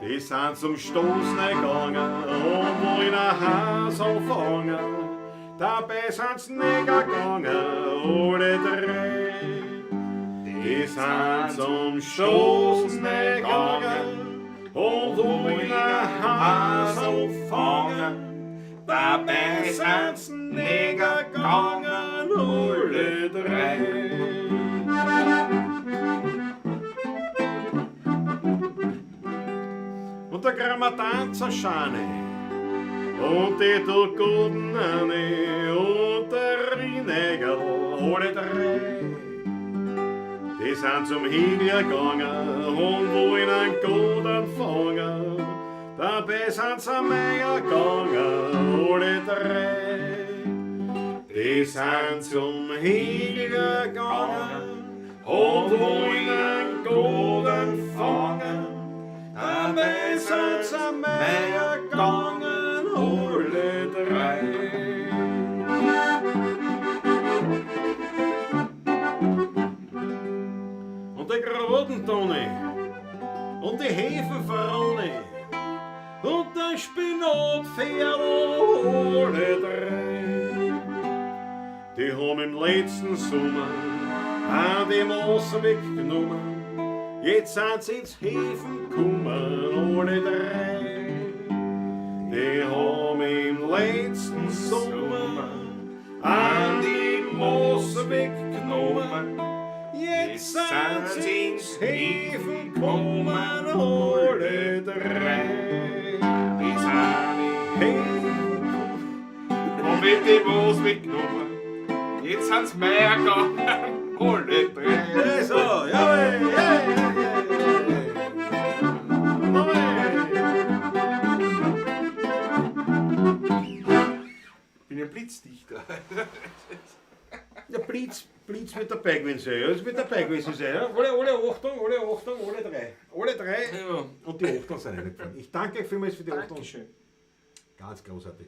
Die sind zum Stoßen gegangen und wollen ein Hasel fangen. Dabei sind's nicht gegangen, alle drei. Die sind zum Stoßen gegangen und wollen ein Hasel fangen. Dabei sind's nicht gegangen, alle drei. Und der Grammatanzer Schane und die guten Anne und der Rinegel, alle drei. Die sind zum Hegler gegangen und wollen einen guten fangen. Dabei sind sie Meier gegangen, alle drei. Die sind zum Hegler gegangen und wollen einen guten fangen. Dabei sind sie Meier gegangen, alle drei. Und der Grodentone und die Hefefrone und der Spinatpferd, alle drei. Die haben im letzten Sommer an die Masse weggenommen. Jetzt sind sie ins Häfen gekommen, alle drei. Die haben im letzten Sommer an die Masse weggenommen. Jetzt sind sie ins Häfen gekommen, alle drei. Die sind in Häfen gekommen. Und mit dem Moos weggenommen. Jetzt sind's mehr gegangen, alle drei. So, jawohl, ja, ja, ja, Ich bin ein Blitzdichter. Ja, Blitz wird dabei gewesen sein. Ja, das wird dabei gewesen sein. Ja. Alle Achtung, alle Achtung, alle drei. Alle drei. Ja. Und die Achtung sind reingefallen. Ich danke euch vielmals für die Achtung. Dankeschön. Ganz großartig.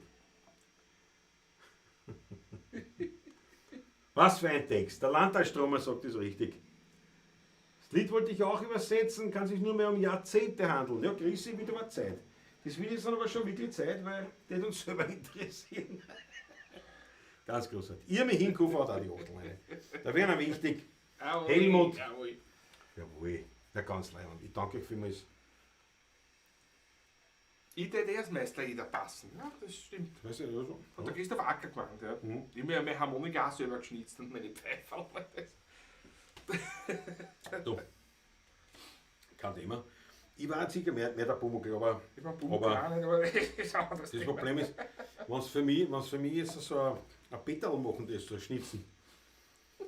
Was für ein Text. Der Landtalstromer sagt es richtig. Das Lied wollte ich auch übersetzen, kann sich nur mehr um Jahrzehnte handeln. Ja, Grüße, wieder war Zeit. Das wird jetzt dann aber schon wirklich Zeit, weil das uns selber interessieren. Ganz großartig. Ihr mich hinkufen hat auch die Achtel rein. Da wäre noch wichtig. Jawohl, Helmut. Jawohl. Jawohl. Na ganz leibend. Ich danke euch vielmals. Ich hätte erst Meister jeder passen. Ja, das stimmt. Weißt du, also, Hat der Christoph Acker gemeint, ja. Mhm. Ich habe mir meine Harmonika auch selber geschnitzt und meine Pfeife. Du. Kein Thema. Ich war sicher mehr der Pumuckl, aber Ich war Pumuckl auch nicht, aber das ist ein anderes das Thema. Problem ist, wenn es für mich jetzt so ein Peterl machen, das so schnitzen.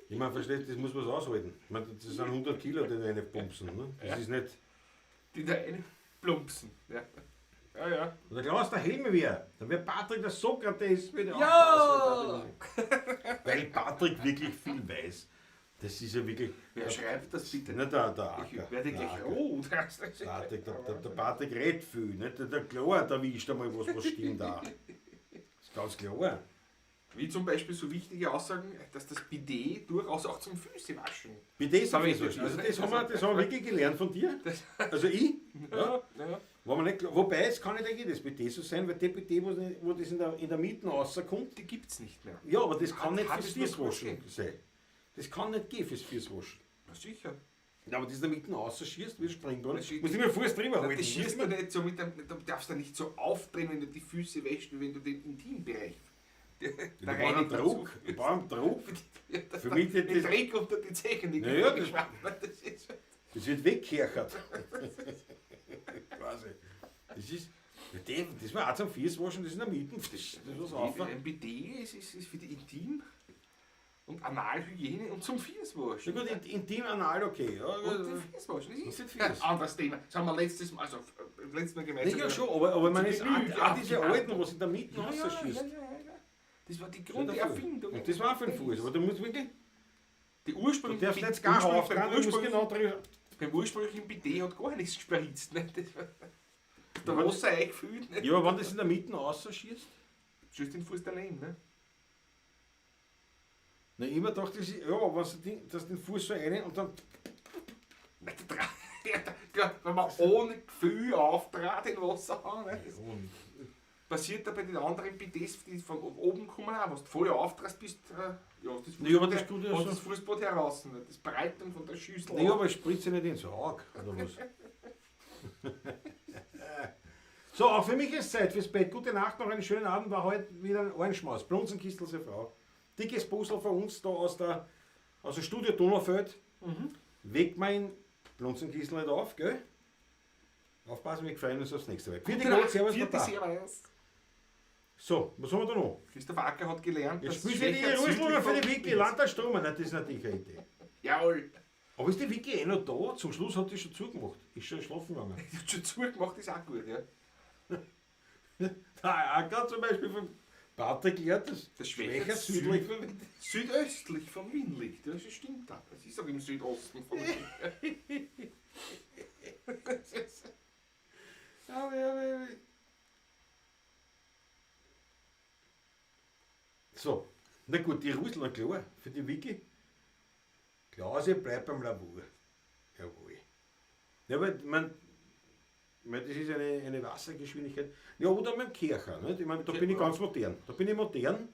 Ich meine, verstehst du, das muss man aushalten. Ich meine, das sind 100 Kilo, die da reinpumpsen. Ne? Das Ja. ist nicht. Die da reinplumpsen. Ja. Ja, ja. Und der Klaus der Helme wäre, dann wäre Patrick der Sokrates. Würde auch Ja! passen, Patrick. Weil Patrick wirklich viel weiß. Das ist ja wirklich. Wer schreibt das bitte? Nicht der Acker. Ich werde Der gleich Acker. rot. Der Patrick redet viel. Nicht? Der klar, da wischt einmal was, was stimmt da. Ist ganz klar. Wie zum Beispiel so wichtige Aussagen, dass das Bidet durchaus auch zum Füßewaschen. Bidet ist Aber zum ich- Füßewaschen. Also das haben wir wirklich gelernt von dir. Also ich. Ja. Ja. War mir nicht klar. Wobei, es kann nicht jedes Bidet so sein, weil die Bidet, wo das in der Mitte rauskommt, Die gibt es nicht mehr. ja, aber das kann nicht Hat fürs es nur Füßwaschen gegeben. sein. Das kann nicht gehen fürs Füßwaschen. Na sicher. Ja, aber das in der Mitte rausschießt, wie Springbrunnen, Das schießt- muss ich mir Fuß drüber halten. Das schießt du nicht so mit dem, du darfst da nicht so aufdrehen, wenn du die Füße wäschst, wie wenn du den Intimbereich. Ja, da war ein Druck. Da war ein Druck. Ja, das Für mich den das- Dreck unter die Zehen. Ja, ja, das ist Das wird weggekerchert. Quasi. Das ist. Ja, das war auch zum Fußwaschen, das ist in der Mitte. Das ist was auf. Ein Bidet ist für die Intim- und Analhygiene und zum Na Fußwaschen. gut, intim anal okay. Ja, Und den Fußwaschen, das ist Und den ein Fuß. anderes Thema. Das haben wir letztes Mal, also letztes Mal gemeinsam. Ja, schon, aber man ist auch diese alten, was in der Mitte Ja, ja, ja, rausschießt. ja, ja. Das war die Stell dir vor. Grunderfindung. Und das war für den Fuß, aber du musst wirklich. Die Du ursprüngliche darfst nicht gar aufdrehen, du musst genau drüber. Beim ursprünglichen Bidet hat gar nichts gespritzt. Ne? Das war der Ja, Wasser eingefüllt. Ne? Ja, aber wenn das in der Mitte rausschießt, Schießt den Fuß daneben, ne? Na, ich immer dachte, das ist, ja, wenn du dass den Fuß so rein und dann. Ja, wenn man ohne Gefühl auftrat in Wasserhahn. Ne? Das passiert da bei den anderen Bidets, die von oben kommen, auch. Wenn du voll auftrast bist, ja, hast das Ja, aber das tut ja hast so. das Fußbad heraus. Ne? Das prallt dann von der Schüssel Naja, ab. aber spritze nicht ins Auge, oder was? So, auch für mich ist Zeit fürs Bett. Gute Nacht, noch einen schönen Abend. War heute wieder ein Ohrenschmaus. Blunzenkistel, seine Frau. Dickes Puzzle von uns da aus der Studio Donaufeld. Weg mein Blunzenkistel nicht auf, gell? Aufpassen, wir freuen uns aufs nächste Mal. Vierte Gute Gott, servus, Vierte Baba. Servus. So, was haben wir da noch? Christoph Acker hat gelernt, Jetzt dass spielst du die Schwächert Rußlungen für die südlich Wiki, von- Landesstrom. Nein, das ist natürlich eine Idee. Jawohl. Aber ist die Wiki eh noch da? Zum Schluss hat die schon zugemacht. Ist schon schlafen gegangen. Hat schon zugemacht, ist auch gut, ja. Der Acker zum Beispiel von Patrick lehrt das. Das Schwächert südlich von Wien. Südöstlich von Wien liegt. Ja, das stimmt auch. Das ist auch im Südosten von Wien. Ja, ja, ja. So, na gut, die Russeln, klar, für die Wiki. Klausi bleibt beim Lavur. Jawohl. Ja, aber ich mein, das ist eine Wassergeschwindigkeit. Ja, oder mit dem Kercher. Nicht? Ich mein, da bin ich ganz modern. Da bin ich modern.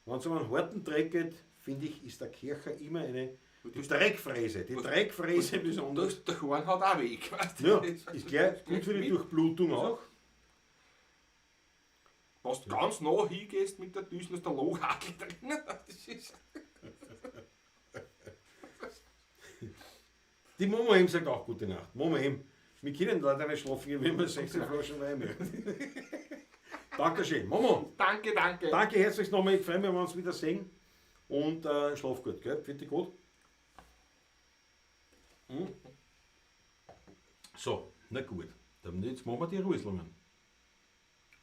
Wenn es um einen harten Dreck geht, finde ich, ist der Kercher immer eine. Die Dreckfräse. Die Dreckfräse besonders. Der Horn hat auch Weg, weißt du? Ja, ist gleich gut für die Durchblutung auch. Wenn du ganz nah hingehst mit der Düsen, ist der Lochhakel drin. Das ist Die Momo M sagt auch gute Nacht. Momo M, wir können leider nicht schlafen gehen, wenn wir 16 Flaschen Wein mehr. Dankeschön. Momo, danke, danke. danke herzlich nochmal. Ich freue mich, wenn wir uns wieder sehen. Und schlaf gut, gell? Bitte gut. Hm. So, na gut. Dann jetzt machen wir die Rußlungen.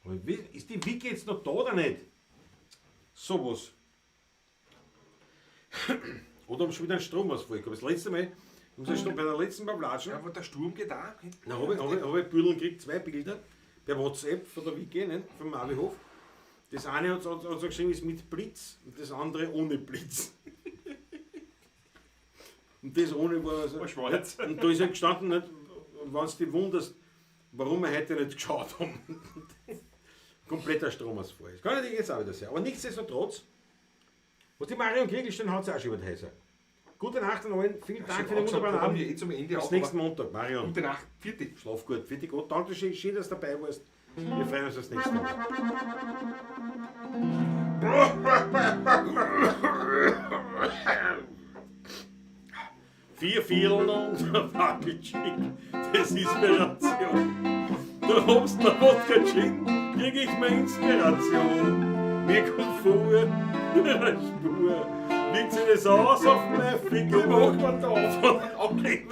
Aber wie, ist die Wiki jetzt noch da oder nicht? Sowas. Oder haben sie schon wieder einen Stromausfall gehabt? Das letzte Mal, haben sie schon bei der letzten Bablatschen, Ja, aber der Sturm geht auch. na, habe ich, hab ich, hab ich Bilder gekriegt, zwei Bilder per WhatsApp von der Wiki, nicht? Vom Mavihof. Das eine hat so geschrieben, ist mit Blitz und das andere ohne Blitz. Und das ohne war also. War schwarz. Und da ist ja gestanden, nicht, wenn du dich wunderst, warum wir heute nicht geschaut haben. Kompletter Stromausfall. Das kann natürlich jetzt auch wieder sein. Aber nichtsdestotrotz, was die Marion Kirgelstein hat sie auch schon über die Häuser. Gute Nacht an allen, vielen Dank für den wunderbaren Abend. Wir eh zum Ende Bis auf, nächsten aber Montag, Marion. Gute Nacht, vierte. Schlaf gut, vierte Gott. Danke, schön, dass du dabei warst. Wir freuen uns aufs nächste Mal. Vier Vierteln und ein Wackelchick, das ist Inspiration. Da habst du Wodka Gin, krieg ich meine Inspiration. Mir kommt vor, eine Spur, liegt sich das aus auf meine Figur. Wie macht man da auf? Okay,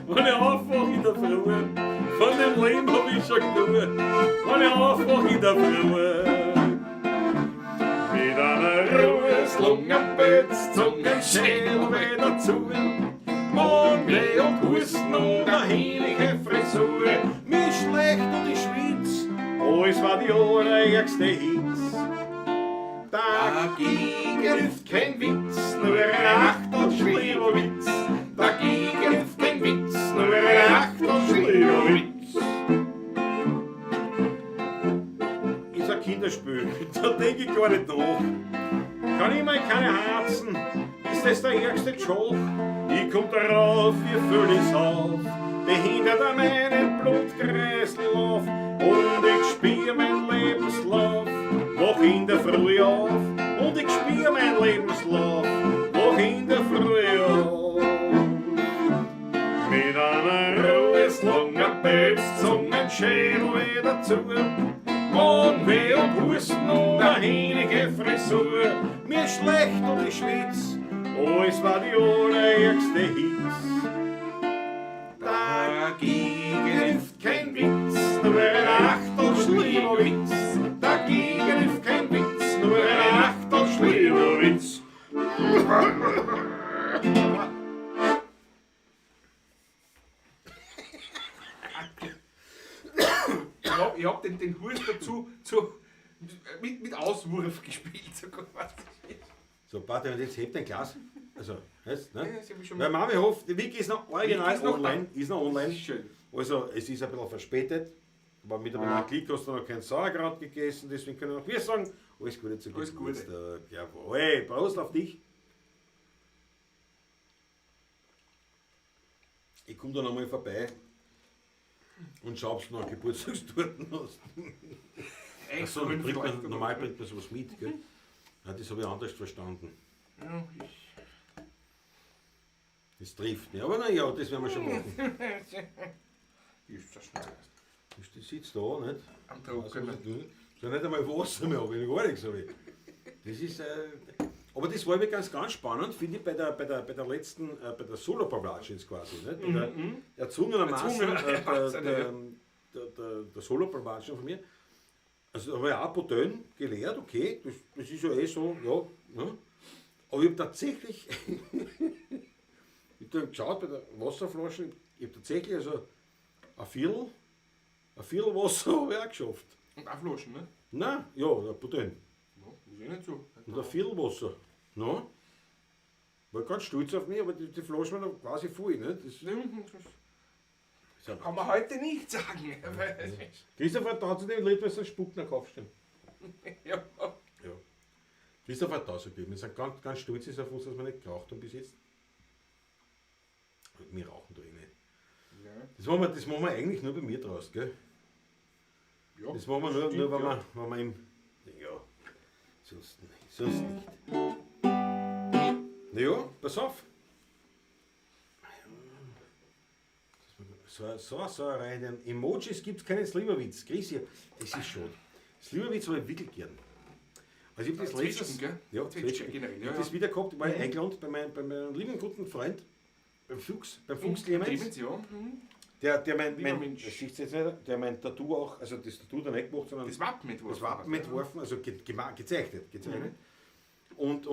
wenn ich aufwach in der Früh, von dem Leben hab ich schon genug. Wenn ich aufwach in der Früh, mit einer Ruheslung am Bett, Zungen, Schädel wieder zu. Magenweh und Husten und eine hähnliche Frisur. Mir schlecht und ich schwitz, alles war die allerärgste Hitz. Dagegen hilft kein Witz, nur ein Achtel Schlieberwitz. Dagegen hilft kein Witz, nur ein Achtel Schlieberwitz. Ist ein Kinderspiel, da denk ich gar nicht nach. Kann ich mal keine Harzen, ist das der ärgste Job? Ich komm darauf, ihr füll es auf, behindert an meinen Blutkreislauf und ich spür mein Lebenslauf, wach in der Früh auf und ich spür mein Lebenslauf, wach in der Früh auf. Mit einer Ruheslung am Bett, Zungenschädel wieder zu. Magenweh und Husten und eine hähnige Frisur. Mir schlecht und ich schwitz, alles war die allerärgste Hitz. Dagegen hilft kein Witz, nur ein Achtel Schlieberwitz. Dagegen hilft kein Witz, nur ein Achtel Schlieberwitz. Ich hab den Hust dazu Mit Auswurf gespielt sogar. So, warte, und jetzt hebt dein Glas. Also, weißt, ne? Ja, das hab ich schon Weil mal- Mami hofft, die Wiki ist noch original Wiki ist noch online. Ist noch online. Das ist schön. Also, es ist ein bisschen verspätet. Aber mit einem ah. Klick hast du noch kein Sauerkraut gegessen, deswegen können auch wir sagen, alles Gute zu Alles Gute. Geburtstag. Jawohl, Prost auf dich. Ich komme da nochmal vorbei und schau, ob du noch Geburtstagstorten hast. Achso, Echt, bringt man, normal bringt man sowas mit, gell? Ja, das habe ich anders verstanden. Ja, Das trifft mich. Aber naja, das werden wir schon machen. Ist das schnell. Das sitzt da, nicht? Am Also, Trockenen. so nicht einmal Wasser mehr, habe ich gar nichts. Hab ich. Das ist, aber das war wirklich ganz, ganz spannend, finde ich, bei der letzten, bei der Solo-Pavlatsch jetzt quasi. Nicht? Bei der erzwungenermaßen, Erzwungenermaßen, der Solo-Pavlatsch von mir. Also da habe ich auch Bouteille geleert, okay, das ist ja eh so, ja. Ne? Aber ich habe tatsächlich, ich habe dann geschaut bei der Wasserflasche, ich habe tatsächlich also ein Viertel Wasser habe ich auch geschafft. Und auch Flaschen, ne? Nein, ja, ein Bouteille. Ja, ist eh nicht so. Und ein Viertel Wasser. No? War ganz stolz auf mich, aber die Flasche war noch quasi voll. Ne? Das, Das ist kann man heute nicht sagen. Christopher hat zu dem Lied, weil sie Spuck nach aufstehen. Ja. Ja. Christopher hat da so gegeben. Wir sind ganz, ganz stolz ist auf uns, dass wir nicht geraucht haben bis jetzt. Wir rauchen da eh nicht. Ja. Das machen wir eigentlich nur bei mir draußen, gell? Ja, Das machen wir nur, stimmt, nur wenn, ja. wir, wenn wir im. Ja, sonst nicht. Sonst nicht. Naja, pass auf. So, so, so rein. Emojis gibt es keinen Sliberwitz. Grüß Das ist schon. Sliberwitz habe ich wirklich gern. Also ich habe das Zwetschgen, letztes, gell? Ja, Zwetschgen Zwetschgen. generell, Ich ja, habe das ja. wieder gehabt, ich war eingeladen bei meinem lieben guten Freund, beim Fuchs Clemens. Clemens, ja. Mhm. Der mein, Lieber mein, Mensch. das siehst du jetzt nicht, der mein Tattoo auch, also das Tattoo da nicht gemacht, sondern Das Wappen entworfen. das Wappen entworfen, also gezeichnet. Gezeichnet. Und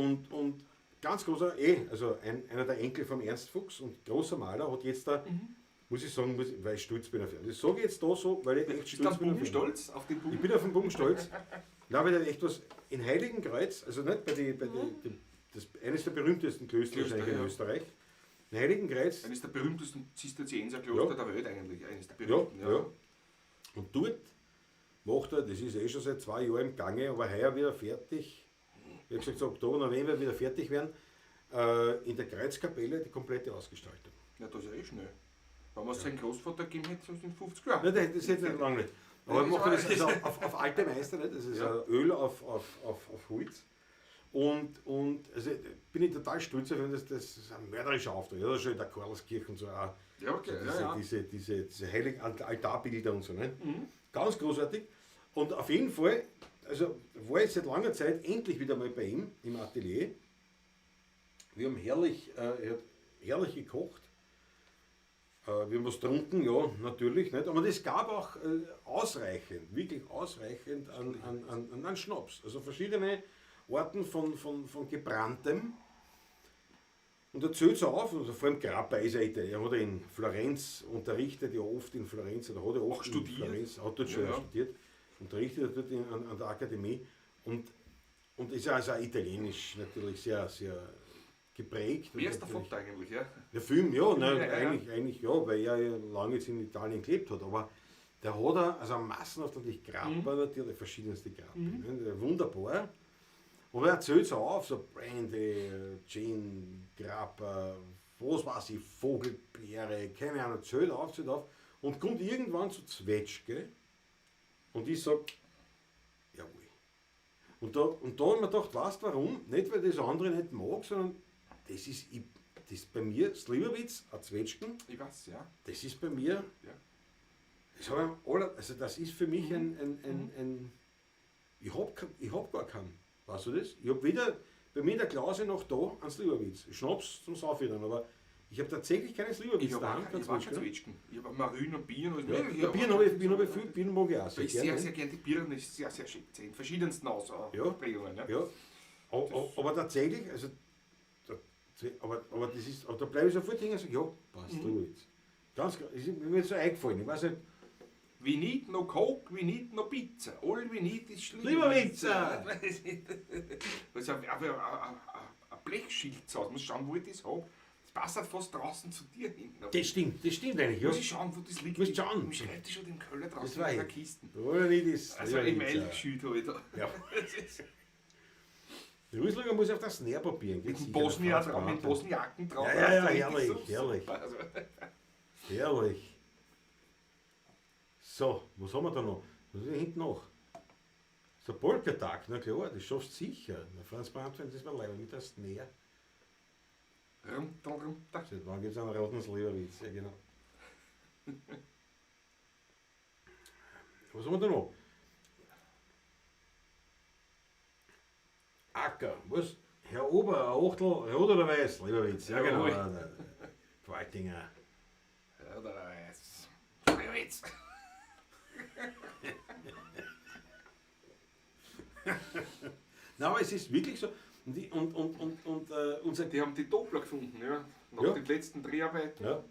ganz großer, also einer der Enkel vom Ernst Fuchs und großer Maler hat jetzt da, muss ich sagen, weil ich stolz bin auf ihn. Das sage ich jetzt da so, weil ich echt Bist du stolz am bin auf Buben ihn. stolz? Auf den Ich Buben? bin auf den Buben stolz. Nein, weil der echt was in Heiligenkreuz, also nicht bei die, das, eines der berühmtesten Klöster Klöster, wahrscheinlich in ja. Österreich. In Heiligenkreuz Eines der berühmtesten Zisterzienserkloster Ja. der Welt eigentlich. Eines der Ja, berühmten, ja. Und dort macht er, das ist eh schon seit 2 Jahren im Gange, aber heuer wieder fertig. Ich habe gesagt, so Oktober, November wieder fertig werden. In der Kreuzkapelle die komplette Ausgestaltung. Ja, das ist ja eh schnell. Wenn man es seinem Großvater gegeben hätte, so sind 50 Jahre. Nein, das das ist nicht lange nicht. Aber er Ja, macht das das also auf alte Meister, nicht? Das ist Ja. Öl auf Holz. Und also bin ich total stolz auf ihn, dass das ist ein mörderischer Auftrag. Ja, das ist schon in der Karlskirche und so auch. Ja, okay, So diese, ja, ja. diese heiligen Altarbilder und so. Ne? Ganz großartig. Und auf jeden Fall, also war ich seit langer Zeit endlich wieder mal bei ihm im Atelier. Wir haben er hat herrlich gekocht. Wir haben was getrunken, ja, natürlich. Nicht? Aber es gab auch ausreichend, wirklich ausreichend an Schnaps. Also verschiedene Arten von Gebranntem. Und er zählt so auf, und vor allem Grappa ist er Italiener. Er hat ja in Florenz unterrichtet, ja oft in Florenz, oder hat er oft Auch studiert? in Florenz, hat dort schon Ja, ja. studiert, unterrichtet er dort an der Akademie und ist ja also auch italienisch natürlich sehr, sehr geprägt. Wer ist der Und natürlich- Vater eigentlich, ja? Der Film, ja, nein, Ja, ja, ja. eigentlich ja, weil er ja lange jetzt in Italien gelebt hat, aber der hat er, also massenhaft natürlich Grappa, natürlich verschiedenste Grappa, ne, wunderbar. Und er erzählt so auf, so Brandy, Gin, Grappa, was weiß ich, Vogelbeere, keine Ahnung, zählt auf und kommt irgendwann zu Zwetschge und ich sag, jawohl. Und da habe ich mir gedacht, weißt du warum? Nicht, weil ich das andere nicht mag, sondern das ist, ich, das ist bei mir Sliberwitz, ein Zwetschgen, Ich weiß, ja. das ist bei mir, Ja. das habe ich alle, also das ist für mich ein ich hab gar keinen, weißt du das? Ich hab weder bei mir in der Klause noch da einen Sliberwitz. Schnaps zum Saufen, aber ich habe tatsächlich keinen Sliberwitz Ich habe daheim, auch keinen kein Zwetschgen. Zwetschgen. Ich habe Marün und Bieren. Alles Ja, mögliche, ja, aber- Bieren habe ich, Bieren hab ich viel, Bieren mag ich auch sehr Ich sehr, gerne. sehr gern die Birnen ist sehr, sehr schön. In verschiedensten Ausprägungen. Ja. Ja, aber tatsächlich, also, da, aber das ist, aber da bleibe ich sofort hängen und sage, ja, passt, mhm. Ganz, ist mir jetzt so eingefallen. Ich weiß nicht, We need no Coke, we need no Pizza. All we need is Slivovitza. Das ist ein Blechschild zu Hause. Muss schauen, wo ich das habe. Das passt halt fast draußen zu dir hinten. Das stimmt eigentlich, ja. Muss ich schauen, wo das liegt. Musst schauen. Im Schreibtisch oder im Keller draußen Das war in der ich. Kiste. All we need is Also im Slivovitza. Elchschild habe ich da. Ja. Das ist Der Rüsslinger muss auf das Snare probieren. mit dem Bosnier drauf, mit Bosniaken drauf. Ja, ja, ja, Das ist herrlich, so herrlich. super. Also, Herrlich. So, was haben wir da noch? Was ist denn hinten noch? Das ist der Polkatag, na klar, das schaffst du sicher. Na, Franz Brandwein, das war leider mit der Snare. Runter, runter. Seit wann gibt es einen roten Slivovitz? Ja, genau. Was haben wir da noch? Acker, was? Herr Ober, ein Achtel, rot oder weiß? Slivovitz, ja genau. Jawohl. Qualtinger. Ja, da weiß. Slivovitz. Nein, aber es ist wirklich so. Und unser. Die haben die Doppler gefunden, ja. Nach Ja. den letzten Dreharbeiten. Ja,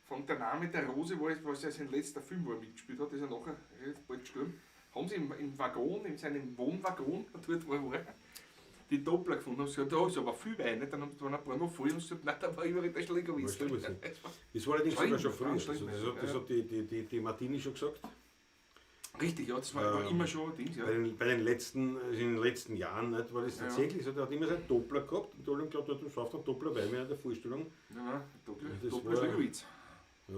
Von der Name der Rose war es, was ja sein letzter Film, wo er mitgespielt hat, ist er nachher relativ bald gestorben. Haben sie im Waggon, in seinem Wohnwaggon, dort wo er war, die Doppler gefunden. Haben sie gesagt, da ist aber viel Wein. Nicht? Dann haben sie waren ein paar noch voll und gesagt, nein, da war überall der Schlägerwitz. War Schlägerwitz. Das war allerdings sogar schon früher. Ganz schlimm, Also, das hat, das ja. hat die Martini schon gesagt. Richtig, ja, das war immer schon ein Ding. Ja. Bei den letzten, also in den letzten Jahren, nicht, war das Ja. tatsächlich so, der hat immer seinen Doppler gehabt und alle haben geglaubt, der schafft einen Doppler, weil wir in der Vorstellung. Ja, nein, Doppler, Das Doppler war- Schlägerwitz. Ja.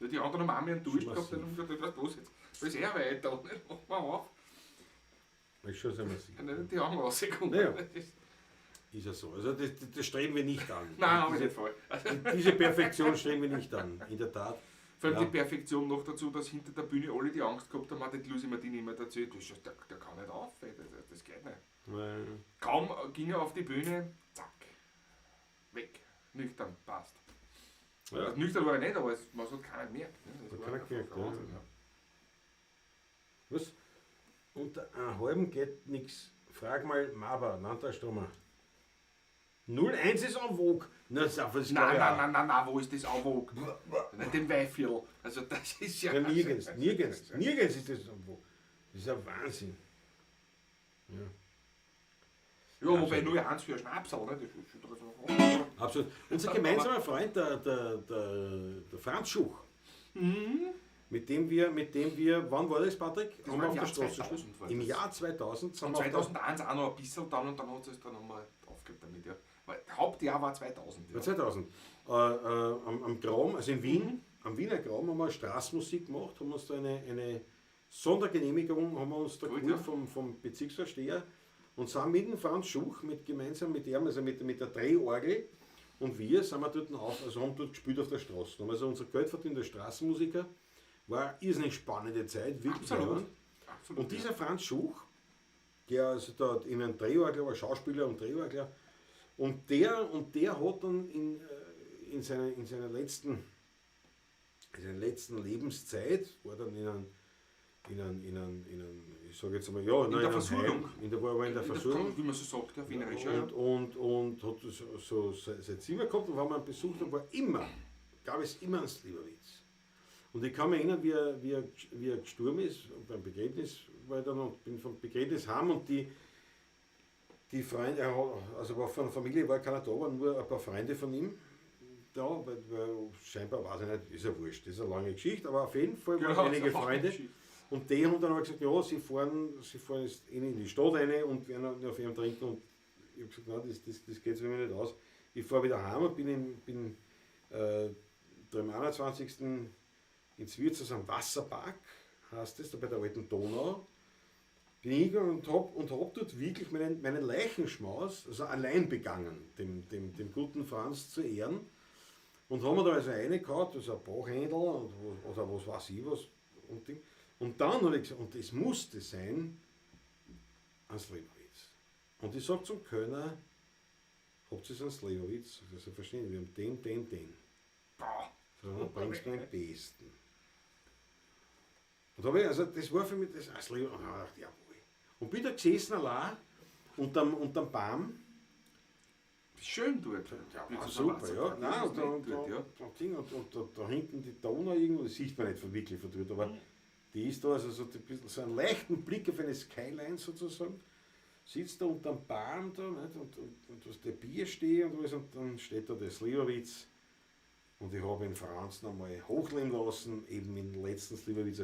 Ja, die anderen haben auch mehr einen Durst Schon gehabt und haben gesagt, was ist los jetzt? Da ist er weiter, nicht? Mach mal auf. Das ist schon sehr massiv. Dann sind die Augen rausgekommen. Ja. Das ist- Ist ja so. Also das streben wir nicht an. Nein, habe ich diese, nicht voll. Also, diese Perfektion streben wir nicht an, in der Tat. vor allem Ja. die Perfektion noch dazu, dass hinter der Bühne alle die Angst gehabt haben, hat die Lucy Martini immer erzählt, das ist- der kann nicht auf, ey, das geht nicht. Kaum ging er auf die Bühne, zack, weg, nüchtern, passt. Ja. Also nüchtern war er nicht, aber es, man hat keiner gemerkt. Ne? Das Hat war keiner einfach gemerkt, ja. Wahnsinn, ja. Was? Unter einem halben geht nichts. Frag mal Maba, Nanta Stummer. 0,1 ist en vogue. Na, das ist Nein, nein, nein, nein, nein, wo ist das en vogue? Nicht im Weihviertel. Also das ist ja... Ja, nirgends, nirgends, nirgends ist das en vogue. Das ist ja Wahnsinn. Ja, wobei 0,1 für einen Schnaps, oder? Das ist schon so. Absolut. Unser gemeinsamer Freund, der Franz Schuch, mit dem wir, wann war das, Patrick? Das Haben war wir im auf der Jahr Straße 2000 gespielt? war Im das. Jahr 2000 sind Und wir auf der 2001 auch noch ein bisschen dann und dann hat es dann nochmal aufgehört damit, ja. Weil Hauptjahr war 2000. Ja. Ja. 2000. Am Graben, also in Wien, am Wiener Graben haben wir Straßenmusik gemacht, haben uns da eine Sondergenehmigung haben wir uns da Gut, geholt ja. vom Bezirksvorsteher und sind mit dem Franz Schuch, gemeinsam mit ihm, also mit der Drehorgel und wir sind wir dort auf, also haben dort gespielt auf der Straße. Haben also unser Geld verdient als Straßenmusiker, war eine irrsinnig spannende Zeit, wirklich. Absolut. leibend. Absolut. Und dieser Franz Schuch, der also da eben ein Drehorgler war, Schauspieler und Drehorgler, und der hat dann in seiner letzten Lebenszeit, war dann in einem, ich sage jetzt einmal, ja, in der einem Versuchung. Heim, war in der Versuchung. Wie man so sagt, ja, wienerisch. Ja, ja. Und hat so sein Zimmer gehabt und wenn man ihn besucht hat, gab es immer einen Slivovitz. Und ich kann mich erinnern, wie er gestorben ist, beim Begräbnis war ich dann und bin vom Begräbnis heim und die Freunde, er hat, also war von der Familie war keiner da, waren nur ein paar Freunde von ihm da, weil scheinbar, weiß ich nicht, ist ja wurscht, das ist eine lange Geschichte, aber auf jeden Fall waren Genau, einige ist eine lange Freunde. Geschichte. Und die haben dann aber gesagt, ja, sie fahren jetzt in die Stadt rein und werden auf ihm trinken. Und ich habe gesagt, nein, das geht sich mir nicht aus. Ich fahre wieder heim und bin am 21. ins Wirtshaus am Wasserpark, heißt das, da bei der alten Donau. Bin ich gegangen und hab dort wirklich meinen Leichenschmaus, also allein begangen, dem guten Franz zu Ehren. Und haben wir da also reingehauen, das ist ein Bachhändel und, oder was weiß ich was. Und, Ding. Und dann habe ich gesagt, und das musste sein, ein Slivovitz. Und ich sage zum Kölner, habt ihr einen Slivovitz? Sagt er, selbstverständlich, wir haben den. Boah. So, dann bringst du mir den Besten. Und habe ich, also das war für mich das Slivovitz. Und dann habe ich gedacht, jawohl. Und bin da gesessen allein unterm Baum. Schön dort. Ja, Wird war so super, Wasser- ja. Das Nein, ist und, nett und, dort, ja. und, und, da hinten die Donau irgendwo, das sieht man nicht von wirklich von dort, aber Die ist da, also so ein bisschen so einen leichten Blick auf eine Skyline sozusagen. Sitzt da unterm Baum da, nicht? Und was der Bier steht und alles, und dann steht da der Slivovitz. Und ich habe ihn Franz nochmal hochleben lassen, eben den letzten Slivovitz.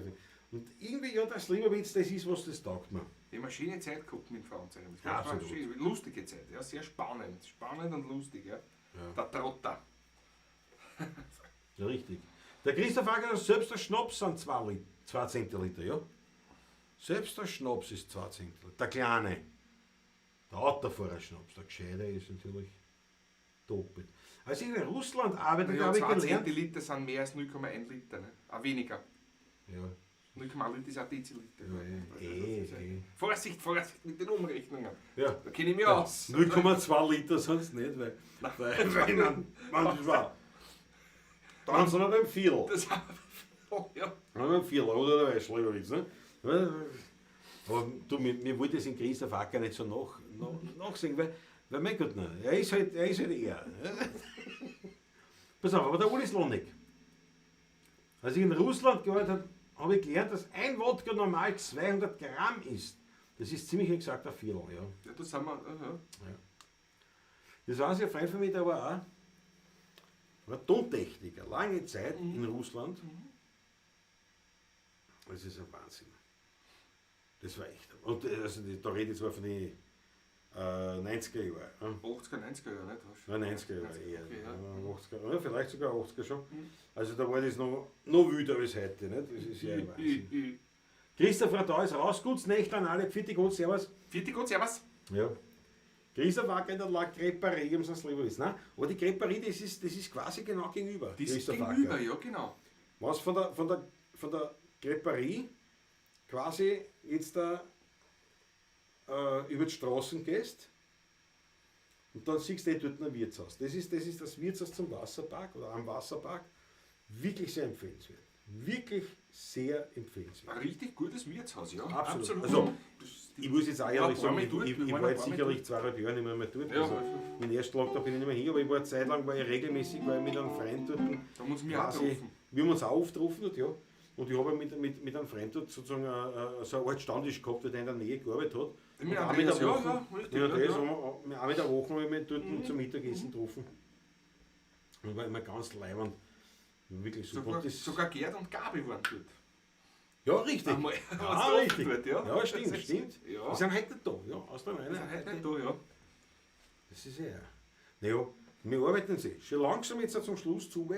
Und irgendwie, ja, der Slivovitz, das ist was, das taugt mir. Wir haben eine schöne Zeit gehabt mit Franz. Das war Absolut. eine schöne, lustige Zeit, ja, sehr spannend. Spannend und lustig, ja. Der Trotter. Ja, richtig. Der Christoph Acker, selbst der Schnaps sind 2 Zentiliter, ja. Selbst der Schnaps ist 2 Zentiliter. Der kleine. Der Autofahrer-Schnaps, der gescheite ist natürlich doppelt. Als ich in Russland arbeite, Ja, habe ich 2 gelernt. Zentiliter sind mehr als 0,1 Liter, ne? Auch weniger. Ja, 0,1 Liter ist ein Deziliter. ja, eh. Vorsicht, Vorsicht mit den Umrechnungen. Ja. Da kenne ich mich aus. 0,2 Liter sonst nicht, weil wenn das war. Dann sind wir beim Viertel. Das ja. Dann beim Viertel, oder der Weißleberwitz, ne? Aber du, mir wollte es in Christoph Acker nicht so nachsehen, weil mein Gott, ne, er ist halt er. Pass auf, aber der Uli Slonik. Als ich in Russland gearbeitet habe, habe ich gelernt, dass ein Wodka normal 200 Gramm ist. Das ist ziemlich exakt ein Viertel, ja. Ja, das sind wir. Aha. Das weiß ich, ein Freund von mir, der war auch war Tontechniker, lange Zeit in Russland. Das ist ein Wahnsinn. Das war echt. Und also, da rede ich zwar von den 90er Jahren. Ne? 80er, 90er Jahre, nicht? Was? Ja, 90er Jahre eher. Okay, ja. Ja, 80er, ja, vielleicht sogar 80er schon. Also da war das noch wilder als heute. Nicht? Das ist ja ein Wahnsinn. Christoph Radau ist raus. Gutes Nacht an alle. Pfiat Gott, servus. Vierte Gott, servus. Ja. Christoph Acker in der La Creperie im St. Leibowitz. Nein, aber die Creperie, das ist quasi genau gegenüber. Das ist Christoph gegenüber, Acker. ja, genau. Was von der Creperie quasi jetzt da über die Straßen gehst und dann siehst du dort ein Wirtshaus. Das ist das Wirtshaus zum Wasserpark oder am Wasserpark. Wirklich sehr empfehlenswert. Wirklich sehr empfehlenswert. Ein richtig gutes Wirtshaus, ja. Absolut. Also, ich muss jetzt auch ehrlich sagen, ich war jetzt sicherlich 2,5 Jahre nicht mehr dort. Ja. Also, im ersten Lockdown bin ich nicht mehr hin, aber ich war eine Zeit lang, war ich regelmäßig, war ich mit einem Freund dort. Da haben uns wir auch getroffen. Wir haben uns auch oft getroffen dort, ja. Und ich habe mit einem Freund dort sozusagen so eine Art Stammtisch gehabt, der in der Nähe gearbeitet hat. Mit Und auch mit der Andreas, ja, Woche, ja, richtig, mit Andreas ja, ja. haben wir auch mit der Woche haben wir dort zum Mittagessen getroffen. Und war immer ganz leibend. Wirklich super. Sogar Gerd und Gabi waren dort. Ja, richtig. Einmal, Ja, richtig. Dort, ja. Ja, stimmt. Ja. Die sind heute nicht da. Ja, aus der Die sind heute nicht da, ja. Das ist ja. Naja, wir arbeiten sie. Schon langsam jetzt zum Schluss zu.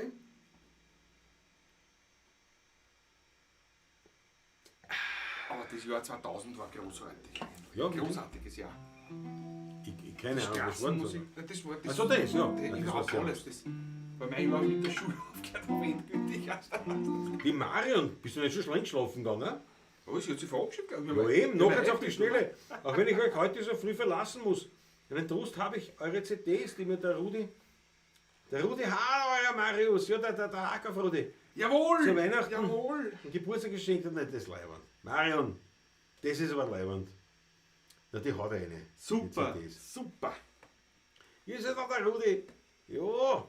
Aber das Jahr 2000 war großartig. Ja, großartiges Jahr. Ich keine Ahnung, was war das? Das war das. Also das, ja. Das, Das überhaupt war alles. Das war mein Jahr mit der Schule aufgehört habe, endgültig. Die Marion, bist du nicht schon schlecht schlafen gegangen? Ne? Oh, sie hat sich verabschiedet. glaub ich. Ja eben, noch jetzt auf die Schnelle. Auch wenn ich euch heute so früh verlassen muss. Einen Trost habe ich, eure CDs, die mir der Rudi... Der Rudi, hallo, euer Marius, ja, der Hacker Rudi. Jawohl! Zu Weihnachten. Jawohl! Ein Geburtstag geschenkt hat, nicht das leibend. Marion, das ist aber leibend. Na, die hat eine. Super, Die CDs. super. Hier ist ja noch der Rudi. Ja.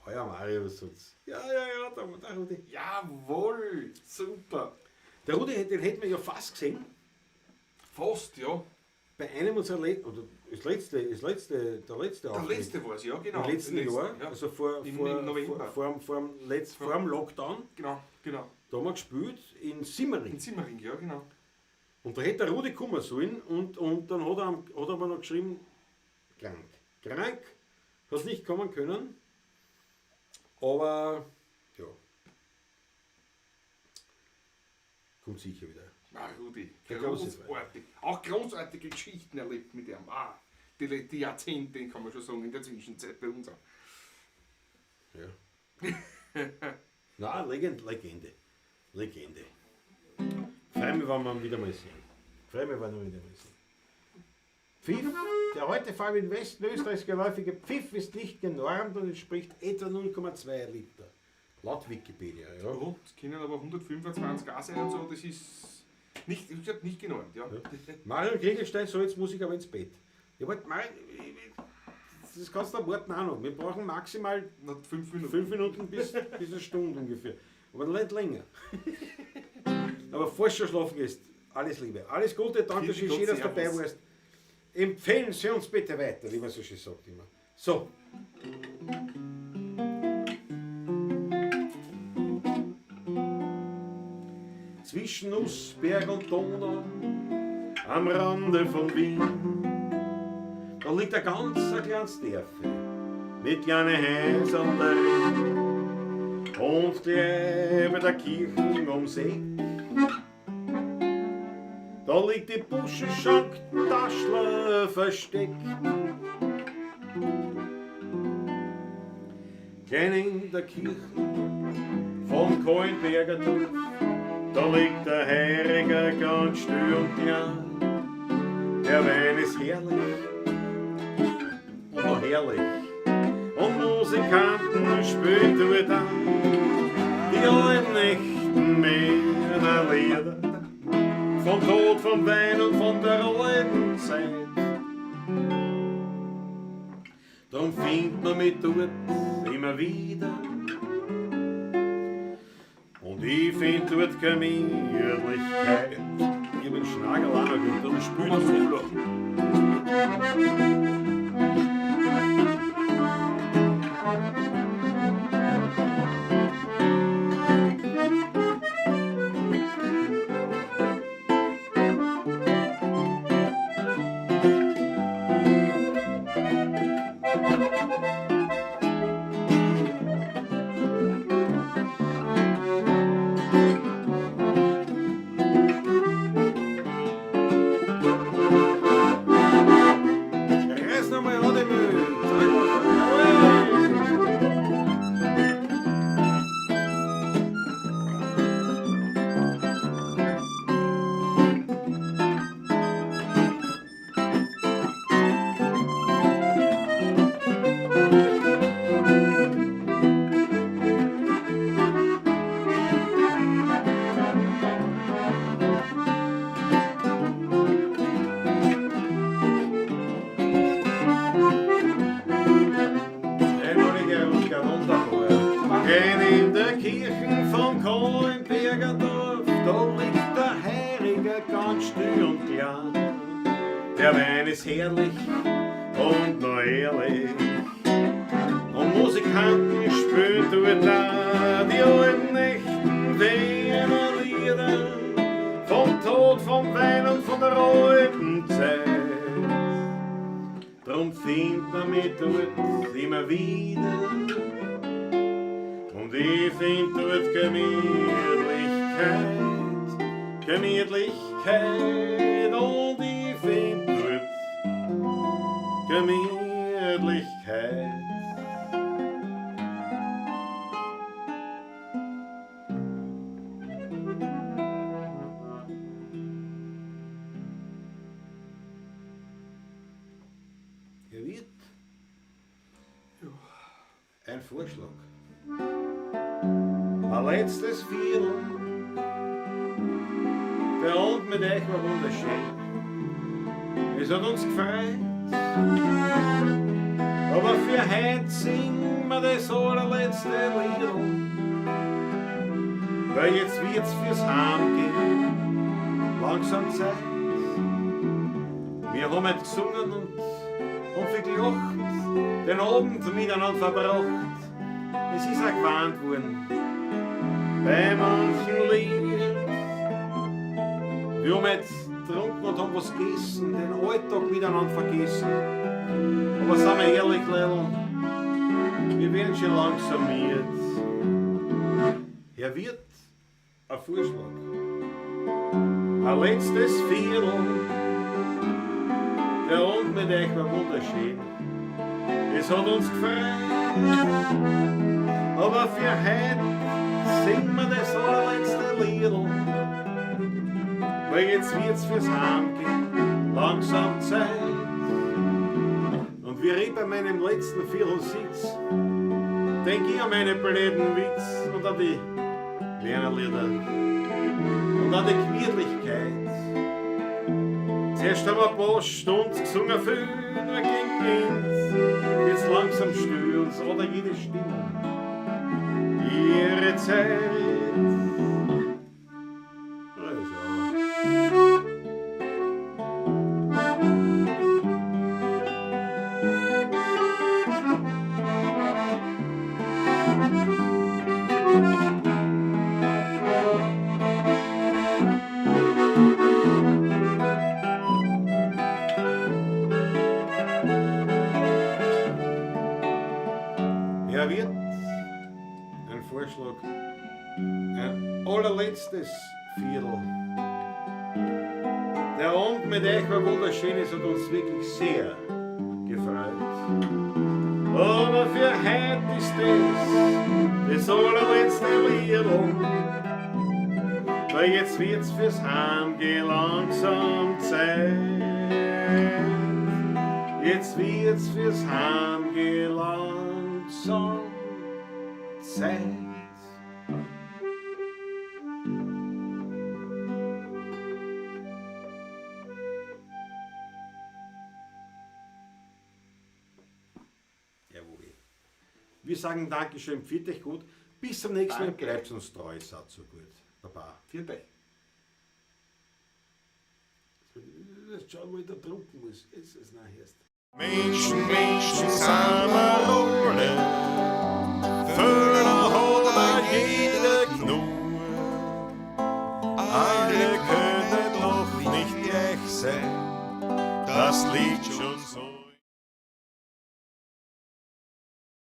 Euer Marius. Ja, ja, ja, der Rudi. Jawohl, super. Der Rudi, den hätten wir ja fast gesehen. Fast, ja. Bei einem unserer letzten, oder das letzte, der letzte Der Auftritt. letzte war es, ja, genau. Im letzten Jahr, ja. also vor dem Lockdown. Genau, genau. Da haben wir gespielt in Simmering. In Simmering, ja, genau. Und da hätte der Rudi kommen sollen und dann hat er aber noch geschrieben, krank. Krank, hat nicht kommen können, aber ja, kommt sicher wieder. Ah, Rudi, großartig. Auch großartige Geschichten erlebt mit ihm. Ah, die Jahrzehnte, kann man schon sagen, in der Zwischenzeit bei uns auch. Ja. Na, Legende. Legende. Freue mich, wenn wir ihn wieder mal sehen. Pfiff, der heute vor allem in Westen Österreichs geläufige Pfiff ist nicht genormt und entspricht etwa 0,2 Liter. Laut Wikipedia, ja. Oh, das können aber 125 auch sein und so, das ist nicht, ich hab nicht genormt, ja. Ja. Marion Kriegelstein, so jetzt muss ich aber ins Bett. Ja, warte, Marion, das kannst du warten auch noch. Wir brauchen maximal noch 5 Minuten. 5 Minuten bis eine Stunde ungefähr. Aber nicht länger. Aber falls du schon schlafen gehst, alles Liebe. Alles Gute, danke schön, schön, dass du dabei warst. Empfehlen Sie uns bitte weiter, wie man so schön sagt immer. So. Zwischen Nussberg und Donau, am Rande von Wien, da liegt ein ganz ein kleines Dörfli mit kleinen Häusern darin und gleich bei der Kirche am See. Da liegt die Buschenschank Taschler versteckt. Klein in der Kirche vom Kahlenberger Dorf, da liegt der Heiriger ganz still und klein. Der Wein ist herrlich und noch herrlich. Und Musikanten spielen dort an die alten echten Männerlieder. Vom Tod, vom Wein und von der alten Zeit. Drum findet man mich dort immer wieder. Und ich find dort Gemütlichkeit. Ich hab den Schnagel auch noch gut, darum spielt er so. Reiß nochmal an den Müll. Sag mal, jawohl. Einmaliger und gar wunderbar. Klein in der Kirche vom Kahlenberger Dorf, da liegt der Heiriger ganz still und klein. Der Wein ist herrlich und noch ehrlich. Und Musikanten spielen dort auch die alten echten Wiener Lieder. Vom Tod, vom Wein und von der alten Zeit. Drum findet man mich dort immer wieder. Und ich find dort Gemütlichkeit, Gemütlichkeit. Und ich find dort Gemütlichkeit. Herr Wirt, ein Vorschlag. Ein letztes Viertel. Der Abend mit euch war wunderschön. Es hat uns gefreut. Aber für heute singen wir das allerletzte Lied. Weil jetzt wird's fürs Heimgehen langsam Zeit. Wir haben heute gesungen und viel gelacht, den Abend miteinander verbracht. Es ist auch gewarnt worden bei manchen Lied. Wir haben jetzt getrunken und haben was gegessen, den Alltag miteinander vergessen. Aber sind wir ehrlich, Leute, wir werden schon langsam müde. Herr Wirt, ein Vorschlag. Ein letztes Viertel. Der Abend mit euch war wunderschön. Es hat uns gefreut. Aber für heute singen wir das allerletzte Liedl. Weil jetzt wird's fürs Heimgehen langsam Zeit. Und wie ich bei meinem letzten Viertel sitz, denk ich an meine blöden Witz und an die kleinen Lieder und an die Gemütlichkeit. Zuerst haben wir ein paar Stunden gesungen, viel nur gegen Wind. Jetzt langsam still uns oder jede Stimmung ihre Zeit. allerletztes Viertel. Der Abend mit euch war wunderschön, es hat uns wirklich sehr gefreut. Aber für heute ist das das allerletzte Liedl. Weil jetzt wird's fürs Heimgehen langsam Zeit. Jetzt wird's fürs Heimgehen langsam Zeit. Jawohl. Wir sagen Dankeschön, pfiat euch gut. Bis zum nächsten Mal. Danke. Bleibt uns treu, seid so gut. Baba. Viert euch. Jetzt schauen, wo ich da drucken muss. Jetzt ist es nachher erst. Menschen, Menschen sind wir alle, Fehler hat auch jeder genug. Alle können doch nicht gleich sein, das liegt schon so.